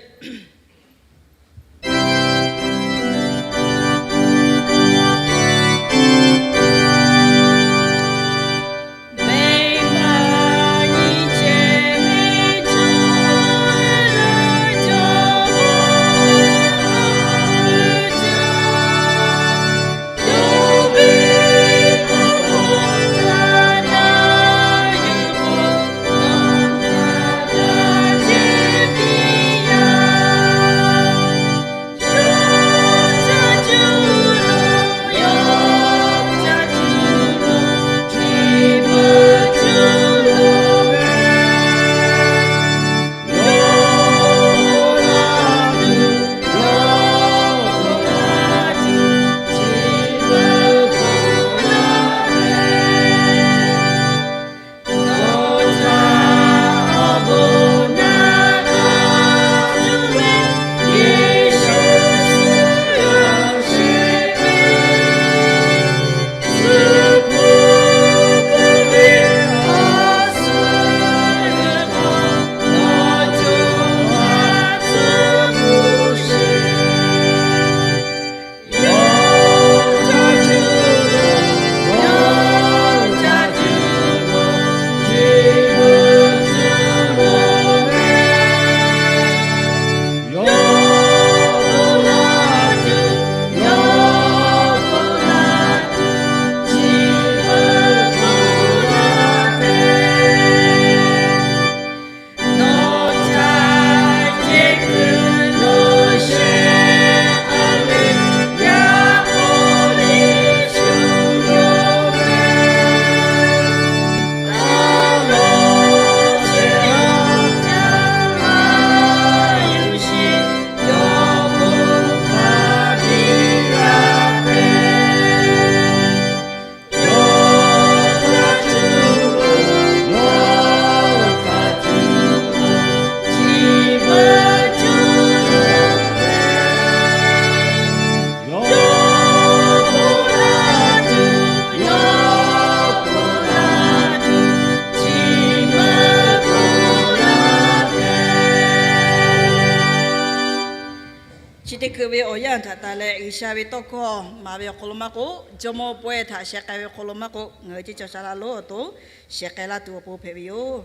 Chi teˇ hkui ve awˬ yanˇ htaꞈ tanˬ leh G'uiˬsha ve tawˇ hkawˇ maˍ ve awˬ hk'aw lo maˇ k'oˆ, jawˇmawˇ pawehˇ htaꞈ sheh k'ai ve awˬ hk'aw lo maˇ k'oˆ, ngaˬ hui ceˇ caˬ sha la lonˉ awˬ to sheh k'ai laˇ tuˬ awˬ pon hpehꞈ ve yoˬ.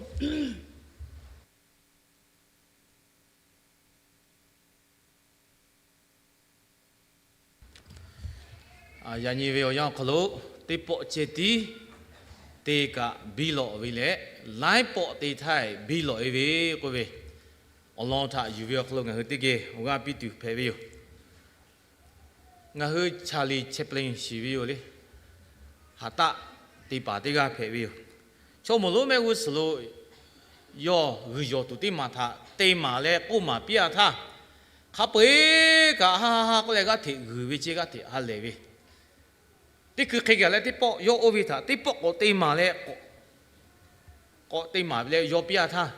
Yaꞈ nyi ve awˬ yanˇ awˬ hk'aw lo, teˇ pawˆ ceh tiˉ te kaꞈ biˇ lawꞈ ve leh, laiˉ pawˆ te htaˇ biˇ lawꞈ e ve k'oˆ ve, awˬ lawn htaꞈ yuˬ ve awˬ hk'aw lo ngaˬ hui teˇ geh awˬ g'aˇ piˇ tuˬ hpehꞈ ve yoˬ. Ngaˬ hui Charlie Chaplin shiˍ ve yoˬ le. Haˍ taˆ te paˍ teˇ g'aˇ hpehꞈ ve yoˬ. Chaw moˍ lonˉ mehˆ g'uˇ suhˍ lo yawˇ g'uiˬ yawˬ tuˬ teˇ maˬ htaꞈ te maˍ leh k'oˆ maˍ piˇ-a htaˇ, hk'a peu-eˬ kaꞈ ha ha ha k'oˆ leh g'aˇ hteꞈ g'uiˬ ve ceˇ g'aˇ hteꞈ ha lehˬ ve. Teˇ hkui hk'e gaˬ leh teˇ pawˆ yawˇ oˇ ve htaꞈ teˇ pawˆ k'awꞈ te maˍ leh, k'awꞈ te maˍ ve leh yaw piˇ-a htaˇ,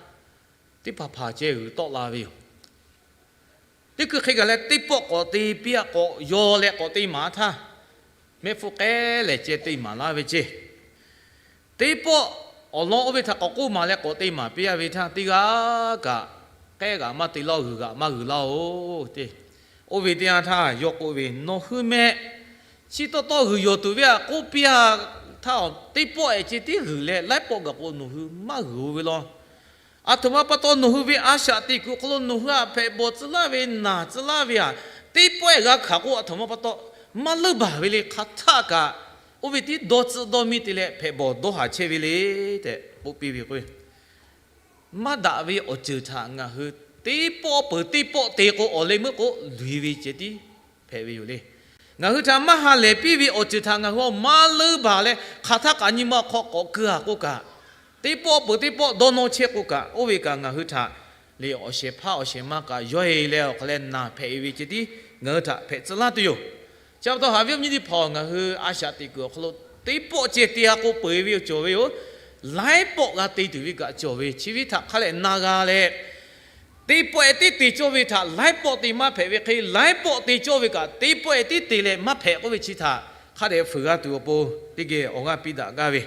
teˇ hpaˍ hpaˍ ceh g'uiˬ tawˆ la ve yoˬ. Teˇ hkui hk'e gaˬ leh teˇ pawˆ k'awꞈ te piˇ-a, k'awꞈ yaw leh k'awꞈ te maˍ htaˇ, mehˆ hpfuhˇ k'ehˉ lehˬ ceh te maˍ laˇ ve ceˇ. Teˇ pawˆ awˬ lawn oˇ ve htaꞈ k'awꞈ k'oˆ maˍ leh k'awꞈ te maˍ piˇ-a ve htaˇ, teˇ g'aˇ kaꞈ k'ehˉ g'aꞈ maˇ te laˇ-oˬ, g'uiˬ g'aꞈ maˇ g'uiˬ laˇ-oˬ te. Oˇ ve teˇ yanˇ htaˇ yawˇ k'oˆ ve, Nawˬ hui meh chi taw taw g'uiˬ yawˬ tuˬ ve htaꞈ k'oˆ piˇ-a htaˇ, teˇ pawˆ ehˍ ceh tiˉ g'uiˬ leh laiˉ pawˆ gaˬ k'o nawˬ hui maˇ g'uiˬ-o ve law. Aˬ htoꞈ ma pa taw nawˬ hui ve a shaꞈ teꞈ kuiˬ awˬ hk'aw lo nawˬ hui htaꞈ hpehꞈ bawˬ tcuh laˇ ve naˬ tcuh laˇ ve htaꞈ teˇ pawˆ ehˍ g'a hkanˍ k'o, aˬ htoꞈ ma pa taw maˇ leuˆ baˬ ve le. Hk'aˬ htaˆ kaꞈ oˇ ve tiˉ dawˇ tcuhˆ dawˇ miˇ te leh hpehꞈ bawˬ dawˇ haˍ chehˇ ve le tehꞈ k'oˆ piˇ ve k'o, maˇ daꞈ ve awˬ ceuˬ htaꞈ ngaˬ hui teˇ pawˆ peuˬ teˇ pawˆ te k'o, awˬ leh meuˆ k'o luˬ-e ve ceh tiˉ hpehꞈ ve yoˬ le. Ngaˬ hui htaꞈ maˇ ha lehˬ piˇ ve awˬ ceuˬ htaꞈ ngaˬ hui maˇ leuˆ baˬ leh, hk'aˬ htaˆ kaꞈ nyi ma awˬ hk'aw k'awꞈ keu-a k'oˆ kaꞈ, teˇ pawˆ peuˬ teˇ pawˆ dawˇ nawˇ chehˇ k'oˆ kaꞈ, oˇ ve kaꞈ ngaˬ hui htaꞈ le awˬ shehˍ hpaˇ awˬ shehˍ ma kaꞈ yawˇ-e leh awˬ hk'aw leh naˬ hpehꞈ-e ve ceh tiˉ ngaˬ hui htaꞈ hpehꞈ tcuh laˇ tuˬ yoˬ. Chi pa taw haꞈ ve awˬ nyi teˇ hpaˍ, ngaˬ hui a shaꞈ teꞈ kuiˬ awˬ hk'aw lo teˇ pawˆ ceh te g'a k'o peuˬ ve yoˬ cawˬ ve yoˬ. Laiˉ pawˆ g'a te tuˬ ve kaꞈ cawˬ ve, chi ve htaꞈ hk'a lehˬ na g'a leh, teˇ pawˆ-e tiˉ te cawˇ ve htaꞈ laiˉ pawˆ te maˇ hpehꞈ ve hk'e, laiˉ pawˆ te cawˇ ve kaꞈ teˇ pawˆ-e tiˉ te leh maˇ hpehꞈ k'oˆ ve chi htaꞈ hk'a dehꞈ fuiˍ g'a tuˬ awˬ pon teˇ geh awˬ g'aˇ piˇ daꞈ gaˇ ve,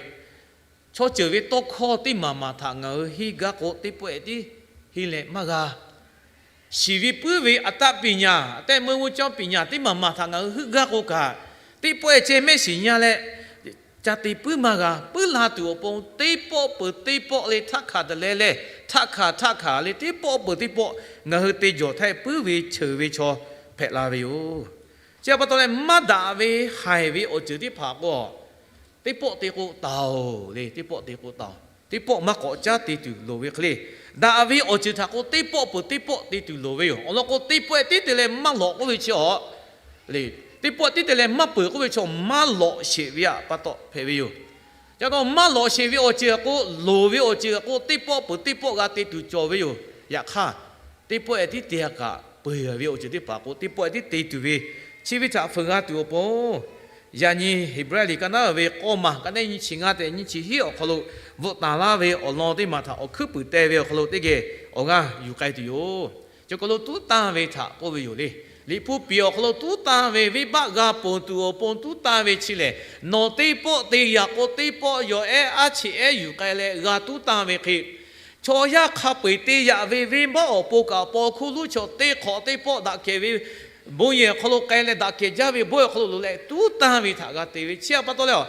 chaw ceuˬ ve tawˇ hkawˇ teˇ maˬ maˬ htaꞈ ngaˬ hui henˇ gaˇ k'o, teˇ pawˆ-e tiˉ henˇ leh maˇ g'a. Shiˍ ve puiˉ ve အတတ်ပညာ, အသက်မွေးဝမ်းကြောင်းပညာ teˇ maˬ maˬ htaꞈ ngaˬ hui heuˆ gaˇ k'o kaꞈ, teˇ pawˆ-e ceh mehˆ shiˍ nyi leh ca te puiˉ maˇ g'a. Puiˉ la tuˬ awˬ pon teˇ pawˆ peuˬ teˇ pawˆ le htaˆ hkanˍ te leh leh, htaˆ hkanˍ htaˆ hkanˍ le teˇ pawˆ peuˬ teˇ pawˆ ngaˬ hui te jawˬ htaˇ puiˉ ve cheuˬ ve chaw hpehꞈ la ve yoˬ. Chi pa taw leh maˇ daꞈ ve haiˬ ve awˬ ceuˬ teˇ hpaˍ k'o, teˇ pawˆ te k'o taˍ-oˬ le, teˇ pawˆ te k'o taˍ-oˬ. Teˇ pawˆ maˇ k'awꞈ caˉ te tuˬ loˍ ve hk'e le, daꞈ ve awˬ ceuˬ htaꞈ k'o teˇ pawˆ peuˬ teˇ pawˆ te tuˬ loˍ ve yoˬ. Awˬ lawn k'o, teˇ pawˆ-e tiˉ te leh maˇ lawꞈ k'oˆ ve chi awˬ le, teˇ pawˆ tiˉ te leh maˇ peuˬ k'oˆ ve chaw maˇ lawꞈ sheˍ ve pa taw hpehꞈ ve yoˬ. Ca taw maˇ lawꞈ sheˍ ve awˬ ceuˬ k'o, loˍ ve awˬ ceuˬ k'o, teˇ pawˆ peuˬ teˇ pawˆ g'a te tuˬ cawˬ ve yoˬ. Yaꞈ hk'aˇ, teˇ pawˆ-e tiˉ te kaꞈ peuˬ ve awˬ ceuˬ teˇ hpaˍ k'o, teˇ pawˆ-e tiˉ te tuˬ ve chi ve htaꞈ fuiˍ g'a tuˬ awˬ pon, yaꞈ nyi Heˍbrehˇ liꞈ ka naˉ ve k'awˇ maˬ ka naˉ nyiˇ chi ngaˇ tehꞈ nyiˇ chi hiˉ awˬ hk'aw lo bvuhꞈ taˍ laˇ ve awˬ lawn teˇ maˬ htaꞈ awˬ hkuiˉ puiˍ teh ve awˬ hk'aw lo teˇ geh awˬ g'aˇ yuˬ k'ai tuˬ yoˬ. Chi hk'aw lo tuˉ tanˇ ve htaꞈ k'oˆ ve yoˬ le. Liꞈ hpu piˍ awˬ hk'aw lo tuˉ tanˇ ve venˇbaˆ g'a ponˬ tuˬ awˬ pon tuˉ tanˇ ve chi lehˬ, nawˬ teˇ pawˆ te yaꞈ k'o teˇ pawˆ yawˬ ehˉ aˉ cheꞈ ehˉ yuˬ k'ai leh g'a tuˉ tanˇ ve hk'e, chaw yaˇ hk'a peu-eˬ te yaꞈ ve venˇbaˆ awˬ pon kaꞈ paw hkuˇ lonˉ chaw teˇ hk'awꞈ teˇ pawˆ daꞈ kehˬ ve bon yehˬ awˬ hk'aw lo k'ai leh daꞈ kehˬ jaˇ ve bon yehˬ awˬ hk'aw lo loꞈ leh tuˉ tanˇ ve htaꞈ g'a te ve chi pa taw leh,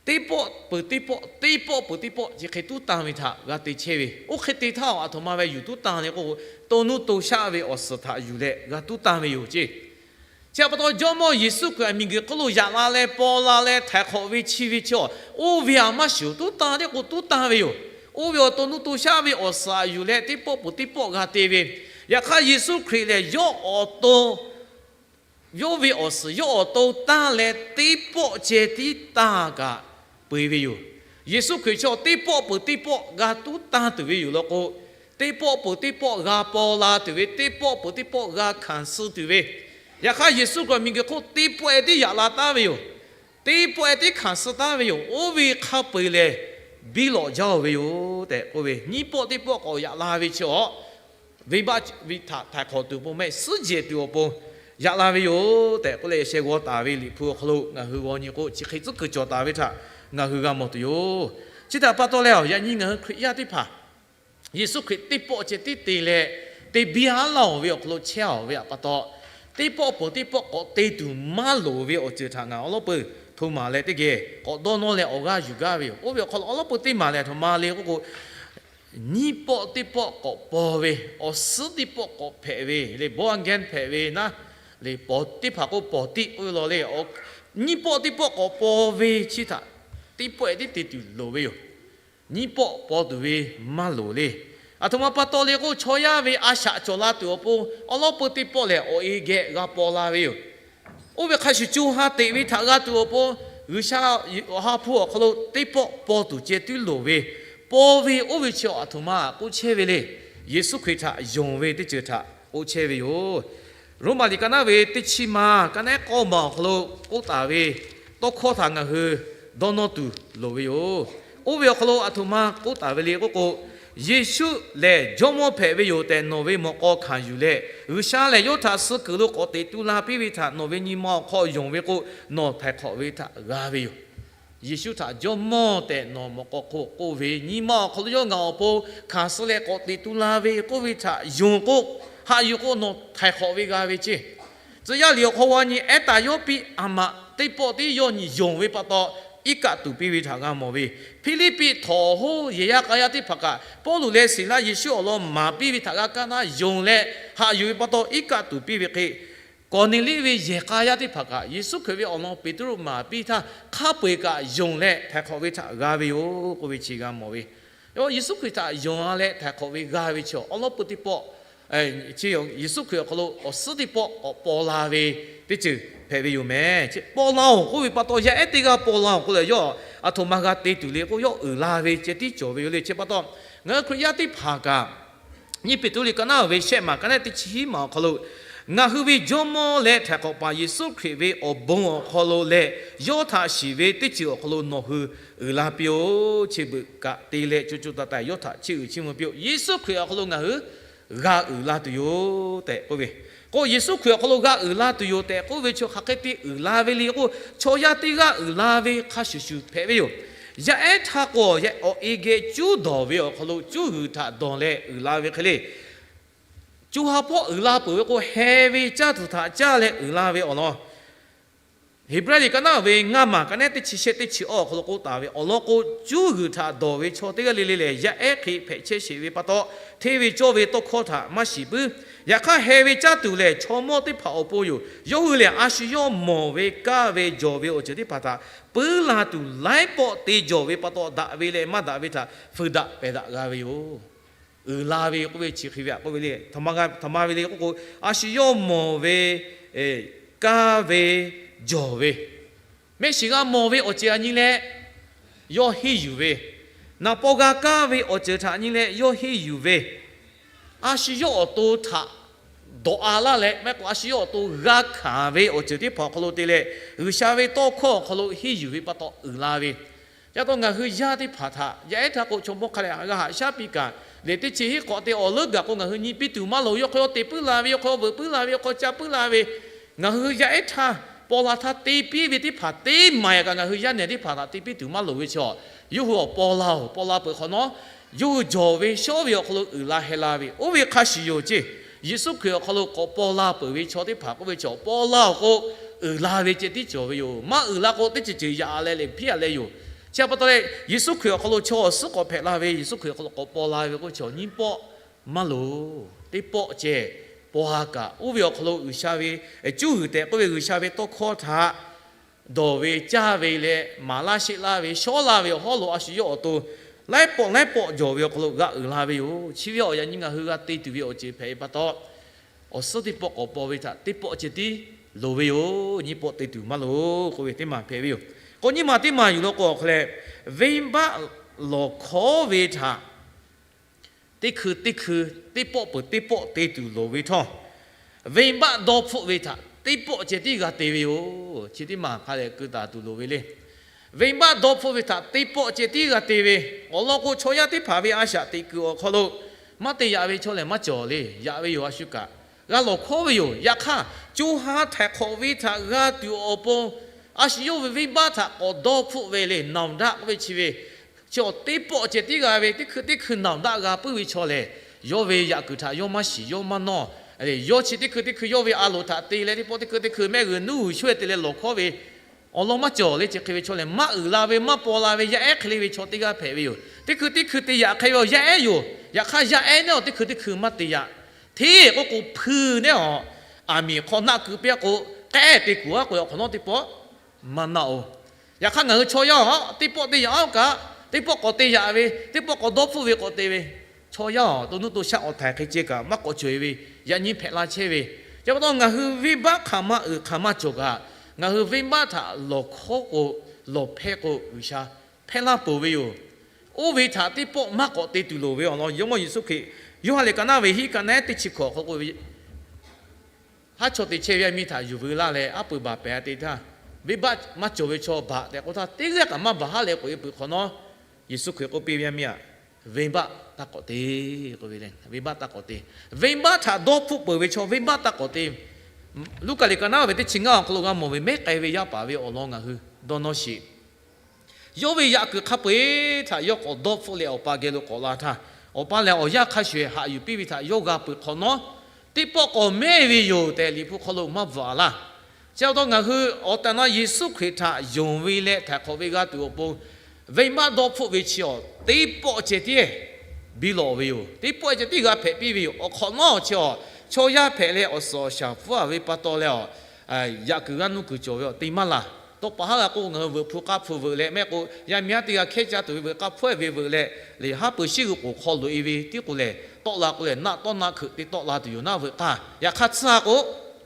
teˇ pawˆ peuˬ teˇ pawˆ, teˇ pawˆ peuˬ teˇ pawˆ chi hk'e tuˉ tanˇ ve htaꞈ g'a te chehˇ ve. Oˇ hk'e te htaˇ aˬ htoꞈ ma ve yuˬ tuˉ tanˇ le k'o, to nuˇ to shaˆ ve awˬ suhˍ htaꞈ yuˬ leh g'a tuˉ tanˇ ve yoˬ ceˇ. Chi pa taw Jawˇmawˇ Yeˍsuˆ Hkriꞈ miˬguiˬ hk'oˆ lo yaꞈ la leh paw la leh htaiˍ hk'awꞈ ve chi ve chaw, oˇ ve aꞈ maˇ shuˍ tuˉ tanˇ le k'o tuˉ tanˇ ve yoˬ. Oˇ ve awˬ to nuˇ to shaˆ ve awˬ suhˍ aꞈ yuˬ leh teˇ pawˆ peuˬ teˇ pawˆ g'a te ve. Yaꞈ hk'aˇ Yeˍsuˆ Hkriꞈ lehˬ yawˇ awˬ to yawˇ ve awˬ suhˍ yawˇ awˬ to tanˇ leh teˇ pawˆ ceh tiˉ tanˇ kaꞈ peu-eˬ ve yoˬ. Yeˍsuˆ Hkriꞈ chaw teˇ pawˆ peuˬ teˇ pawˆ g'a tuˉ tanˇ tuˬ ve yoˬ law k'o, teˇ pawˆ peuˬ teˇ pawˆ g'a paw la tuˬ ve, teˇ pawˆ peuˬ teˇ pawˆ g'a hkanˍ suh tuˬ ve, yaꞈ hk'aˇ Yeˍsuˆ Hkriꞈ miˬguiˬ hk'oˆ teˇ pawˆ-e tiˉ yaꞈ la taˉ ve yoˬ. Teˇ pawˆ-e tiˉ hkanˍ suh taˉ ve yoˬ. Oˇ ve hk'a peu-eˬ lehˬ biˇ lawꞈ jaˇ-oˬ ve yoˬ tehꞈ k'oˆ ve, nyiˇ pawˆ teˇ pawˆ k'awꞈ yaꞈ la ve chi awˬ venˇbaˆ ve htaꞈ htaiˍ hk'awꞈ tuˬ awˬ pon mehˆ suhˉ jehˬ tuˬ awˬ pon yaꞈ la ve yoˬ tehꞈ k'oˆ leh, sheh g'aw taˍ ve Liꞈ hpu awˬ hk'aw lo ngaˬ hui g'aw nyi k'o, chi hk'e tcuhˉ kuiˬ cawˬ taˍ ve htaꞈ ngaˬ hui g'a mawˬ tuˬ yoˬ. Chi htaꞈ pa taw leh, yaꞈ nyi ngaˬ hui Hkriꞈ yaˇ teˇ hpaˍ Yeˍsuˆ Hkriꞈ teˇ pawˆ ceh tiˉ te leh te biˇ aˉ laˇ-oˬ ve awˬ hk'aw lo chehˇ-oˬ ve pa taw, teˇ pawˆ peuˬ teˇ pawˆ k'awꞈ te tuˬ maˇ loˍ ve awˬ ceuˬ htaꞈ ngaˬ awˬ lawn peuˬ hto maˍ leh teˇ geh k'awꞈ dawˇ nawˇ leh awˬ g'aˇ yuˬ gaˇ ve yoˬ. Oˇ ve awˬ hk'aw lo awˬ lawn peuˬ teˇ maˍ lehˬ, aˬ htoꞈ ma le k'oˆ k'o, nyiˇ pawˆ teˇ pawˆ k'awꞈ paw ve, awˬ suhˉ teˇ pawˆ k'awꞈ hpehꞈ ve le, born again hpehꞈ ve naˉ le, paw teˇ hpaˍ k'o paw tiˆ k'oˆ ve law le. Nyiˇ pawˆ teˇ pawˆ k'awꞈ paw ve chi htaꞈ teˇ pawˆ-e tiˉ te tuˬ loˍ ve yoˬ. Nyiˇ pawˆ paw tuˬ ve maˇ loˍ le. Aˬ htoꞈ ma pa taw le k'o, chaw yaˇ ve a shaꞈ cawˬ la tuˬ awˬ pon awˬ lawn peuˬ teˇ pawˆ lehˬ awˬ e geh g'a paw la ve yoˬ. Oˇ ve hk'a shuˍ co ha teꞈ ve htaꞈ g'a tuˬ awˬ pon G'uiˬsha awˬ ha hpu awˬ hk'aw lo teˇ pawˆ paw tuˬ ceh tiˉ loˍ ve, paw ve oˇ ve chi aˬ htoꞈ ma k'oˆ chehˇ ve le. Yeˍsuˆ Hkriꞈ htaꞈ yonˍ ve teˇ ceuˬ htaꞈ k'oˆ chehˇ ve yoˬ. Roˉmaꞈ liꞈ ka naˉ ve teˇ chi ma ka naˉ k'awˇ ma awˬ hk'aw lo k'oˆ taˍ ve tawˇ hkawˇ htaꞈ ngaˬ hui dawˇ nawˇ tuˬ loˍ ve yoˬ. Oˇ ve awˬ hk'aw lo aˬ htoꞈ ma k'oˆ taˍ ve le k'oˆ k'o, Yeˍsuˆ lehˬ Jawˇmawˇ hpehꞈ ve yoˬ tehꞈ nawˬ ve mawꞈ k'aw hkanˍ yuˬ leh, G'uiˬsha lehˬ yawˇ htaꞈ suh kuiˬ lo k'awꞈ teꞈ tu la piˇ ve htaꞈ nawˬ ve nyi ma awˬ hk'aw yonˍ ve k'o, nawˬ htaiˍ hk'awꞈ ve htaꞈ g'a ve yoˬ. Yeˍsuˆ htaꞈ Jawˇmawˇ tehꞈ nawˬ mawꞈ k'aw hk'oˆ k'oˆ ve, nyi ma awˬ hk'aw lo yawˇ ngaˬ awˬ pon hkanˍ suh leh k'awꞈ teꞈ tu la ve k'oˆ ve htaꞈ yonˍ k'o, haꞈ yuˬ k'o nawˬ htaiˍ hk'awꞈ ve g'a ve ceˇ. Tcuh yaˇ liꞈ awˬ hk'aw lo nyi ehˉ taˍ yawˇ piˇ aˬ maꞈ teˇ pawˆ tiˉ yawˇ nyi yonˍ ve pa taw, iˉ kaˆ tuˬ piˇ ve htaꞈ g'a mawˬ ve, Hpiˇliˇpiˆ htawnˍ hoˉ yehˬ yaˇ k'a yaˇ teˇ hpaˍ kaꞈ Pawˇluꞈ leh Siˍlaˆ Yeˍsuˆ awˬ lawn maˍ piˇ ve htaꞈ g'a kaˇ naˉ yonˍ leh haꞈ yuˬ ve pa taw iˉ kaˆ tuˬ piˇ ve hk'e, Kawˍneˍliˆ ve yehˬ k'a yaˇ teˇ hpaˍ kaꞈ Yeˍsuˆ Hkriꞈ ve awˬ lawn Peˍtruˆ maˍ piˇ htaˇ hk'a peu-eˬ kaꞈ yonˍ leh htaiˍ hk'awꞈ ve htaꞈ g'a ve yoˬ k'oˆ ve chi g'a mawˬ ve. Yeˍsuˆ Hkriꞈ htaꞈ yonˍ leh htaiˍ hk'awꞈ ve g'a ve chi awˬ lawn peuˬ teˇ pawˆ, Yeˍsuˆ Hkriꞈ awˬ hk'aw lo awˬ suhˉ teˇ pawˆ k'awꞈ paw la ve teˇ ceuˬ hpehꞈ ve yoˬ mehˍ. Paw la-oˬ k'oˆ ve pa taw, yaˇ ehˉ teˇ g'aˇ paw la-oˬ k'oˆ leh yawˇ aˬ htoꞈ ma g'a te tuˬ le k'o, yawˇ uiˍ la ve ceh tiˉ cawˬ ve yoˬ le. Chi pa taw, ngaˬ hui Hkriꞈ yaˇ teˇ hpaˍ kaꞈ nyiˇ Peˍtruˆ liꞈ ka naˉ ve shehˆ maˬ ka naˉ teˇ chi hiˉ maˬ awˬ hk'aw lo Ngaˬ hui ve Jawˇmawˇ leh Htaiˍ hk'awꞈ paˍ Yeˍsuˆ Hkriꞈ ve awˬ bon awˬ hk'aw lo leh yawˇ htaꞈ shiˍ ve teˇ ceuˬ awˬ hk'aw lo nawˬ hui uiˍ la piˇ-oˆ. Chi beuꞈ kaꞈ te leh co co taiˍ taiˍ yawˇ htaꞈ chiˇ uiˍ chiˇ mvuh piˇ-oˆ. Yeˍsuˆ Hkriꞈ awˬ hk'aw lo ngaˬ hui g'a uiˍ la tuˬ yoˬ tehꞈ k'oˆ ve k'o, Yeˍsuˆ Hkriꞈ awˬ hk'aw lo g'a uiˍ la tuˬ yoˬ tehꞈ k'oˆ ve chi hk'aˬ hk'e te uiˍ la ve le k'o, chaw yaˇ teˇ g'aˇ uiˍ la ve hk'a shuˍ shuˍ hpehꞈ ve yoˬ. Yaˇ ehˉ htaˇ k'o, awˬ e geh cuˉ dawˬ ve awˬ hk'aw lo cuˉ g'uiˬ htaꞈ dawˬ leh uiˍ la ve hk'e le. Co ha hpawˇ uiˍ la peuˬ ve k'o, heh ve caˇ tuˬ htaꞈ caˇ leh uiˍ la ve awˬ lawn Heˍbrehˇ liꞈ ka naˉ ve ngaˇ maˬ ka nehˉ teˇ chi shehˆ teˇ chi awˇ awˬ hk'aw lo k'oˆ taˍ ve awˬ lawn k'o, cuˉ g'uiˬ htaꞈ dawˬ ve chaw teˇ g'aˇ le le lehˬ, yaˇ ehˉ hk'e hpehꞈ chehˇ sheˍ ve pa taw, hteˇ ve cawˇ ve tawˇ hkawˇ htaꞈ maˇ shiˍ puiˉ. Yaꞈ hk'aˇ, heh ve caˇ tuˬ lehˬ chaw mawˇ teˇ hpaˍ awˬ pon yoˬ. Yawˇ hui lehˬ, a shu yawˇ mawˬ ve, kaˇ ve, jawˬ ve awˬ ceuˬ teˇ hpaˍ htaꞈ puiˉ la tuˬ, laiˉ pawˆ te jawˬ ve pa taw, daꞈ ve leh maˇ daꞈ ve htaꞈ fuiˍ daꞈ pehˬ daꞈ g'a ve yoˬ. Uiˍ la ve k'oˆ ve chi hk'e ve aꞈ k'oˆ ve le, htaꞈ ma ve le k'oˆ k'o, a shu yawˇ mawˬ ve, kaˇ ve, jawˬ ve, mehˆ shiˍ g'a mawˬ ve awˬ ceuˬ a nyi leh yawˇ henˇ yuˬ ve, naˍ paw g'a kaˇ ve awˬ ceuˬ htaꞈ nyi leh yawˇ henˇ yuˬ ve, a shu yawˇ awˬ to htaꞈ dawꞈ a laˇ leh, maˇ heˆ k'o a shu yawˇ awˬ to g'a hkanˍ ve awˬ ceuˬ teˇ hpaˍ awˬ hk'aw lo te leh, G'uiˬsha ve tawˇ hkawˇ awˬ hk'aw lo henˇ yuˬ ve pa taw uiˍ la ve. Ca taw ngaˬ hui yaˇ teˇ hpaˍ htaꞈ yaˇ ehˉ htaˇ k'o, chaw mawˇ hk'a leh g'a haꞈ shaˉ piˇ kaꞈ, lehˬ teˇ chi hiˉ k'awꞈ te awˬ leuˉ gaˬ k'o, ngaˬ hui nyi piˇ tuˬ maˇ loˍ. Yawˇ hk'aw yawˇ te puiˉ la ve, yawˇ hk'aw yawˇ veuꞈ puiˉ la ve, yawˇ hk'aw ca puiˉ la ve, ngaˬ hui yaˇ ehˉ htaˇ paw la htaˇ te piˇ ve teˇ hpaˍ teˇ maˬ kaꞈ ngaˬ hui yaˇ nehˬ teˇ hpaˍ htaꞈ te piˇ tuˬ maˇ loˍ ve chaw, yawˇ hui awˬ paw la-oˬ, paw la peuˬ hk'awꞈ nawˉ, yawˇ hui jawˬ ve shawˉ ve awˬ hk'aw lo uiˍ la heh la ve, oˇ ve hk'a shuˍ yoˬ ceˇ. Yeˍsuˆ Hkriꞈ awˬ hk'aw lo k'awꞈ paw la peuˬ ve chaw teˇ hpaˍ k'oˆ ve chaw, paw la awˬ k'o uiˍ la ve ceh tiˉ cawˬ ve yoˬ. Maˇ uiˍ la k'o teˇ ceuˬ ceuˬ yaꞈ leh leh hpiˉ-a leh yoˬ. Chi pa taw leh, Yeˍsuˆ Hkriꞈ awˬ hk'aw lo chaw awˬ suhˉ k'awꞈ hpehꞈ la ve, Yeˍsuˆ Hkriꞈ awˬ hk'aw lo k'awꞈ paw la ve k'oˆ ve chaw, nyiˇ pawˆ maˇ loˍ. Teˇ pawˆ ceh paw ha kaꞈ, oˇ ve awˬ hk'aw lo G'uiˬsha ve cuˇ g'uiˬ tehꞈ k'oˆ ve G'uiˬsha ve tawˇ hkawˇ htaꞈ dawˬ ve, caˇ ve leh maˍ laˇ sheˆ laˇ ve, shawˉ laˇ ve awˬ hawˉ lo a shu yawˇ awˬ to laiˉ pawˆ laiˉ pawˆ jawˬ ve awˬ hk'aw lo g'a uiˍ la ve yoˬ. Chi ve awˬ yaꞈ nyi ngaˬ hui g'a te tuˬ ve awˬ ceuˬ hpehꞈ ve pa taw, awˬ suhˉ teˇ pawˆ k'awꞈ paw ve htaꞈ teˇ pawˆ ceh tiˉ loˍ ve yoˬ. Nyiˇ pawˆ te tuˬ maˇ loˍ k'oˆ ve teˇ maˬ hpehꞈ ve yoˬ. K'o, nyiˇ maˬ teˇ maˬ yuˬ law k'o, awˬ hk'aw leh venˇbaˆ lawˬ hkawˉ ve htaꞈ teˇ hkui teˇ hkui, teˇ pawˆ peuˬ teˇ pawˆ te tuˬ loˍ ve htawˇ, venˇbaˆ dawˇ hpfuhˆ ve htaꞈ teˇ pawˆ ceh tiˉ g'a te ve yoˬ. Chi teˇ maˬ hk'a leh keu taˍ tuˬ loˍ ve le. Venˇbaˆ dawˇ hpfuhˆ ve htaꞈ teˇ pawˆ ceh tiˉ g'a te ve awˬ lawn k'o, chaw yaˇ teˇ hpaˍ ve a shaꞈ teꞈ kuiˬ awˬ hk'aw lo maˇ te yaꞈ ve chaw lehˬ maˇ cawˬ le. Yaꞈ ve yoˬ, a shu kaꞈ g'a lawˬ hkawˉ ve yoˬ. Yaꞈ hk'aˇ, co ha htaiˍ hk'awꞈ ve htaꞈ g'a tuˬ awˬ pon, a shu yawˇ ve venˇbaˆ htaꞈ k'awꞈ dawˇ hpfuhˆ ve le. Naˍonˍ daˆ k'oˆ ve chi ve, chi awˬ teˇ pawˆ ceh tiˉ g'a ve, teˇ hkui teˇ hkui naˍonˍ daˆ g'a puiˉ ve chaw lehˬ, yawˇ ve yaꞈ kuiˬ htaꞈ yawˇ maˇ shiˍ yawˇ maˇ nawˇ. Yawˇ chi teˇ hkui teˇ hkui yawˇ ve a loˍ htaꞈ te leh, teˇ pawˆ teˇ hkui teˇ hkui mehˆ g'uiˬ nuˉ g'uiˬ shawehˇ te leh lawˬ hkawˉ ve awˬ lawn maˇ cawˬ le. Chi hk'e ve chaw lehˬ, maˇ uiˍ la ve, maˇ paw la ve yaˇ ehˉ hk'e le ve chaw teˇ g'aˇ hpehꞈ ve yoˬ. Teˇ hkui teˇ hkui te yaꞈ hk'e ve awˬ yaˇ ehˉ yoˬ. Yaꞈ hk'aˇ, yaˇ ehˉ nehˉ awˬ teˇ hkui teˇ hkui maˇ te yaꞈ. Hteˇ k'oˆ k'o, hpui nehˉ awˬ aˬ miˍ hk'aw naˆ keu piˇ-a k'o, k'ehˉ te kuˬ-a k'o, awˬ hk'awꞈ nawˉ teˇ pawˆ maˇ naˆ-oˬ. Yaꞈ hk'aˇ, ngaˬ hui chaw yaˇ-oˬ, teˇ pawˆ te yaꞈ-aˉ kaꞈ, teˇ pawˆ k'awꞈ te yaꞈ ve, teˇ pawˆ k'awꞈ dawˇ hpfuhˆ ve k'awꞈ te ve, chaw yaˇ-oˬ, to nuˇ to shaˆ awˬ htaiˍ hk'e ceh kaꞈ maˇ k'awꞈ cawˬ-e ve, yaꞈ nyi hpehꞈ la chehˇ ve. Chi pa taw, ngaˬ hui venˇbaˆ hk'aˬ ma uiˍ hk'aˬ ma cawˬ kaꞈ, ngaˬ hui venˇbaˆ htaꞈ lawˬ hkawˉ k'o, lawˬ hpehˇ k'o, G'uiˬsha hpehˇ laˇ peuˬ ve yoˬ. Oˇ ve htaꞈ teˇ pawˆ maˇ k'awꞈ te tuˬ loˍ ve awˬ lawn, Jawˇmawˇ Yeˍsuˆ Hkriꞈ Yoˇhanˬ liꞈ ka naˉ ve hiˆ ka nehˉ teˇ chi hkawꞈ hk'aw k'oˆ ve, haˉ chaw te chehˇ ve yaˇ miˇ htaꞈ yuˬ veu laˇ leh, aˉ pui baˬ pehˍ te htaˇ, venˇbaˆ maˇ cawˬ ve chaw baˬ tehꞈ k'oˆ htaˇ, teˇ g'aˇ kaꞈ maˇ baˬ haˉ leh k'oꞈ-e peuˬ hk'awꞈ nawˉ, Yeˍsuˆ Hkriꞈ k'oˆ piˇ ve, yaˇ miˇ-aˬ, venˇbaˆ taˇ k'awꞈ te k'oˆ ve le. Venˇbaˆ taˇ k'awꞈ te. Venˇbaˆ htaꞈ dawˇ hpfuhˆ peuˬ ve chaw, venˇbaˆ taˇ k'awꞈ te. Luˉkaꞈ liꞈ ka naˉ ve teˇ chi ngaˇ awˬ hk'aw lo g'a mawˬ ve mehˉ k'ai ve yaˇ paˍ ve awˬ lawn ngaˬ hui dawˇ nawˇ sheˍ. Yawˇ ve yaꞈ kuiˬ hk'a peu-eˬ htaꞈ yawˇ k'awꞈ dawˇ hpfuhˆ leh, Awˬ pa geh lo k'awꞈ la htaˇ, Awˬ pa lehˬ awˬ yaˇ hk'a shuˍ-eˬ haꞈ yuˬ piˇ ve htaꞈ yawˇ g'a peuˬ hk'awꞈ nawˉ, teˇ pawˆ k'awꞈ mehˇ ve yoˬ tehꞈ Liꞈ hpu hk'aw lo maˇ bvuhꞈ-a laˇ. Chi pa taw ngaˬ hui awˬ tehˬ na Yeˍsuˆ Hkriꞈ htaꞈ yonˍ ve leh htaiˍ hk'awꞈ ve g'a tuˬ awˬ pon, venˇbaˆ dawˇ hpfuhˆ ve chi awˬ teˇ pawˆ ceh tiˉ biˇ lawꞈ ve yoˬ. Teˇ pawˆ ceh tiˉ g'a hpehꞈ piˇ ve yoˬ. Awˬ hk'awꞈ nawˉ chi awˬ chaw yaˇ hpehꞈ leh awˬ suhˍ awˬ shaˍ hpfuhˇ-a ve pa taw leh, yaꞈ kuiˬ g'aˇ nuˇ kuiˬ cawˬ ve awˬ te maˇ laˬ. Tawˇ pa haˉ g'a k'o, ngaˬ hui veuꞈ hpu k'aˇ hpu veuꞈ leh mehˆ k'o, yaˇ miˇ haˉ teˇ g'aˇ hkehˉ caˇ tuˬ ve veuꞈ k'aˇ hpfuhˇ-e ve veuꞈ leh, liꞈ haˉ pui shiˉ g'uiˬ k'oˍ hk'aw loꞈ-e ve tiˉ k'o lehˬ, tawˆ la k'o lehˬ, naˆ tawˆ naˆ hkeuꞈ te tawˆ la tuˬ yoˬ. Naˆ veuꞈ k'aˇ yaꞈ hk'aˇ tsuhˇ-a k'o,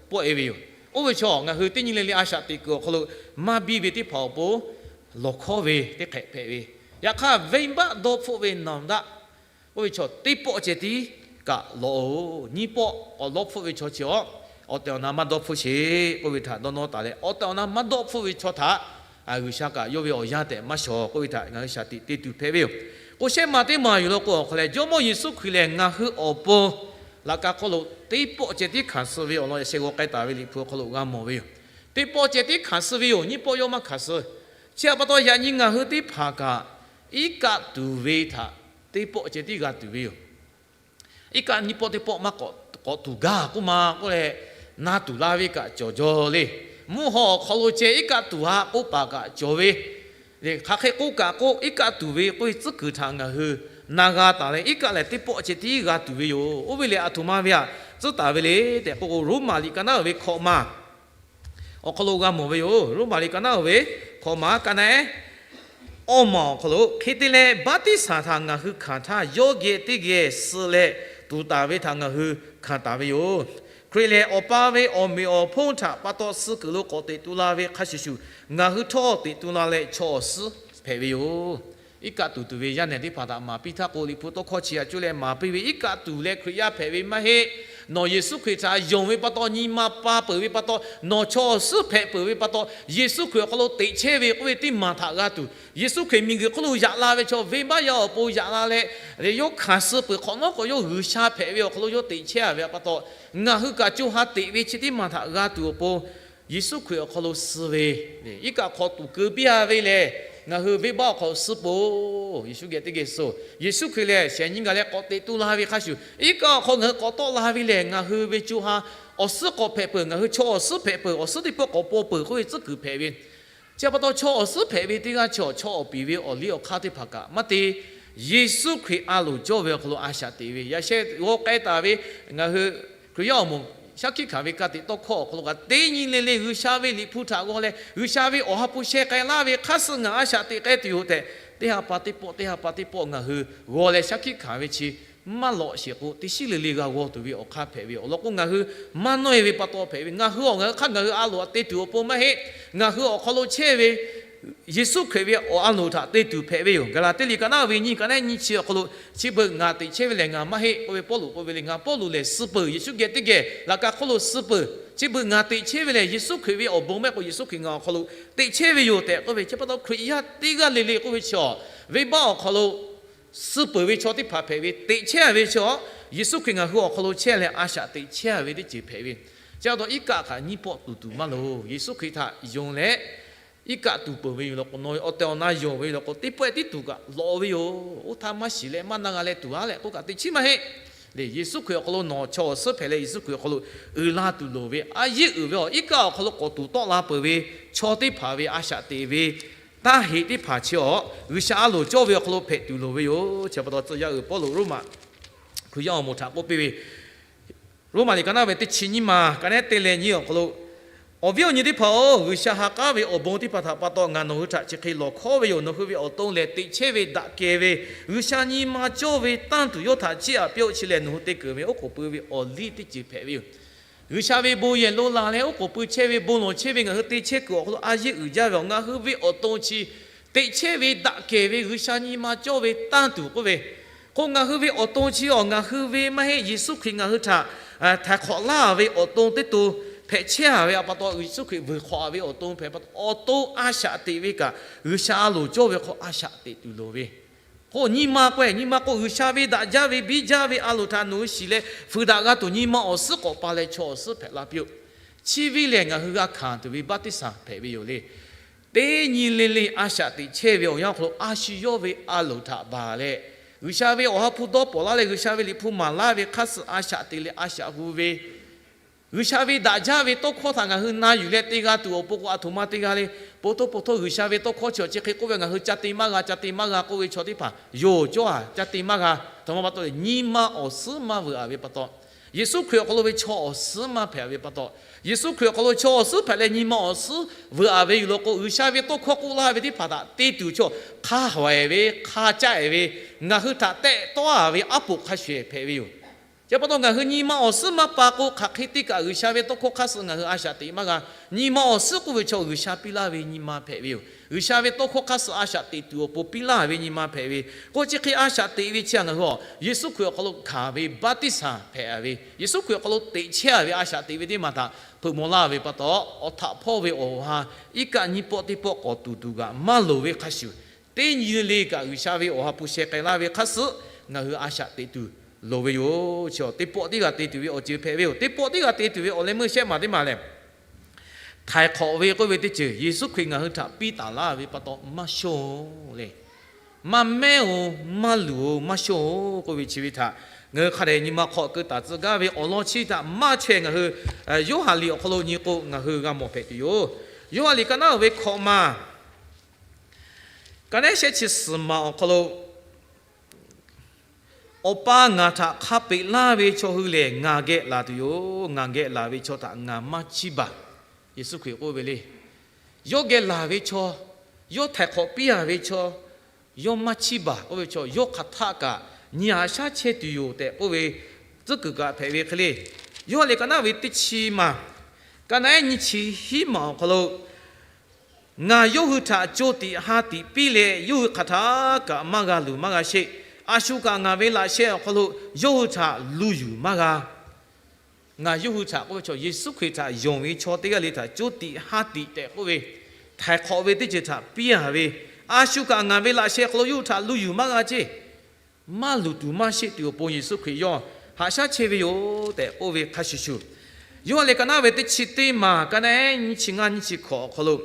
pawˆ-e ve yoˬ. Oˇ ve chaw ngaˬ hui teˇ nyi le le a shaꞈ teꞈ kuiˬ awˬ hk'aw lo maˇ biˇ ve teˇ hpaˍ awˬ pon lawˬ hkawˉ ve teˇ hk'ehꞈ hpehꞈ ve. Yaꞈ hk'aˇ, venˇbaˆ dawˇ hpfuhˆ ve naˍ daˆ k'oˆ ve chaw teˇ pawˆ ceh tiˉ kaꞈ lawꞈ-oˬ. Nyiˇ pawˆ k'awꞈ dawˇ hpfuhˆ ve chaw chi awˬ Awˬ tehˬ awˬ na maˇ dawˇ hpfuhˇ sheˍ k'oˆ ve htaꞈ dawˇ nawˇ taˍ leh, awˬ tehˬ awˬ na maˇ dawˇ hpfuhˇ ve chaw htaꞈ G'uiˬsha kaꞈ yawˇ ve awˬ yanˇ tehꞈ maˇ shawˍ k'oˆ ve htaꞈ ngaˬ hui shaˍ tiꞈ te tuˬ hpehꞈ ve yoˬ. K'o shehˆ ma teˇ ma yuˬ law k'o, awˬ hk'aw leh Jawˇmawˇ Yeˍsuˆ Hkriꞈ lehˬ ngaˬ hui awˬ pon laꞈ ka hk'oˆ lo teˇ pawˆ ceh tiˉ hkanˍ suh ve awˬ lawn yaꞈ sheh g'aw k'ai taˍ ve Liꞈ hpu awˬ hk'aw lo g'a mawˬ ve yoˬ. Teˇ pawˆ ceh tiˉ hkanˍ suh ve yoˬ. Nyiˇ pawˆ yawˇ maˇ hkanˍ suh. Chi htaꞈ pa taw, yaꞈ nyi ngaˬ hui teˇ hpaˍ kaꞈ iˉ kaˆ tuˬ ve htaꞈ teˇ pawˆ ceh tiˉ g'a tuˬ ve yoˬ. Iˉ kaˆ nyiˇ pawˆ teˇ pawˆ maˇ k'awꞈ tuˬ gaˇ k'oˆ ma k'oˆ leh, na tuˬ la ve kaꞈ cawˬ jaw le. Mvuhˇ haw awˬ hk'aw lo ceh iˉ kaˆ tuˬ ha k'oˆ paˍ kaꞈ cawˬ ve, hk'aˬ hk'e k'oˆ kaꞈ k'oˆ, iˉ kaˆ tuˬ ve k'oˆ ve tcuhˉ kuiˬ htaꞈ ngaˬ hui na g'a taˍ leh, iˉ kaˆ lehˬ teˇ pawˆ ceh tiˉ g'a tuˬ ve yoˬ. Oˇ ve lehˬ, aˬ htoꞈ ma ve htaꞈ tcuhˉ taˍ ve le tehꞈ k'oˆ k'o, Roˉmaꞈ liꞈ ka naˉ uiˍ ve hkawꞈ ma awˬ hk'aw lo g'a mawˬ ve yoˬ. Roˉmaꞈ liꞈ ka naˉ uiˍ ve hkawꞈ ma ka naˉ ehˉ awˇ ma awˬ hk'aw lo, hk'e te leh baˆtiˆsaˬ htaꞈ ngaˬ hui hkanˍ htaˇ, yawˇ geh teˇ geh suh leh tuˍ taˍ ve htaꞈ ngaˬ hui hkanˍ taˍ ve yoˬ. Hkriꞈ lehˬ, Awˬ pa ve awˬ meꞈ awˬ hponˇ htaꞈ pa taw suh kuiˬ lo k'awꞈ teꞈ tu la ve hk'a shuˍ shuˍ, ngaˬ hui htawˇ teꞈ tu la leh chaw awˬ suhˉ hpehꞈ ve yoˬ. Iˉ kaˆ tuˬ tuˬ ve yaˇ nehˬ teˇ hpaˍ htaꞈ maˍ piˇ htaˇ k'o, Liꞈ hpu tawˇ hkawˇ chi htaꞈ cuˇ leh maˍ piˇ ve, iˉ kaˆ tuˬ leh Hkriꞈ yaˇ hpehꞈ ve maˇ heˆ. Nawˬ Yeˍsuˆ Hkriꞈ htaꞈ yonˍ ve pa taw, nyi ma pa peuˬ ve pa taw, nawˬ chaw awˬ suhˉ hpehꞈ peuˬ ve pa taw, Yeˍsuˆ Hkriꞈ awˬ hk'aw lo teꞈ chehˇ ve k'oˆ ve teˇ maˬ htaꞈ g'a tuˬ, Yeˍsuˆ Hkriꞈ miˬguiˬ hk'oˆ lo yaꞈ la ve chaw, venˇbaˆ yaˇ awˬ pon yaꞈ la leh, yawˇ hkanˍ suh peuˬ hk'awꞈ nawˉ k'o, yawˇ G'uiˬsha hpehꞈ ve awˬ hk'aw lo yawˇ teꞈ chehˇ a ve pa taw, ngaˬ hui kaꞈ co ha teꞈ ve chi teˇ maˬ htaꞈ g'a tuˬ awˬ pon, Yeˍsuˆ Hkriꞈ awˬ hk'aw lo suh ve, iˉ kaˆ hk'aw tuˬ keu piˇ a ve lehˬ, ngaˬ hui venˇbaˆ awˬ hk'aw lo suh peuˬ. Yeˍsuˆ geh teˇ geh suh. Yeˍsuˆ Hkriꞈ lehˬ shehˍ nyi gaˬ leh k'awꞈ teꞈ tu la ve hk'a shuˍ, iˉ kaˆ awˬ hk'aw ngaˬ hui k'awꞈ tawˆ la ve lehˬ, ngaˬ hui ve co ha awˬ suhˉ k'awꞈ hpehꞈ peuˬ, ngaˬ hui chaw awˬ suhˉ hpehꞈ peuˬ, awˬ suhˉ teˇ pawˆ k'awꞈ paw peuˬ k'oˆ ve tcuhˉ kuiˬ hpehꞈ ve. Chi pa taw, chaw awˬ suhˉ hpehꞈ ve teˇ g'aˇ chi awˬ chaw awˬ piˍ ve awˬ liˇ awˬ hk'aˇ teˇ hpaˍ kaꞈ maˇ te, Yeˍsuˆ Hkriꞈ a loˍ cawˇ ve awˬ hk'aw lo a shaꞈ teꞈ ve, yaꞈ sheh g'aw k'ai taˍ ve ngaˬ hui Hkriꞈ yaˇ awˬ moˍ shaˉ hkiˆ hkanˍ ve ka tiꞈ tawˇ hkawˇ awˬ hk'aw lo kaꞈ, teˇ nyi le le G'uiˬsha ve Liꞈ hpu htaꞈ g'aw leh G'uiˬsha ve Awˬ ha hpu sheh k'ai laˇ ve hk'aˇ suh ngaˬ a shaꞈ teꞈ k'ai tuˬ yoˬ tehꞈ, teˇ ha pa teˇ pawˆ, teˇ ha pa teˇ pawˆ ngaˬ hui g'aw leh shaˉ hkiˆ hkanˍ ve chi maˇ lawꞈ sheˍ k'o, teˇ shiˉ le le g'a g'aw tuˬ ve awˬ hk'aˇ hpehꞈ ve yoˬ. Awˬ lawn k'o, ngaˬ hui maˇ nawˇ e ve pa taw hpehꞈ ve, ngaˬ hui awˬ ngaˬ hui hk'aˇ ngaˬ hui a loˍ htaꞈ te tuˬ awˬ pon maˇ heˆ. Ngaˬ hui awˬ hk'aw lo chehˇ ve Yeˍsuˆ Hkriꞈ ve awˬ a loˍ htaꞈ te tuˬ hpehꞈ ve yoˬ. Gaˍlaˍtiˆ liꞈ ka naˉ ve nyiˇ ka naˉ nyiˇ chi awˬ hk'aw lo, chi beuꞈ ngaˬ teꞈ chehˇ ve lehˬ ngaˬ maˇ heˆ k'oˆ ve Pawˇluꞈ k'oˆ ve le. Ngaˬ Pawˇluꞈ lehˬ suh peuˬ, Yeˍsuˆ geh teˇ geh laꞈ ka hk'oˆ lo suh peuˬ. Chi beuꞈ ngaˬ teꞈ chehˇ ve lehˬ Yeˍsuˆ Hkriꞈ ve awˬ bon mehˆ k'o, Yeˍsuˆ Hkriꞈ ngaˬ awˬ hk'aw lo teꞈ chehˇ ve yoˬ tehꞈ k'oˆ ve. Chi pa taw Hkriꞈ yaˇ teˇ g'aˇ le le k'oˆ ve chi awˬ, venˇbaˆ awˬ hk'aw lo suh peuˬ ve chaw teˇ hpaˍ hpehꞈ ve, teꞈ chehˇ ve chi awˬ, Yeˍsuˆ Hkriꞈ ngaˬ hui awˬ hk'aw lo chehˇ leh a shaꞈ teꞈ chehˇ ve teˇ ceuˬ hpehꞈ ve. Chi pa taw iˉ kaˆ hk'aˬ nyiˇ pawˆ tuˬ tuˬ maˇ loˍ. Yeˍsuˆ Hkriꞈ htaꞈ yonˍ leh iˉ kaˆ tuˬ peuˬ ve yoˬ law k'o, nawˬ ve awˬ tehˬ awˬ na yonˍ ve yoˬ law k'o, teˇ pawˆ tiˉ tuˬ kaꞈ lawꞈ ve yoˬ. Oˇ htaˇ maˇ shiˍ leh maˇ na g'a leh tuˬ a leh k'oˆ kaꞈ teꞈ chiˉ maˇ heˆ. Lehˬ, Yeˍsuˆ Hkriꞈ awˬ hk'aw lo nawˬ chaw awˬ suhˉ hpehꞈ leh Yeˍsuˆ Hkriꞈ awˬ hk'aw lo uiˍ la tuˬ loˍ ve, a yeˇ uiˍ ve awˬ iˉ kaˆ awˬ hk'aw lo k'awꞈ tuˬ tawˆ la peuˬ ve chaw teˇ hpaˍ ve a shaꞈ teꞈ ve taˇ heꞈ teˇ hpaˍ chi awˬ, G'uiˬsha a loˍ cawˇ ve awˬ hk'aw lo hpehꞈ tuˬ loˍ ve yoˬ. Chi pa taw tcuh yaˇ uiˍ Pawˇluꞈ Roˉmaꞈ Hkriꞈ yaˇ awˬ moˍ htaꞈ k'oˆ piˇ ve, Roˉmaꞈ liꞈ ka naˉ ve teˇ chi nyiˇ ma ka naˉ te leh nyiˇ awˬ hk'aw lo, Awˬ viˉ awˬ nyi teˇ hpaˍ-oˬ, G'uiˬsha ha k'aˉ ve awˬ bon teˇ hpaˍ htaꞈ pa taw ngaˬ nawˬ hui htaꞈ chi hk'e lawˬ hkawˉ ve yoˬ. Nawˬ hui ve awˬ to lehˬ, teꞈ chehˇ ve daꞈ kehˬ ve G'uiˬsha nyi ma cawˇ ve tanˇ tuˬ yawˇ htaꞈ ciˇ aꞈ piˇ-oˆ. Chi lehˬ, nawˬ hui te keunˍ ve oˉ k'oˍ pui ve awˬ liˇ teˇ ceuˬ hpehꞈ ve yoˬ. G'uiˬsha ve bon yehˬ lo laˬ leh oˉ k'oˍ pui chehˇ ve bon lawˬ chehˇ ve ngaˬ hui te chehˇ kuiˬ awˬ hk'aw lo a yeˇ uiˍ jaˇ ve awˬ, ngaˬ hui ve awˬ to chi teꞈ chehˇ ve daꞈ kehˬ ve G'uiˬsha nyi ma cawˇ ve tanˇ tuˬ k'oˆ ve, k'o ngaˬ hui ve awˬ to chi awˬ ngaˬ hui ve maˇ heˆ. Yeˍsuˆ Hkriꞈ ngaˬ hui htaꞈ htaiˍ hk'awꞈ laˇ ve awˬ to teˇ to hpehꞈ chehˇ a ve pa taw, Yeˍsuˆ Hkriꞈ vuiˬ hk'awꞈ ve awˬ to hpehꞈ pa taw, awˬ to a shaꞈ teꞈ ve kaꞈ, G'uiˬsha a loˍ cawˇ ve hk'aw a shaꞈ teꞈ tuˬ loˍ ve. K'o nyi ma k'o, nyi ma k'o G'uiˬsha ve daꞈ jaˇ ve biˇ jaˇ ve a loˍ htaꞈ nawˬ hui shiˍ leh fuiˍ daꞈ g'a tuˬ nyi ma awˬ suhˉ k'awꞈ pa leh chaw awˬ suhˉ hpehꞈ la piˇ-oˆ. Chi ve lehˬ, ngaˬ hui g'a hkanˍ tuˬ ve baˆtiˆsaˬ hpehꞈ ve yoˬ le. Teˇ nyi le le a shaꞈ teꞈ chehˇ ve awˬ yanˇ awˬ hk'aw lo a shu yawˇ ve a loˍ htaꞈ baˬ leh, G'uiˬsha ve Awˬ ha hpu dawˇ pawnˍ laˇ leh G'uiˬsha ve Liꞈ hpu maˍ laˇ ve hk'aˇ suh a shaꞈ teꞈ leh a shaꞈ hu ve, G'uiˬsha ve daꞈ jaˇ ve tawˇ hkawˇ htaꞈ ngaˬ hui na yuˬ leh te g'a tuˬ awˬ pon k'o, aˬ htoꞈ ma te g'a le. Po htoˇ po htoˇ G'uiˬsha ve tawˇ hkawˇ chi awˬ chi hk'e k'oˆ ve, ngaˬ hui ca te maˇ g'a, ca te maˇ g'a k'oˆ ve chaw teˇ hpaˍ yoˬ cawˇ a, ca te maˇ g'a. Aˬ htoꞈ ma pa taw leh, nyi ma awˬ suhˉ maˇ veuꞈ a ve pa taw, Yeˍsuˆ Hkriꞈ awˬ hk'aw lo ve chaw awˬ suhˉ maˇ hpehꞈ ve pa taw, Yeˍsuˆ Hkriꞈ awˬ hk'aw lo chaw awˬ suhˉ hpehꞈ leh nyi ma awˬ suhˉ veuꞈ a ve yoˬ law k'o, G'uiˬsha ve tawˇ hkawˇ k'oˆ laˇ ve teˇ hpaˍ htaꞈ te tuˬ chaw hk'a hawehˍ ve, hk'a caˆ e ve, ngaˬ hui htaꞈ tehˆ tawˆ a ve aˉ poꞈ hk'a shuˍ hpehꞈ ve yoˬ. Chi pa taw ngaˬ hui nyi ma awˬ suhˉ maˇ pa k'o, hk'aˬ hk'e te kaꞈ G'uiˬsha ve tawˇ hkawˇ hk'aˇ suh ngaˬ hui a shaꞈ teꞈ maˇ g'a. Nyi ma awˬ suhˉ k'oˆ ve chaw G'uiˬsha piˇ laˇ ve nyi ma hpehꞈ ve yoˬ. G'uiˬsha ve tawˇ hkawˇ hk'aˇ suh a shaꞈ teꞈ tuˬ awˬ pon piˇ laˇ ve nyi ma hpehꞈ ve. K'o chi hk'e a shaꞈ teꞈ ve chi ngaˬ hui a Yeˍsuˆ Hkriꞈ awˬ hk'aw lo hkanˍ ve baˆtiˆsaˬ hpehꞈ ve, Yeˍsuˆ Hkriꞈ awˬ hk'aw lo teꞈ chehˇ ve a shaꞈ teꞈ ve teˇ maˬ htaꞈ hpeuꞈ maw laˇ ve pa taw, awˬ htaꞈ hpawˇ ve awˬ ha iˉ kaˆ nyiˇ pawˆ teˇ pawˆ k'awꞈ tuˬ tuˬ g'aꞈ maˇ loˍ ve hk'a shuˍ, teˇ nyi le kaꞈ G'uiˬsha ve awˬ ha hpu sheh k'ai laˇ ve hk'aˇ suh ngaˬ hui a shaꞈ teꞈ tuˬ loˍ ve yoˬ. Chi teˇ pawˆ teˇ g'aˇ te tuˬ ve awˬ ceuˬ hpehꞈ ve yoˬ. Teˇ pawˆ teˇ g'aˇ te tuˬ ve awˬ leh meuˇ shehˆ maˬ teˇ maˬ lehˬ, htaiˍ hk'awꞈ ve k'oˆ ve teˇ ceuˬ Yeˍsuˆ Hkriꞈ ngaˬ hui htaꞈ piˇ taˍ laˇ ve pa taw maˇ shonˇ le. Maˇ mehˉ-oˬ, maˇ luˬ-oˬ, maˇ shonˇ-oˬ k'oˆ ve chi ve htaꞈ ngaˬ hui hk'a dehꞈ nyi ma hk'aw keu taˍ tcuh gaˇ ve awˬ lawn chi htaꞈ maˇ chaweh ngaˬ hui Yoˇhanˬ liꞈ awˬ hk'aw lo nyi k'o ngaˬ hui g'a mawˬ hpehꞈ tuˬ yoˬ. Yoˇhanˬ liꞈ ka naˉ uiˍ ve hkawꞈ ma, ka naˉ shehˆ chi suhˍ maˬ awˬ hk'aw lo Awˬ pa ngaˬ htaꞈ hk'a peꞈ laˇ ve chaw hui lehˬ ngaˬ geh laˬ tuˬ yoˬ. Ngaˬ geh laˬ ve chaw htaꞈ ngaˬ maˇ chiˇ baˬ. Yeˍsuˆ Hkriꞈ k'oˆ ve le. Yawˇ geh laˬ ve chaw, yawˇ htaiˍ hk'awꞈ piˇ-a ve chaw, yawˇ maˇ chiˇ baˬ k'oˆ ve chaw, yawˇ hk'aˬ htaˆ kaꞈ nyi haꞈ shaˉ chehˇ tuˬ yoˬ tehꞈ k'oˆ ve tcuhˉ kuiˬ kaꞈ hpehꞈ ve hk'e le. Yoˇhanˬ liꞈ ka naˉ ve teˇ chi maˬ, ka naˉ ehˉ nyiˇ chi hiˉ maˬ awˬ hk'aw lo, Ngaˬ yawˇ hui htaꞈ co tiꞈ ha tiꞈ piˇ leh, yawˇ hui hk'aˬ htaˆ kaꞈ maˇ g'a luˬ maˇ g'a sheˆ. A shu kaꞈ ngaˬ ve laꞈ sheh awˬ hk'aw lo yawˇ hui htaꞈ lu yuˬ maˇ g'a. Ngaˬ yawˇ hui htaꞈ k'oˆ ve chaw, Yeˍsuˆ Hkriꞈ htaꞈ yonˍ ve chaw teˇ g'aˇ le htaꞈ co tiꞈ ha tiꞈ tehꞈ k'oˆ ve, htaiˍ hk'awꞈ ve teˇ ceuˬ htaꞈ piˇ-a ve, a shu kaꞈ ngaˬ ve laꞈ sheh hk'aw lo yawˇ hui htaꞈ lu yuˬ maˇ g'a ceˇ. Maˇ luˬ tuˬ maˇ sheˆ tuˬ awˬ pon Yeˍsuˆ Hkriꞈ yawˇ haꞈ shaˉ chehˇ ve yoˬ tehꞈ k'oˆ ve hk'a shuˍ shuˍ, Yoˇhanˬ liꞈ ka naˉ ve teˇ chi teˇ maˬ, ka naˉ ehˉ nyiˇ chi ngaˇ nyiˇ chi hkawꞈ awˬ hk'aw lo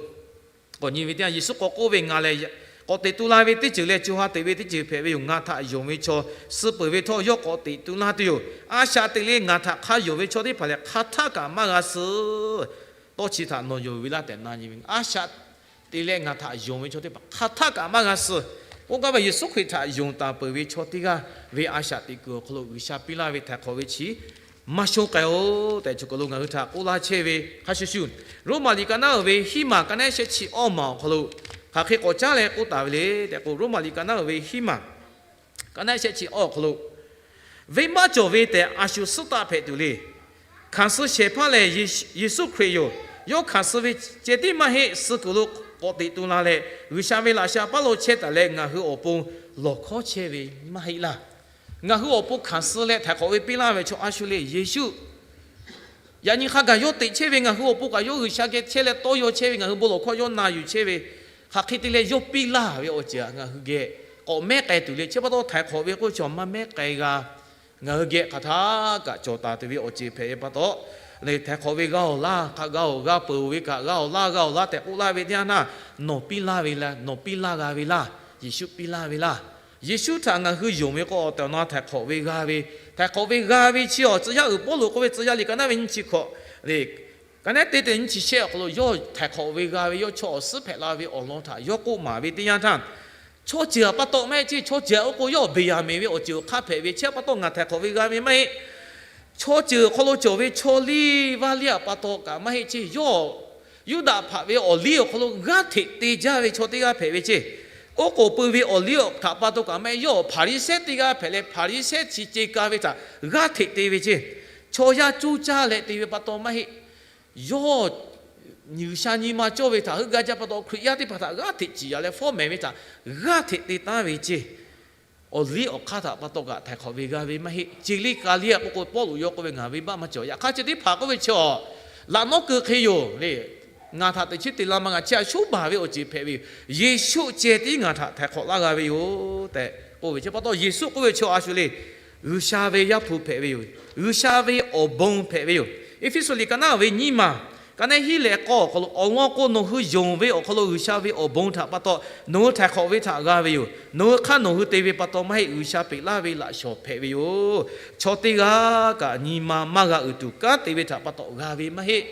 k'awꞈ nyi ve teˇ yanˇ, Yeˍsuˆ k'awꞈ k'oˆ ve, Ngaˬ lehˬ k'awꞈ teꞈ tu la ve teˇ ceuˬ leh co ha teꞈ ve teˇ ceuˬ hpehꞈ ve yoˬ. Ngaˬ htaꞈ yonˍ ve chaw suh peuˬ ve htawˇ yawˇ k'awꞈ teꞈ tu laˇ tuˬ yoˬ. A shaꞈ teꞈ leh ngaˬ htaꞈ hk'a yonˍ ve chaw teˇ hpaˍ lehˬ hk'aˬ htaˆ kaꞈ maˇ g'a suh. Tawˇ chi htaꞈ nawˬ yonˍ ve laˇ tehꞈ na nyi ve, a shaꞈ teꞈ leh ngaˬ htaꞈ yonˍ ve chaw teˇ hpaˍ hk'aˬ htaˆ kaꞈ maˇ g'a suh. K'oˆ gaˇ ve, Yeˍsuˆ Hkriꞈ htaꞈ yonˍ taˍ peuˬ ve chaw teˇ g'aˇ ve a shaꞈ teꞈ kuiˬ awˬ hk'aw lo G'uiˬsha piˇ laˇ ve htaiˍ hk'awꞈ ve chi maˇ shonˇ k'ai-oˬ tehꞈ, choˬ kaˬ lo ngaˬ hui htaꞈ k'oˆ laˇ chehˇ ve hk'a shuˍ shuˍ, Roˉmaꞈ liꞈ ka naˉ uiˍ ve hiˉ maˬ, ka naˉ ehˉ shehˆ chi awˇ maˬ awˬ hk'aw lo hk'aˬ hk'e k'awꞈ caˉ leh k'oˆ taˍ ve le tehꞈ k'o, Roˉmaꞈ liꞈ ka naˉ uiˍ ve hiˉ maˬ, ka naˉ ehˉ shehˆ chi awˇ awˬ hk'aw lo, Venˇbaˆ cawˬ ve tehꞈ a shu suhˉ taˆ hpehꞈ tuˬ le. Hkanˍ suh shehˍ hpaˇ lehˬ, Yeˍsuˆ Hkriꞈ yoˬ. Yawˇ hkanˍ suh ve ceh tiˉ maˇ heˆ, suh kuiˬ lo k'awꞈ teꞈ tu la leh, G'uiˬsha ve laꞈ sha paˉ lo chehˇ taˍ leh ngaˬ hui awˬ pon lawˬ hkawˉ chehˇ ve maˇ heˆ laˇ. Ngaˬ hui awˬ pon hkanˍ suh leh htaiˍ hk'awꞈ ve piˇ laˇ ve chaw a shu le, Yeˍsuˆ. Yaꞈ nyi hk'a gaˬ yawˇ teꞈ chehˇ ve, ngaˬ hui awˬ pon kaꞈ yawˇ G'uiˬsha geh chehˇ leh tawˇ yaw chehˇ ve, ngaˬ hui bon lawˬ hkawˇ yawˇ na yuˬ chehˇ ve, hk'aˬ hk'e te leh yawˇ piˇ laˇ ve awˬ ceuˬ ngaˬ hui geh k'awꞈ mehˉ k'ai tuˬ le. Chi pa taw htaiˍ hk'awꞈ ve k'oˆ ve chaw maˇ mehˉ k'ai g'a. Ngaˬ hui geh hk'aˬ htaˆ kaꞈ cawˬ taˍ tuˬ ve awˬ ceuˬ hpehꞈ ve pa taw, htaiˍ hk'awꞈ ve g'a awˬ laˇ, hk'a g'a awˬ g'a peuˬ ve kaꞈ g'a awˬ laˇ, g'a awˬ laˇ tehꞈ k'oˆ laˇ ve teˇ yanˇ htaˇ, nawˬ piˇ laˇ ve laˇ, nawˬ piˇ laˇ g'a ve laˇ, Yeˍsuˆ piˇ laˇ ve laˇ. Yeˍsuˆ htaꞈ ngaˬ hui yonˍ ve k'o, awˬ tehˬ awˬ na htaiˍ hk'awꞈ ve g'a ve, htaiˍ hk'awꞈ ve g'a ve chi awˬ tcuh yaˇ uiˍ Pawˇluꞈ k'oˆ ve tcuh yaˇ liꞈ ka naˉ ve nyiˇ chi hkawꞈ le, ka naˉ teˇ te nyiˇ chi shehˆ awˬ hk'aw lo yawˇ htaiˍ hk'awꞈ ve g'a ve, yawˇ chaw awˬ suhˉ hpehꞈ la ve awˬ lawn htaꞈ yawˇ k'oˆ maˍ ve teˇ yanˇ htaˇ, chaw ceuˬ pa taw maˇ heˆ ceˇ, chaw ceuˬ oˇ k'o yawˇ beˬ yaˍ meˍ ve awˬ ceuˬ awˬ hk'aˇ hpehꞈ ve, chi pa taw ngaˬ htaiˍ hk'awꞈ ve g'a ve maˇ heˆ. Chaw ceuˬ awˬ hk'aw lo cawˬ ve chaw liˇ vaˇ liˇ pa taw kaꞈ maˇ heˆ ceˇ, yawˇ Yuˇdaꞈ hpaꞈ ve awˬ liˇ awˬ hk'aw lo g'aˇ hteꞈ te jaˇ ve chaw teˇ g'aˇ hpehꞈ ve ceˇ. Oˉ k'oˍ pui ve awˬ liˇ awˬ htaꞈ pa taw kaꞈ maˇ heˆ, yawˇ Hpaˍriˍsehˇ teˇ g'aˇ hpehꞈ leh, Hpaˍriˍsehˇ chi ce ka ve htaꞈ g'aˇ hteꞈ te ve ceˇ. Chaw yaˇ cuˇ caˇ leh te ve pa taw maˇ heˆ. Yawˇ G'uiˬsha nyi ma cawˇ ve htaꞈ heuˆ gaˇ jaˇ pa taw, Hkriꞈ yaˇ teˇ hpaˍ htaꞈ g'aˇ hteꞈ ciˍ yaꞈ leh fawˉ mehˍ ve htaꞈ g'aˇ hteꞈ te taˉ ve ceˇ. Awˬ liˇ awˬ hk'aˇ htaꞈ pa taw kaꞈ htaiˍ hk'awꞈ ve g'a ve maˇ heˆ. Ce liˇ ka liˇ k'oˆ k'o, Pawˇluꞈ yawˇ k'oˆ ve, ngaˬ venˇbaˆ maˇ cawˬ. Yaꞈ hk'aˇ chi teˇ hpaˍ k'oˆ ve chi awˬ, laꞈ nawˉ keu hk'e yoˬ le. Ngaˬ htaꞈ teꞈ chiˉ te la maˇ g'a, chi a shuˉ baˬ ve awˬ ceuˬ hpehꞈ ve yoˬ. Yeˍsuˆ ceh tiˉ ngaˬ htaꞈ htaiˍ hk'awꞈ laˇ g'a ve yoˬ tehꞈ k'oˆ ve chi pa taw, Yeˍsuˆ k'oˆ ve chi a shu le, G'uiˬsha ve Yaˇ hpu hpehꞈ ve yoˬ. G'uiˬsha ve awˬ bon hpehꞈ ve yoˬ. Eˇfeˇsuꞈ liꞈ ka naˉ ve nyiˇ maˬ, ka naˉ hiˉ leh k'awˇ awˬ hk'aw lo, awˬ lawn k'o, nawˬ hui yonˍ ve awˬ hk'aw lo G'uiˬsha ve awˬ bon htaꞈ pa taw nawˬ hui htaiˍ hk'awꞈ ve htaꞈ g'a ve yoˬ. Nawˬ hui hk'aˇ nawˬ hui te ve pa taw maˇ heˆ, G'uiˬsha peꞈ laˇ ve laꞈ shawˍ hpehꞈ ve yoˬ. Chaw teˇ g'aˇ kaꞈ nyi ma maˇ g'a uiˍ tuˬ kanˉ te ve htaꞈ pa taw g'a ve maˇ heˆ.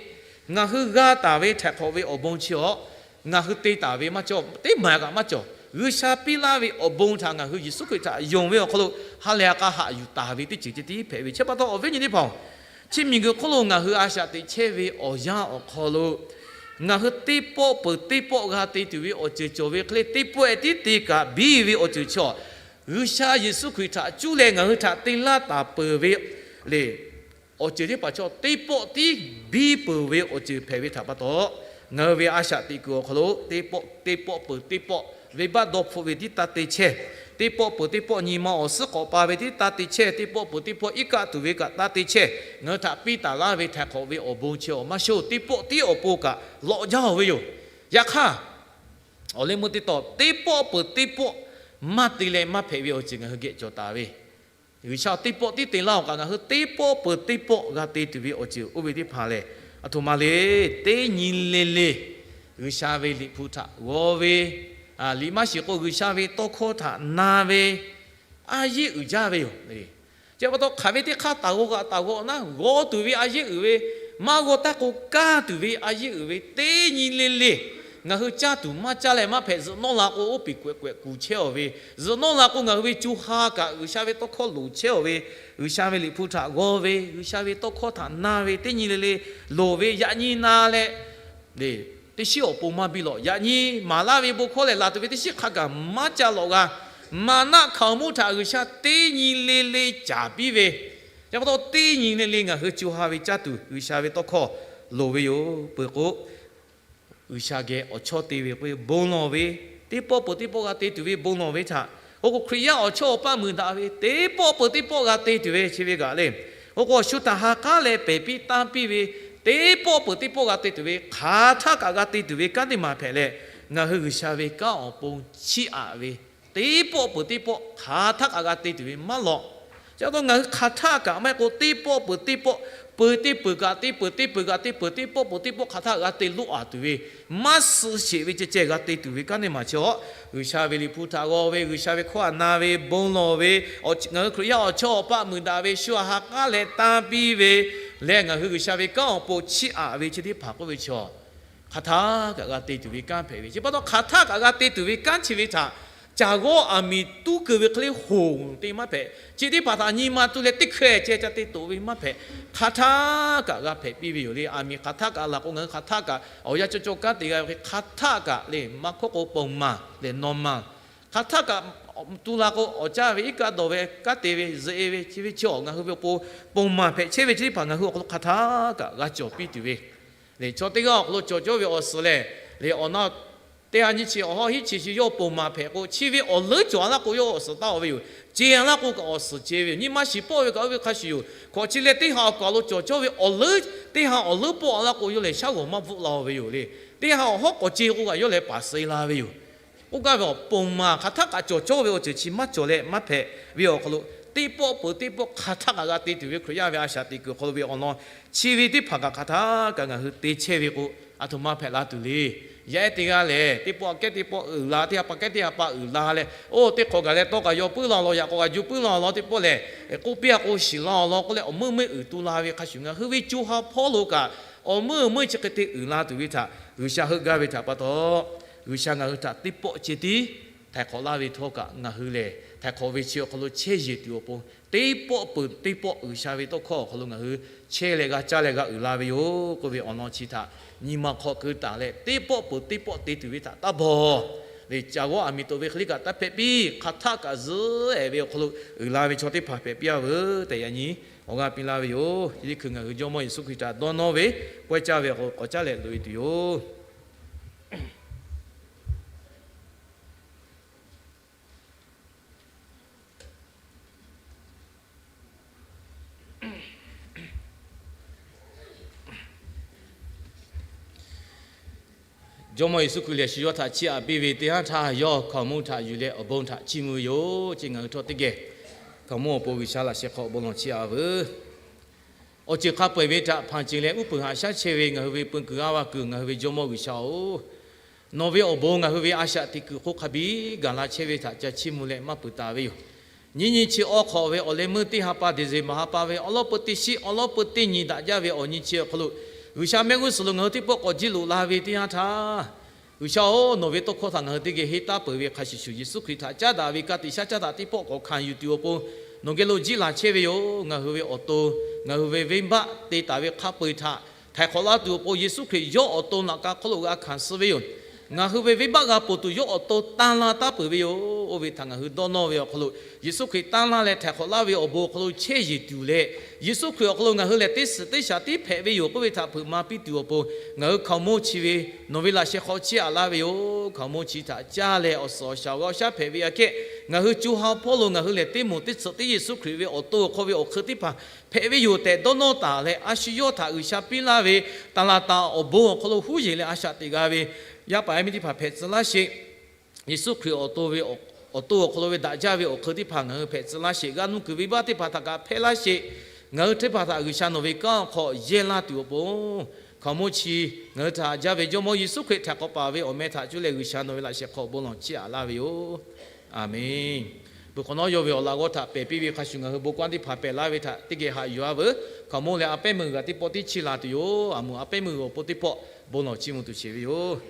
Ngaˬ hui g'a taˍ ve htaiˍ hk'awꞈ ve awˬ bon chi awˬ, ngaˬ hui te taˍ ve maˇ cawˬ, teˇ maˬ kaꞈ maˇ cawˬ. G'uiˬsha piˇ laˇ ve awˬ bon htaꞈ ngaˬ hui Yeˍsuˆ Hkriꞈ htaꞈ yonˍ ve awˬ hk'aw lo ha lehˬ ha k'a haꞈ yuˬ taˍ ve teˇ ceuˬ ceh tiˉ hpehꞈ ve chi pa taw, awˬ viˉ nyi teˇ hpaˍ-oˬ, chi miˬguiˬ hk'oˆ lo ngaˬ hui a shaꞈ teꞈ chehˇ ve awˬ yanˇ awˬ hk'aw lo, ngaˬ hui teˇ pawˆ peuˬ teˇ pawˆ g'a te tuˬ ve awˬ ceuˬ cawˬ ve hk'e le, teˇ pawˆ-e tiˉ te kaꞈ biˇ ve awˬ ceuˬ chi awˬ, G'uiˬsha Yeˍsuˆ Hkriꞈ htaꞈ cuˇ leh ngaˬ hui htaꞈ te laˇ taˍ peuˬ ve le, awˬ ceuˬ teˇ hpaˍ chaw teˇ pawˆ tiˉ biˇ peuˬ ve awˬ ceuˬ hpehꞈ ve htaꞈ pa taw, ngaˬ hui ve a shaꞈ teꞈ kuiˬ awˬ hk'aw lo teˇ pawˆ teˇ pawˆ peuˬ teˇ pawˆ venˇbaˆ dawˇ hpfuhˆ ve tiˉ taˇ te chehˇ, teˇ pawˆ peuˬ teˇ pawˆ nyi ma awˬ suhˉ k'awꞈ pa ve tiˉ taˇ te chehˇ, teˇ pawˆ peuˬ teˇ pawˆ iˉ kaˆ tuˬ ve kaꞈ taˇ te chehˇ, ngaˬ hui htaꞈ piˇ taˍ laˇ ve htaiˍ hk'awꞈ ve awˬ bon chi awˬ maˇ shonˇ, teˇ pawˆ tiˉ awˬ pon kaꞈ lawꞈ jaˇ-oˬ ve yoˬ. Yaꞈ hk'aˇ, awˬ leh meuˇ teˇ tawn teˇ pawˆ peuˬ teˇ pawˆ maˇ te leh maˇ hpehꞈ ve awˬ ceuˬ ngaˬ hui geh cawˬ taˍ ve, G'uiˬsha teˇ pawˆ tiˉ te laˇ-oˬ kaꞈ ngaˬ hui teˇ pawˆ peuˬ teˇ pawˆ g'a te tuˬ ve awˬ ceuˬ oˇ ve teˇ hpaˍ lehˬ, aˬ htoꞈ ma le, teˇ nyi le le G'uiˬsha ve Liꞈ hpu htaꞈ g'aw ve, liꞈ maˇ shiˍ k'o G'uiˬsha ve tawˇ hkawˇ htaꞈ na ve, a yeˇ uiˍ jaˇ ve yoˬ. Chi pa taw hk'aˬ ve teˇ hk'aˇ taˍ g'aw kaꞈ taˍ g'aw naˉ, g'aw tuˬ ve a yeˇ uiˍ ve, maˇ g'aw taˇ k'o kaˇ tuˬ ve a yeˇ uiˍ ve, teˇ nyi le le ngaˬ hui caˇ tuˬ maˇ caˇ leh maˇ hpehꞈ. Zuhꞈ nawˉ la k'o oˇ piˍ kuˬ ehꞈ kuˬ chehˇ-oˬ ve, zuhꞈ nawˉ la k'o ngaˬ hui ve co ha kaꞈ G'uiˬsha ve tawˇ hkawˇ loˍ chehˇ-oˬ ve, G'uiˬsha ve Liꞈ hpu htaꞈ g'aw ve, G'uiˬsha ve tawˇ hkawˇ htaꞈ na ve, teˇ nyi le le loˍ ve, yaꞈ nyi na leh, teˇ shiˉ awˬ pon maˇ biˇ lawꞈ. Yaꞈ nyi maˍ laˇ ve bon hkawˇ lehˬ, laˬ tuˬ ve teˇ shiˉ hk'a gaˬ maˇ ca lawꞈ g'a. Maˍnaˆ hkaoˍmonˇ htaꞈ G'uiˬsha teˇ nyi le le caˍ piˇ ve, chi pa taw teˇ nyi le le ngaˬ hui co ha ve caˇ tuˬ G'uiˬsha ve tawˇ hkawˇ loˍ ve yoˬ. Peuˬ k'o, G'uiˬsha geh awˬ chawˇ te ve k'o bon lawˬ ve, teˇ pawˆ peuˬ teˇ pawˆ g'a te tuˬ ve bon lawˬ ve htaꞈ, oˇ k'o Hkriꞈ yaˇ awˬ chawˇ awˬ paˆ muiˬ daꞈ ve teˇ pawˆ peuˬ teˇ pawˆ g'a te tuˬ ve chi ve kaꞈ le, oˇ k'o awˬ shu htaꞈ ha k'aˉ leh pehˬ piˇ tanˇ piˇ ve, teˇ pawˆ peuˬ teˇ pawˆ g'a te tuˬ ve, hk'aˬ htaˆ kaꞈ g'a te tuˬ ve kanˉ teˇ maˬ hpehꞈ leh, ngaˬ hui G'uiˬsha ve kanˉ awˬ pon chiˇ aꞈ ve, teˇ pawˆ peuˬ teˇ pawˆ hk'aˬ htaˆ kaꞈ g'a te tuˬ ve maˇ lawꞈ. Chi pa taw ngaˬ hui hk'aˬ htaˆ kaꞈ maˇ heˆ k'o teˇ pawˆ peuˬ teˇ pawˆ, peuˬ teˇ peuˬ kaꞈ te, peuˬ teˇ peuˬ kaꞈ te, peuˬ teˇ pawˆ peuˬ teˇ pawˆ hk'aˬ htaˆ g'a te loˆ aˍ tuˬ ve, maˇ suh sheˍ ve ceh ceh g'a te tuˬ ve kanˉ teˇ maˬ chi awˬ, G'uiˬsha ve Liꞈ hpu htaꞈ g'aw ve, G'uiˬsha ve hkawˇ htaꞈ na ve, bon lawˬ ve, ngaˬ hui Hkriꞈ yaˇ awˬ chawˇ awˬ paˆ muiˬ daꞈ ve, shu htaꞈ ha k'aˉ leh tanˇ piˇ ve leh, ngaˬ hui G'uiˬsha ve kanˉ awˬ pon chiˇ aꞈ ve chi teˇ hpaˍ k'oˆ ve chi awˬ, hk'aˬ htaˆ kaꞈ g'a te tuˬ ve kanˉ hpehꞈ ve. Chi pa taw hk'aˬ htaˆ kaꞈ g'a te tuˬ ve kanˉ chi ve htaꞈ caˬ g'awˇ aˬ miˍ tuˉ keu ve hk'e le hoˍ te maˇ hpehꞈ. Chi teˇ hpaˍ htaꞈ nyi ma tu leh teˇ hkeh ceh ca te toꞈ ve maˇ hpehꞈ. Hk'aˬ htaˆ kaꞈ g'a hpehꞈ piˇ ve yoˬ le. Aˬ miˍ hk'aˬ htaˆ kaꞈ laˬ k'o, ngaˬ hui hk'aˬ htaˆ kaꞈ awˬ yanˇ cawˇ cawˇ kanˉ te g'a ve hk'e, hk'aˬ htaˆ kaꞈ le maˇ hkawˇ k'o pon maˬ leh naw maˬ, hk'aˬ htaˆ kaꞈ tu la k'o awˬ caˇ ve iˉ kaˆ dawˬ ve kanˉ te ve zuhꞈ e ve chi ve chi awˬ ngaˬ hui ve awˬ pon pon maˬ hpehꞈ chehˇ ve chi teˇ hpaˍ ngaˬ hui awˬ hk'aw lo hk'aˬ htaˆ kaꞈ g'a cawˬ piˇ tuˬ ve le. Chaw teˇ g'aˇ awˬ hk'aw lo cawˬ cawˇ ve awˬ suhˍ lehˬ, le awˬ na teˇ ha nyiˇ chi awˬ hawˉ hiˉ chi chi yawˇ pon maˬ hpehꞈ k'o, chi ve awˬ leuˉ cawˬ a laˇ k'o yawˇ awˬ suhˍ taˇ-oˬ ve yoˬ. Ceh a laˇ k'o kaꞈ awˬ suhˍ ceh ve yoˬ. Nyi ma shiˍ pawˆ ve kaꞈ oˇ ve hk'a shuˍ yoˬ. Hkawꞈ chi leh teˇ ha awˬ kaˍ lo cawˬ cawˇ ve awˬ leuˉ, teˇ ha awˬ leuˉ pawˆ a laˇ k'o yawˇ lehˬ shaˉ g'awˬ maˇ bvuhˆ la-oˬ ve yoˬ le. Teˇ ha awˬ hawˉ k'awꞈ ceh k'o kaꞈ yawˇ lehˬ paˍ suh la ve yoˬ. Oˇ gaˇ ve awˬ pon maˬ hk'aˬ htaˆ kaꞈ cawˬ cawˇ ve awˬ ceuˬ chi maˇ cawˬ leh maˇ hpehꞈ ve awˬ hk'aw lo, teˇ pawˆ peuˬ teˇ pawˆ hk'aˬ htaˆ kaꞈ g'a te tuˬ ve Hkriꞈ yaˇ ve a shaꞈ teꞈ kuiˬ awˬ hk'aw lo ve awˬ lawn chi ve teˇ hpaˍ kaꞈ hk'aˬ htaˆ kaꞈ ngaˬ hui te chehˇ ve k'o, aˬ htoꞈ ma hpehꞈ la tuˬ le. Yaˇ ehˉ teˇ g'aˇ lehˬ, teˇ pawˆ kehˉ teˇ pawˆ uiˍ la, teˇ ha pa kehˉ teˇ ha pa uiˍ la leh, oˇ teˇ hk'awꞈ gaˬ leh tawˇ kaꞈ yaw puiˉ la law, yaꞈ k'aw kaꞈ juˇ puiˉ la law, teˇ pawˆ lehˬ k'oˆ piˇ a k'o shiˍ la law k'oˆ leh awˬ meuˇ meuˇ uiˍ tu la ve hk'a shuˍ, ngaˬ hui ve co ha hpawˇ lo kaꞈ awˬ meuˇ meuˇ chi hk'e te uiˍ la tuˬ ve htaꞈ G'uiˬsha heuˆ gaˇ ve htaꞈ pa taw, G'uiˬsha ngaˬ hui htaꞈ teˇ pawˆ ceh tiˉ htaiˍ hk'awꞈ laˇ ve htawˇ kaꞈ ngaˬ hui lehˬ htaiˍ hk'awꞈ ve chi awˬ hk'aw lo chehˇ yeˬ tuˬ awˬ pon, teˇ pawˆ peuˬ teˇ pawˆ G'uiˬsha ve tawˇ hkawˇ awˬ hk'aw lo ngaˬ hui chehˇ leh g'a caˇ leh g'a uiˍ la ve yoˬ k'oˆ ve awˬ lawn chi htaꞈ nyi ma hk'aw keu taˍ leh, teˇ pawˆ peuˬ teˇ pawˆ te tuˬ ve htaꞈ taˇ bawˬ le. Caˬ g'awˇ aˬ miˍ toꞈ ve hk'e le kaꞈ taˇ hpehꞈ piˇ. Hk'aˬ htaˆ kaꞈ zuhˆ ehˍ ve awˬ hk'aw lo uiˍ la ve chaw teˇ hpaˍ hpehꞈ piˇ-a veuˬ tehꞈ yaꞈ nyi awˬ g'aˇ piˇ laˇ ve yoˬ. Chi teˇ hkui ngaˬ hui Jawˇmawˇ Yeˍsuˆ Hkriꞈ htaꞈ dawˇ nawˇ ve pawehˇ caˇ ve awˬ hk'aw lo k'awꞈ caˉ leh loꞈ e tuˬ yoˬ. Jawˇmawˇ Yeˍsuˆ Hkriꞈ lehˬ shu yawˇ htaꞈ chiˇ aꞈ piˇ ve teˇ haˉ htaˇ, yawˇ hkaoˍmonˇ htaꞈ yuˬ leh awˬ bon htaꞈ chiˇ mvuh ve yoˬ. Chi ngaˬ hui htawˇ teˇ geh hkaoˍmonˇ awˬ pon G'uiˬsha laꞈ sheh hk'aw bon lawˬ chiˇ aꞈ veuˬ. Awˬ ceuˬ hk'a peu-eˬ ve htaꞈ hpanˍ ceˬ leh uˉ peunˍ haꞈ shaˉ chehˇ ve ngaˬ hui ve peu kuiˬ g'aˇ va kuiˬ ngaˬ hui ve Jawˇmawˇ G'uiˬsha-oˬ, nawˬ ve awˬ bon ngaˬ hui ve a shaꞈ teꞈ kuiˬ hk'oˆ hk'a biˇ gaˬ la chehˇ ve htaꞈ ca chiˇ mvuh leh maˇ peuˬ taˍ ve yoˬ. Nyiˇ nyi chi awˬ hk'awꞈ ve awˬ leh meuˇ teˇ ha pa December ha pa ve awˬ lawn peu teˇ shiˉ awˬ lawn peu teˇ nyi daꞈ jaˇ ve awˬ nyi chi awˬ hk'aw lo, G'uiˬsha mehˆ g'uˇ suhˍ lo ngaˬ hui teˇ pawˆ k'awꞈ jiˇ loꞈ la ve teˇ yanˇ htaˇ, G'uiˬsha-oˬ, nawˬ ve tawˇ hkawˇ htaꞈ ngaˬ hui teˇ geh henˇ taˉ peuˬ ve hk'a shuˍ shuˍ, Yeˍsuˆ Hkriꞈ htaꞈ caˉ daꞈ ve ka tiꞈ shaˉ caˉ daꞈ teˇ pawˆ k'awꞈ hkanˍ yuˬ tuˬ awˬ pon nawˬ geh lo jiˇ laˬ chehˇ ve yoˬ. Ngaˬ hui ve awˬ to, ngaˬ hui ve venˇbaˆ te taˍ ve hk'a peu-eˬ htaꞈ htaiˍ hk'awꞈ laˇ tuˬ awˬ pon, Yeˍsuˆ Hkriꞈ yawˇ awˬ to laꞈ ka hk'oˆ lo g'a hkanˍ suh ve yoˬ. Ngaˬ hui ve venˇbaˆ g'a ponˬ tuˬ yawˇ awˬ to tanˇ laˇ taˉ peuˬ ve yoˬ. Oˇ ve htaꞈ ngaˬ hui dawˇ nawˇ ve awˬ hk'aw lo, Yeˍsuˆ Hkriꞈ tanˇ laˇ leh htaiˍ hk'awꞈ laˇ ve awˬ bon awˬ hk'aw lo chehˇ yeˬ tuˬ leh, Yeˍsuˆ Hkriꞈ awˬ hk'aw lo ngaˬ hui lehˬ teˇ suhˍ teˇ shaˍ tiˉ hpehꞈ ve yoˬ k'oˆ ve htaꞈ hpeuꞈ maˍ piˇ tuˬ awˬ pon, ngaˬ hui hkaoˍmonˇ chi ve nawˬ ve laꞈ sheh hk'aw chiˇ aꞈ laˇ ve yoˬ. Hkaoˍmonˇ chi htaꞈ caˇ leh awˬ suhˍ awˬ shaˍ awˬ g'aˇ awˬ shaˉ hpehꞈ ve aꞈ kehˉ, ngaˬ hui co ha hpawˇ lo ngaˬ hui lehˬ teˇ moˍ teˇ tsuhꞈ teˇ Yeˍsuˆ Hkriꞈ ve awˬ to awˬ hk'aw ve awˬ hk'eun teˇ hpaˍ hpehꞈ ve yoˬ tehꞈ dawˇ nawˇ taˍ leh, a shu yawˇ htaꞈ G'uiˬsha piˇ laˇ ve taˍ laˍ taˍ awˬ bon awˬ hk'aw lo huˉ yeˬ leh a shaꞈ teꞈ g'a ve yaˇ paˍ yaˇ miˇ teˇ hpaˍ hpehꞈ tcuh laˇ sheˍ. Yeˍsuˆ Hkriꞈ awˬ to ve awˬ, awˬ to awˬ hk'aw lo ve daꞈ jaˇ ve awˬ hk'eun teˇ hpaˍ ngaˬ hui hpehꞈ tcuh laˇ sheˍ. G'a nuˇ kuiˬ venˇbaˆ teˇ hpaˍ htaꞈ kaꞈ hpehˇ laˇ sheˍ. Ngaˬ hui teˇ hpaˍ htaꞈ G'uiˬsha nawˬ ve kanˉ awˬ hk'aw yehˇ laˇ tuˬ awˬ pon, hkaoˍmonˇ chi ngaˬ hui htaꞈ haꞈ jaˇ ve Jawˇmawˇ Yeˍsuˆ Hkriꞈ htaiˍ hk'awꞈ paˍ ve awˬ meh htaꞈ cuˇ leh G'uiˬsha nawˬ ve laꞈ sheh hk'aw bon lawˬ chiˇ aꞈ laˇ ve yoˬ. Aˍmenˍ. Peuˬ hk'awꞈ nawˉ yawˇ ve awˬ laꞈ g'awˇ htaꞈ pehˬ piˇ ve hk'a shuˍ ngaˬ hui bon kanˉ teˇ hpaˍ pehˬ laˇ ve htaꞈ teˇ geh haꞈ yuˬ-a veuˬ. Hkaoˍmonˇ lehˬ a pehˉ meuˇ g'uiˬ g'aꞈ teˇ pawˆ tiˉ chiˇ la tuˬ yoˬ. A moˍ a pehˉ meuˇ g'uiˬ awˬ pon teˇ pawˆ bon lawˬ chiˇ mvuh tuˬ sheˍ ve yoˬ.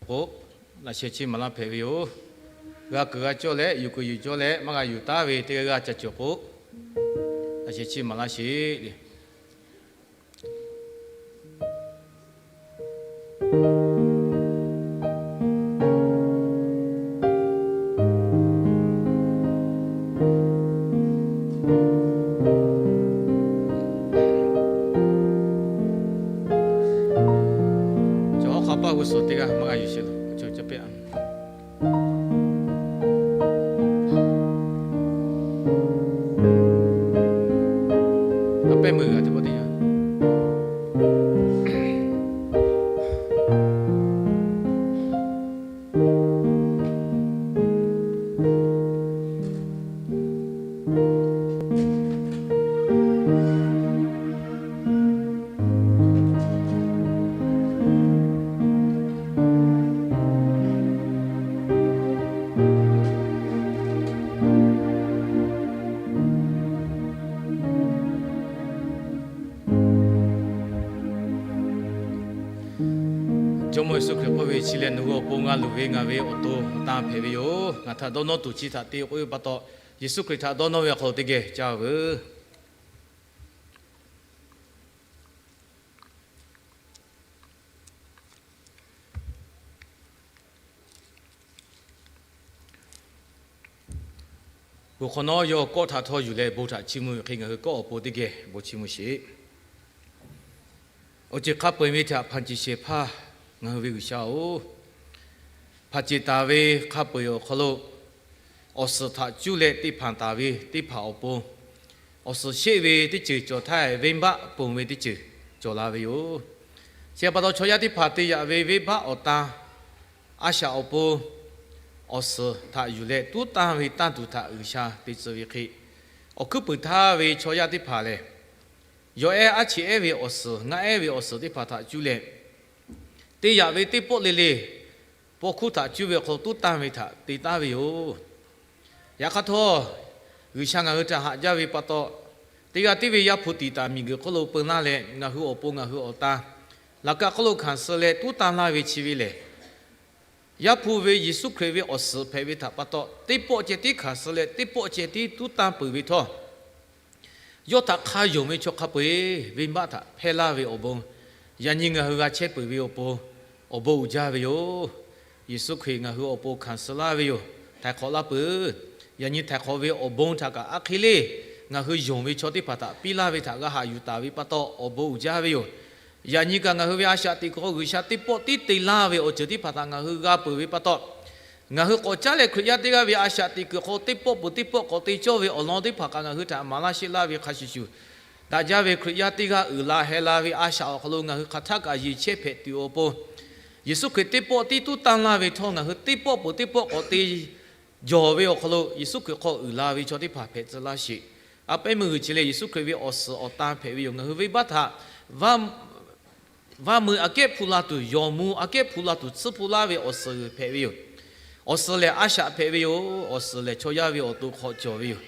k'o, laꞈ sheh chiˇ maˍ laˇ hpehꞈ ve yoˬ. G'a kuiˬ g'a cawˇ leh, yuˬ kuiˬ yuˬ cawˇ leh, maˇ g'a yuˬ taˉ ve teˇ g'aˇ g'aˇ ca cawˬ k'o, laꞈ sheh chiˇ maˍ laˇ sheˍ le. Cawˬ hawˉ hk'a paˇ g'uˇ suhˍ teˇ g'aˇ maˇ g'a yuˬ sheˍ lo, a pehˉ meuˇ g'a teˇ pawˆ teˇ yanˇ. Jawˇmawˇ Yeˍsuˆ Hkriꞈ k'oˆ ve, Chi lehˬ nawˬ hui awˬ pon g'a luˬ ve ngaˬ ve awˬ to awˬ tan hpehꞈ ve yoˬ. Ngaˬ htaꞈ dawˇ nawˇ tuˬ chi htaꞈ te k'oˆ ve pa taw, Yeˍsuˆ Hkriꞈ htaꞈ dawˇ nawˇ ve awˬ hk'aw lo teˇ geh caˇ veuˬ. Bon hk'awꞈ nawˉ yawˇ kawˆ htaꞈ htawˇ yuˬ leh bon htaꞈ chiˇ mvuh ve hk'e, ngaˬ hui kawˆ awˬ pon teˇ geh bon chiˇ mvuh sheˍ. Awˬ ceuˬ hk'a peu-eˬ ve htaꞈ hpanˍ ceˬ shehˍ hpaˇ ngaˬ hui ve G'uiˬsha-oˬ, hpanˍ ceˬ taˍ ve hk'a peu-eˬ awˬ hk'aw lo awˬ suhˍ htaꞈ cuˇ leh te hpanˍ taˍ ve teˇ hpaˍ awˬ pon, awˬ suhˍ sheˆ ve teˇ ceuˬ cawˬ htaˇ, venˇbaˆ ponˬ ve teˇ ceuˬ cawˬ la ve yoˬ. Chi pa taw, chaw yaˇ teˇ hpaˍ te yaꞈ ve venˇbaˆ awˬ tan a shaꞈ awˬ pon awˬ suhˍ htaꞈ yuˬ leh tuˉ tanˇ ve tanˇ tuˬ htaꞈ G'uiˬsha te tcuh ve hk'e, awˬ hkuiˉ puiˍ htaˇ ve chaw yaˇ teˇ hpaˍ lehˬ, yawˬ ehˉ aˉ cheꞈ ehˉ ve awˬ suhˍ, ngaˆ ehˉ ve awˬ suhˍ teˇ hpaˍ htaꞈ cuˇ leh, te yaꞈ ve teˇ pawˆ le le paw hkuˇ htaꞈ cuˇ ve awˬ hk'aw lo tuˉ tanˇ ve htaꞈ te taˉ ve yoˬ. Yaꞈ hk'aˇ htawˇ, G'uiˬsha ngaˬ hui htaꞈ haꞈ jaˇ ve pa taw, teˇ g'aˇ tiˉ ve Yaˇ hpu tiꞈ taˍ miˬguiˬ hk'oˆ lo peu laˇ leh, ngaˬ hui awˬ pon ngaˬ hui awˬ tan laꞈ ka hk'oˆ lo hkanˍ suh leh tuˉ tanˇ laˇ ve chi ve lehˬ, Yaˇ hpu ve Yeˍsuˆ Hkriꞈ ve awˬ suhˍ hpehꞈ ve htaꞈ pa taw, teˇ pawˆ ceh tiˉ hkanˍ suh leh teˇ pawˆ ceh tiˉ tuˉ tanˇ peuˬ ve htawˇ, yawˇ htaꞈ hk'a yonˍ ve chaw hk'a peu-eˬ venˇbaˆ htaꞈ hpehˇ laˇ ve awˬ bon, yaꞈ nyi ngaˬ hui g'a chehˇ peuˬ ve awˬ pon awˬ bon uiˍ jaˇ ve yoˬ. Yeˍsuˆ Hkriꞈ ngaˬ hui awˬ pon hkanˍ suh laˇ ve yoˬ. Htaiˍ hk'awꞈ laˇ peuˬ. Yaꞈ nyi htaiˍ hk'awꞈ ve awˬ bon htaꞈ kaꞈ aˉ hk'e le ngaˬ hui yonˍ ve chaw teˇ hpaˍ htaꞈ piˇ laˇ ve htaꞈ g'a haꞈ yuˬ taˍ ve pa taw awˬ bon uiˍ jaˇ ve yoˬ. Yaꞈ nyi kaꞈ ngaˬ hui ve a shaꞈ teꞈ kuiˬ hk'aw G'uiˬsha teˇ pawˆ tiˉ te laˇ ve awˬ ceuˬ teˇ hpaˍ htaꞈ ngaˬ hui g'a peuˬ ve pa taw, ngaˬ hui k'awꞈ caˉ leh Hkriꞈ yaˇ teˇ g'aˇ ve a shaꞈ teꞈ kuiˬ hk'aw teˇ pawˆ peuˬ teˇ pawˆ k'awꞈ te cawˇ ve awˬ lawn teˇ hpaˍ kaꞈ ngaˬ hui htaꞈ maˍ laˇ sheˆ laˇ ve hk'a shuˍ shuˍ, daꞈ jaˇ ve Hkriꞈ yaˇ teˇ g'aˇ uiˍ la heh la ve a shaꞈ awˬ hk'aw lo ngaˬ hui hk'aˬ htaˇ kaꞈ yeˬ chehˇ hpehꞈ tuˬ awˬ pon, Yeˍsuˆ Hkriꞈ teˇ pawˆ tiˉ tuˉ tanˇ laˇ ve htawˇ, ngaˬ hui teˇ pawˆ peuˬ teˇ pawˆ k'awꞈ te jawˬ ve awˬ hk'aw lo Yeˍsuˆ Hkriꞈ hk'aw uiˍ la ve chaw teˇ hpaˍ hpehꞈ tcuh laˇ sheˍ. A pehˉ meuˇ g'uiˬ chi leh Yeˍsuˆ Hkriꞈ ve awˬ suhˍ awˬ tan hpehꞈ ve yoˬ. Ngaˬ hui venˇbaˆ htaꞈ vaˇ meuˇ aꞈ kehˉ hpu la tuˬ, yawˬ mvuh aꞈ kehˉ hpu la tuˬ, tsuhˇ hpu laˇ ve awˬ suhˍ g'uiˬ hpehꞈ ve yoˬ. Awˬ suhˍ lehˬ a shaꞈ hpehꞈ ve yoˬ. Awˬ suhˍ lehˬ chaw yaˇ ve awˬ to hk'aw cawˬ ve yoˬ.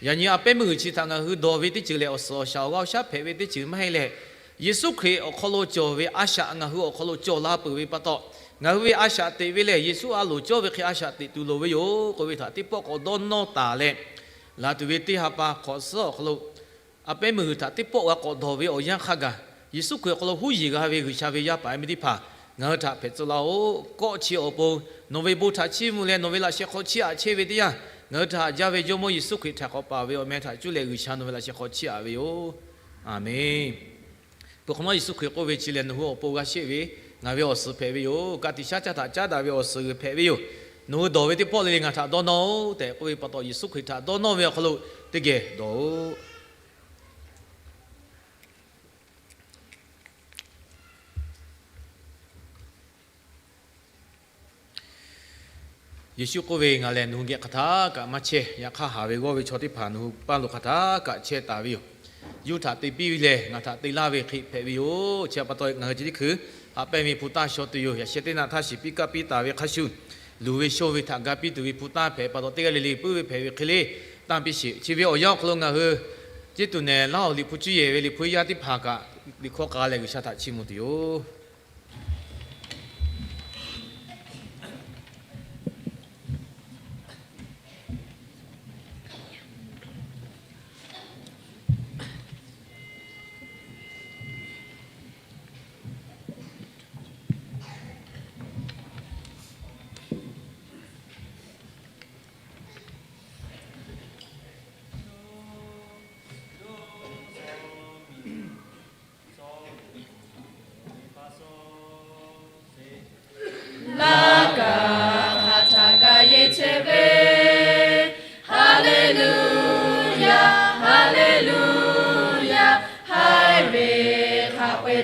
Yaꞈ nyi a pehˉ meuˇ g'uiˬ chi htaꞈ ngaˬ hui dawˬ ve teˇ ceuˬ lehˬ, awˬ suhˍ awˬ shaˍ awˬ g'aˇ awˬ shaˉ hpehꞈ ve teˇ ceuˬ maˇ heˆ leh, Yeˍsuˆ Hkriꞈ awˬ hk'aw lo cawˬ ve a shaꞈ ngaˬ hui awˬ hk'aw lo cawˬ la peuˬ ve pa taw, ngaˬ hui ve a shaꞈ teꞈ ve lehˬ, Yeˍsuˆ a loˍ cawˇ ve hk'e a shaꞈ teꞈ tuˬ loˍ ve yoˬ k'oˆ ve htaꞈ teˇ pawˆ k'awꞈ dawˇ nawˇ taˍ leh, laˬ tuˬ ve teˇ ha pa hk'awꞈ suhˉ awˬ hk'aw lo a pehˉ meuˇ g'uiˬ htaꞈ teˇ pawˆ g'a k'awꞈ dawˬ ve awˬ yanˇ hk'a gaˬ, Yeˍsuˆ Hkriꞈ awˬ hk'aw lo huˉ yeˬ g'a ve G'uiˬsha ve yaˇ paˍ yaˇ miˇ teˇ hpaˍ ngaˬ hui htaꞈ hpehꞈ tcuh laˇ-oˆ. Kawˆ chi awˬ pon nawˬ ve bon htaꞈ chiˇ mvuh leh nawˬ ve laꞈ sheh hk'aw chiˇ aꞈ chehˇ ve teˇ yanˇ, ngaˬ hui htaꞈ haꞈ jaˇ ve Jawˇmawˇ Yeˍsuˆ Hkriꞈ htaiˍ hk'awꞈ paˍ ve awˬ meh htaꞈ cuˇ leh G'uiˬsha nawˬ ve laꞈ sheh hk'aw chiˇ aꞈ ve yoˬ. Aˍmenˍ. Peuˬ hk'awꞈ nawˉ Yeˍsuˆ Hkriꞈ k'oˆ ve, Chi lehˬ nawˬ hui awˬ pon g'a sheˆ ve ngaˬ ve awˬ suhˍ hpehꞈ ve yoˬ. Ka tiꞈ shaˉ caˇ htaꞈ caˉ daꞈ ve awˬ suhˍ g'uiˬ hpehꞈ ve yoˬ. Nawˬ hui dawˬ ve teˇ pawˆ le le ngaˬ htaꞈ dawˇ nawˇ-oˆ tehꞈ k'oˆ ve pa taw, Yeˍsuˆ Hkriꞈ htaꞈ dawˇ nawˇ ve awˬ hk'aw lo teˇ geh dawˬ-oꞈ. Yeˍsuˆ k'oˆ ve, Ngaˬ lehˬ nawˬ hui geh hk'aˬ htaˇ kaꞈ maˇ chehˇ. Yaꞈ hk'aˇ, haˍ ve g'awˇ ve chaw teˇ hpaˍ nawˬ hui paˇ lo hk'aˬ htaˇ kaꞈ chehˇ taˍ ve yoˬ. Yawˇ hui htaꞈ te piˇ ve lehˬ, ngaˬ htaꞈ te laˇ ve hk'e hpehꞈ ve yoˬ. Chi pa taw, ngaˬ hui chi teˇ hkui haꞈ pehnˇ ve hpu taˇ shaw tuˬ yoˬ. Yaꞈ sheh teˇ naˆ htaˇ shiˍ piˇ kaˇ piˇ taˍ ve hk'a shuˍ, luˬ ve shawˇ ve htaꞈ ga piˇ tuˬ ve hpu taˇ hpehꞈ pa taw, teˇ g'aˇ le le puiˉ ve hpehꞈ ve hk'e le, tanˇ piˇ sheˍ. Chi ve awˬ yanˇ awˬ hk'aw lo ngaˬ hui ceˇ tuˬ nehˬ laˇ-oˬ, Liꞈ hpu cuˇ yehˬ ve Liꞈ hpu yaˇ teˇ hpaˍ kaꞈ liꞈ hkawˇ k'a leh G'uiˬsha htaꞈ chiˇ mvuh tuˬ yoˬ.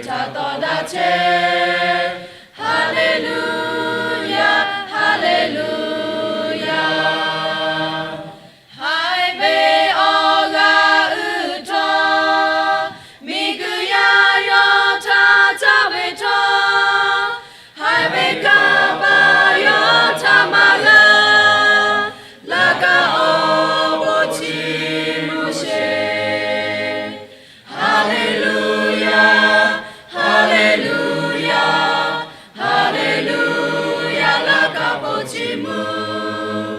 htaꞈ tawˍ daꞈ chehˇ. Haˍleˍluˍyaˍ, Haˍleˍluˍyaˍ. Haiˬ ve awˬ g'aˇ uiˍ htawˇ, miˬguiˬ yaˇ yawˇ htaꞈ caˇ ve htawˇ, haiˬ ve kanˇ paˍ yawˇ htaꞈ maˇ g'a. Laꞈ ka awˬ bon chiˇ mvuh sheˍ. Haˍleˍluˍyaˍ, Haˍleˍluˍyaˍ, Haˍleˍluˍyaˍ, laꞈ ka awˬ bon chiˇ mvuh.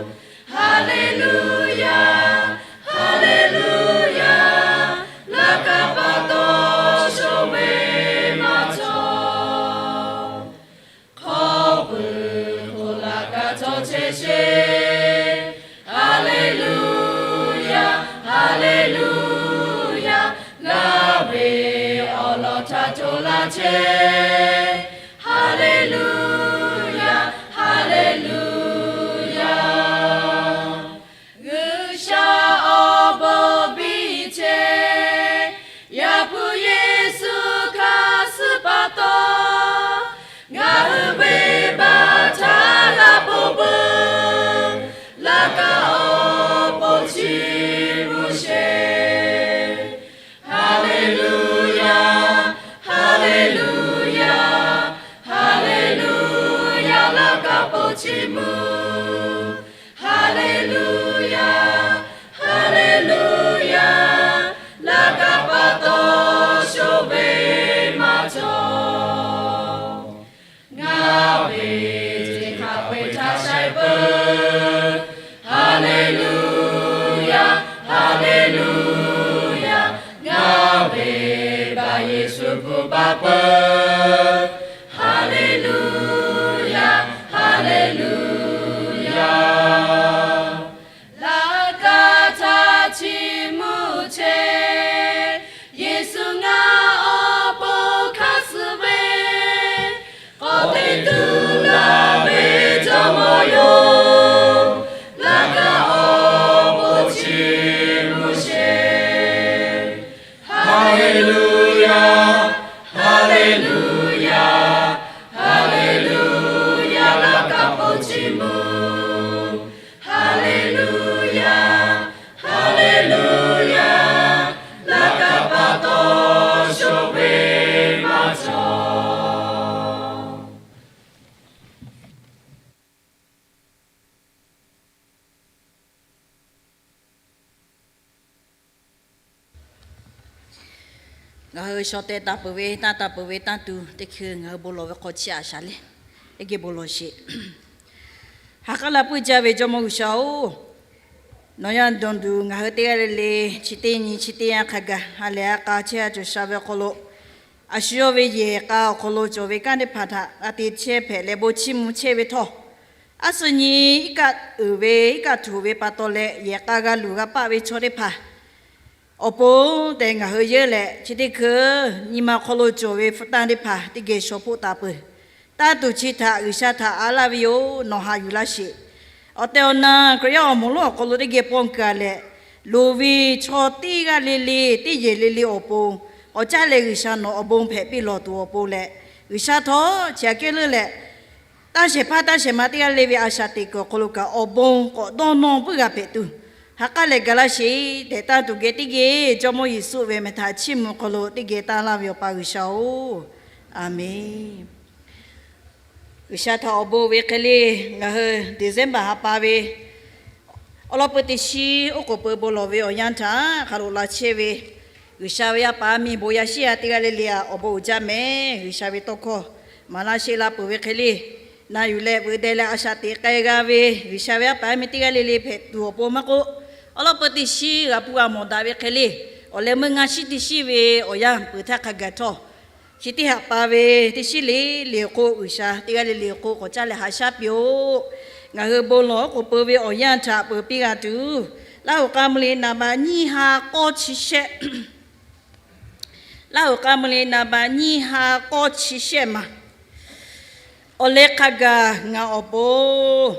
Haˍleˍluˍyaˍ, Haˍleˍluˍyaˍ, laꞈ ka pa taw sho ve maˇ cawˬ. Hk'aw peuˬ hk'oˆ laꞈ ka cawˬ chehˇ sheˍ. Haˍleˍluˍyaˍ, Haˍleˍluˍyaˍ, g'aˇ ve awˬ lawn htaꞈ co laˇ chehˇ. Haˍleˍluˍyaˍ, Haˍleˍluˍyaˍ. G'uiˬsha awˬ bon biˇ chehˇ. Yaꞈ hpu Yeˍsuˆ hkanˍ suh pa taw, ngaˬ hui venˇbaˆ htaꞈ g'a ponˬ peuˬ. Laꞈ ka awˬ bon chiˇ mvuh sheˍ. Haˍleˍluˍyaˍ, Haˍleˍluˍyaˍ, Haˍleˍluˍyaˍ, laꞈ ka awˬ bon chiˇ mvuh. Haˍleˍluˍyaˍ, Haˍleˍluˍyaˍ, laꞈ ka pa taw sho ve maˇ cawˬ. Ngaˬ ve teˇ hk'aˬ peu-eˬ htaꞈ shaiˍ peuˬ. Haˍleˍluˍyaˍ, Haˍleˍluˍyaˍ, ngaˬ ve baˬ Yeˍsuˆ hpu baˬ peuˬ. Haˍleˍluˍyaˍ, Haˍleˍluˍyaˍ. Laꞈ ka htaꞈ chiˇ mvuh chehˇ. Yeˍsuˆ ngaˬ awˬ pon hkanˍ suh ve, k'awꞈ te tuˬ laˬ ve Jawˇmawˇ yoˬ. Laꞈ ka awˬ bon chiˇ mvuh sheˍ. Haˍleˍluˍyaˍ, Haˍleˍluˍyaˍ, Haˍleˍluˍyaˍ, laꞈ ka awˬ bon chiˇ mvuh. Haˍleˍluˍyaˍ, Haˍleˍluˍyaˍ, laꞈ ka pa taw sho ve maˇ cawˬ. Ngaˬ hui shaw teh taˍ peuˬ ve, tanˇ taˍ peuˬ ve tanˇ tuˬ teˇ hkui ngaˬ hui bon lawˬ ve hk'aw chiˇ aꞈ shaˍ le. Teˇ geh bon lawˬ sheˍ. Ha k'aˉ la puiˉ jaˇ ve Jawˇmawˇ G'uiˬsha-oˬ, nawˬ yaˇ dawˬ duˬ ngaˬ hui teˇ g'aˇ le le chi teˇ nyi chi teˇ yanˇ hk'a gaˬ ha lehˬ ha k'a chehˇ a cawˬ sha ve awˬ hk'aw lo, a shu yawˇ ve yehˬ k'a awˬ hk'aw lo cawˬ ve kanˉ teˇ hpaˍ htaꞈ g'a te chehˇ hpehꞈ leh bon chiˇ mvuh chehˇ ve htawˇ, aˉ suh nyi iˉ kaˆ uiˍ ve iˉ kaˆ htuꞈ ve pa taw leh yehˬ k'a g'a luˬ g'a paˆ ve chaw teˇ hpaˍ awˬ pon tehꞈ ngaˬ hui yeˇ leh chi teˇ hkui nyi ma hk'aw lo cawˬ ve hpu tanˇ teˇ hpaˍ teˇ geh shaw hpoˆ taˍ peuˬ. Tanˇ tuˬ chi htaꞈ G'uiˬsha htaꞈ a laˇ ve yoˬ. Nawˬ haꞈ yuˬ laˇ sheˍ. Awˬ tehˬ awˬ na Hkriꞈ yaˇ awˬ moˍ lonˉ awˬ hk'aw lo teˇ geh pawnˇ kaˬ leh, loˍ ve chaw teˇ g'aˇ le le teˇ yehˬ le le awˬ pon k'awꞈ caˉ leh G'uiˬsha nawˬ awˬ bon hpehꞈ piˇ lawˬ tuˬ awˬ pon leh, G'uiˬsha htawˇ chi aꞈ kehˉ leuˉ leh, taˇ shehˍ hpaˇ taˇ shehˍ ma teˇ g'aˇ le ve a shaꞈ teꞈ kuiˬ awˬ hk'aw lo kaꞈ awˬ bon k'awꞈ dawˇ nawˇ puiˉ g'a hpehꞈ tuˬ, ha k'aˉ leh ga laˇ sheˍ tehꞈ tanˇ tuˬ geh teˇ geh Jawˇmawˇ Yeˍsuˆ ve meh htaꞈ chiˇ mvuh hk'aw lo teˇ geh tanˇ laˇ ve Awˬ pa G'uiˬsha-oˬ, Aˍmenˍ. G'uiˬsha htaꞈ awˬ bon ve hk'e le, ngaˬ hui December ha pa ve awˉ lawˉ peuˇ teˇ shiˉ oˉ k'oˍ pui bon lawˬ ve awˬ yanˇ htaꞈ hk'a loꞈ la chehˇ ve G'uiˬsha ve yaˇ paˍ yaˇ miˇ bon yaˇ shiˉ yaˇ teˇ g'aˇ le le aꞈ, awˬ bon uiˍ jaˇ mehˍ. G'uiˬsha ve tawˇ hkawˇ maˍ laˇ sheˆ la peuˬ ve hk'e le, na yuˬ leh veuꞈ deh leh a shaꞈ teꞈ k'ai g'a ve G'uiˬsha ve yaˇ paˍ yaˇ miˇ teˇ g'aˇ le le hpehꞈ tuˬ awˬ pon maˇ k'oˆ, awˉ lawˉ peuˇ teˇ shiˉ g'a hpuˇ g'a mawˬ daꞈ ve hk'e le, awˬ leh meuˇ ngaˇ shiˉ teˇ shiˉ ve awˬ yanˇ peuˬ htaˇ hk'a gaˬ htawˇ, chi teˇ haꞈ pa ve teˇ shiˉ le le k'o, G'uiˬsha teˇ g'aˇ le le k'o k'awꞈ caˇ leh haꞈ shaˉ piˇ-oˆ. Ngaˬ hui bon lawˬ oˉ k'oˍ pui ve awˬ yanˇ htaꞈ peuˬ piˇ g'a tuˬ, Laˇ huˍ k'a mvuh liꞈ naˍ baꞈ nyiˇ ha k'awˇ chi shehˆ, Laˇ huˍ k'a mvuh liꞈ naˍ baꞈ nyiˇ ha k'awˇ chi shehˆ maˬ, awˬ leh hk'a gaˬ ngaˬ awˬ pon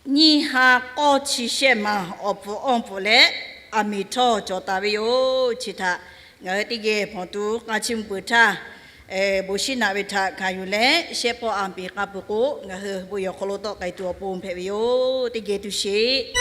nyiˇ ha k'awˇ chi shehˆ maˬ awˬ pfuhˍ awˬ pfuhˍ leh aˬ miˍ htawˇ cawˬ taˍ ve yoˬ. Chi htaꞈ Ngaˬ hui teˇ geh hpawnˬ tuˬ k'a chiˇ mvuh peuˬ htaˇ, bon shiˉ naꞈ ve htaꞈ hkanˍ yuˬ leh, shehˆ pawˆ a piˍ k'a peuˬ k'o, ngaˬ hui bon yehˬ awˬ hk'aw lo tawˆ k'ai tuˬ awˬ pon hpehꞈ ve yoˬ. Teˇ geh tu sheˍ.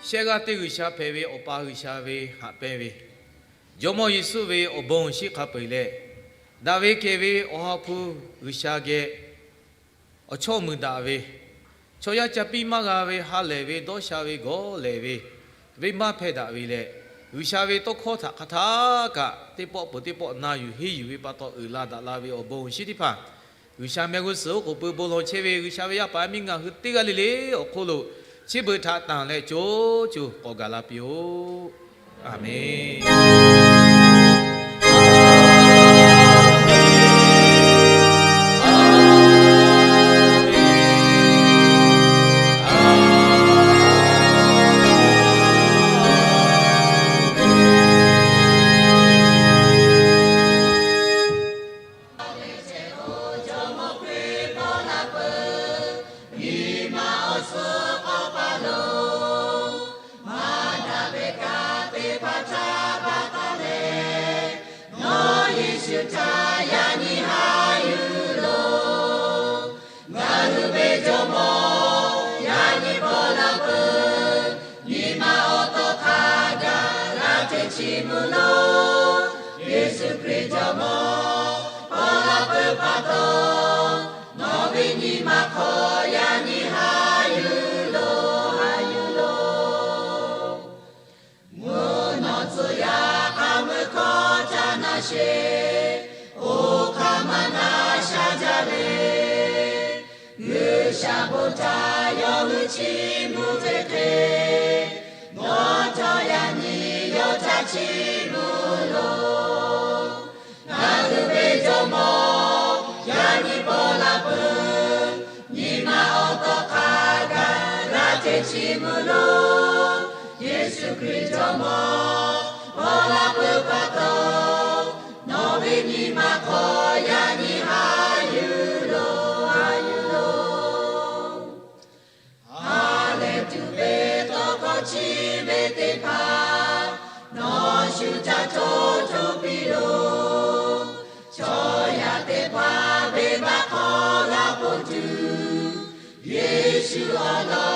Shehˆ g'aˇ teˇ G'uiˬsha hpehꞈ ve Awˬ pa G'uiˬsha ve haꞈ pehnˇ ve, Jawˇmawˇ Yeˍsuˆ ve awˬ bon awˬ shinˉ hk'a peu-eˬ leh, daꞈ ve kehˬ ve Awˬ ha hpu G'uiˬsha geh awˬ chawˇ muiˬ daꞈ ve, chaw yaˇ ca piˇ maˇ g'a ve ha lehˬ ve dawˇ sha ve gawˇ lehˬ ve, venˇbaˆ hpehˇ daꞈ ve leh, G'uiˬsha ve tawˇ hkawˇ htaꞈ hk'a htaˇ kaꞈ teˇ pawˆ peuˬ teˇ pawˆ na yuˬ henˇ yuˬ ve pa taw uiˍ la daꞈ la ve awˬ bon awˬ shinˉ teˇ hpaˍ, G'uiˬsha mehˆ g'uˇ suhˍ oˉ k'oˍ pui bon lawˬ chehˇ ve G'uiˬsha ve yaˇ paˍ yaˇ miˇ ngaˬ hui teˇ g'aˇ le le awˬ hk'oˆ lo chi beuꞈ htaꞈ tanˬ leh co co k'awꞈ gaˬ la piˇ-oˆ. Aˍmenˍ. taw, nawˬ ve nyi ma hk'aw yaꞈ nyi haꞈ yuˬ loˬ, haꞈ yuˬ loˬ. Mvuhˇ naw tcuh yaꞈ k'a meuˇ hkawˇ ca na sheˍ, oˇ hk'aˇ maˇ na sha jaˇ le. G'uiˬsha bon htaꞈ yawˇ hui chiˇ mvuh ve hk'e, nawˬ htawˇ yaꞈ nyi yawˇ htaꞈ chiˇ mvuh loˬ. Ngaˬ hui ve Jawˇmawˇ, yaꞈ nyi paw la peuˬ, nyi ma awˬ tawˇ hk'a gaˬ g'a hteꞈ chiˇ mvuh loˬ. Yeˍsuˆ Hkriꞈ Jawˇmawˇ, paw la peuˬ pa taw, nawˬ ve nyi ma hk'aw yaꞈ nyi haꞈ yuˬ loˬ, haꞈ yuˬ loˬ. Ha lehˬ tuˬ ve tawˇ hkawˇ chi ve teˇ hpaˍ, nawˬ shu ca hto hto piˇ loˬ. Chaw yaˇ teˇ hpaˍ venˇbaˆ hk'aw g'a k'oˆ tuˬ, Yeˍsuˆ awˬ lawn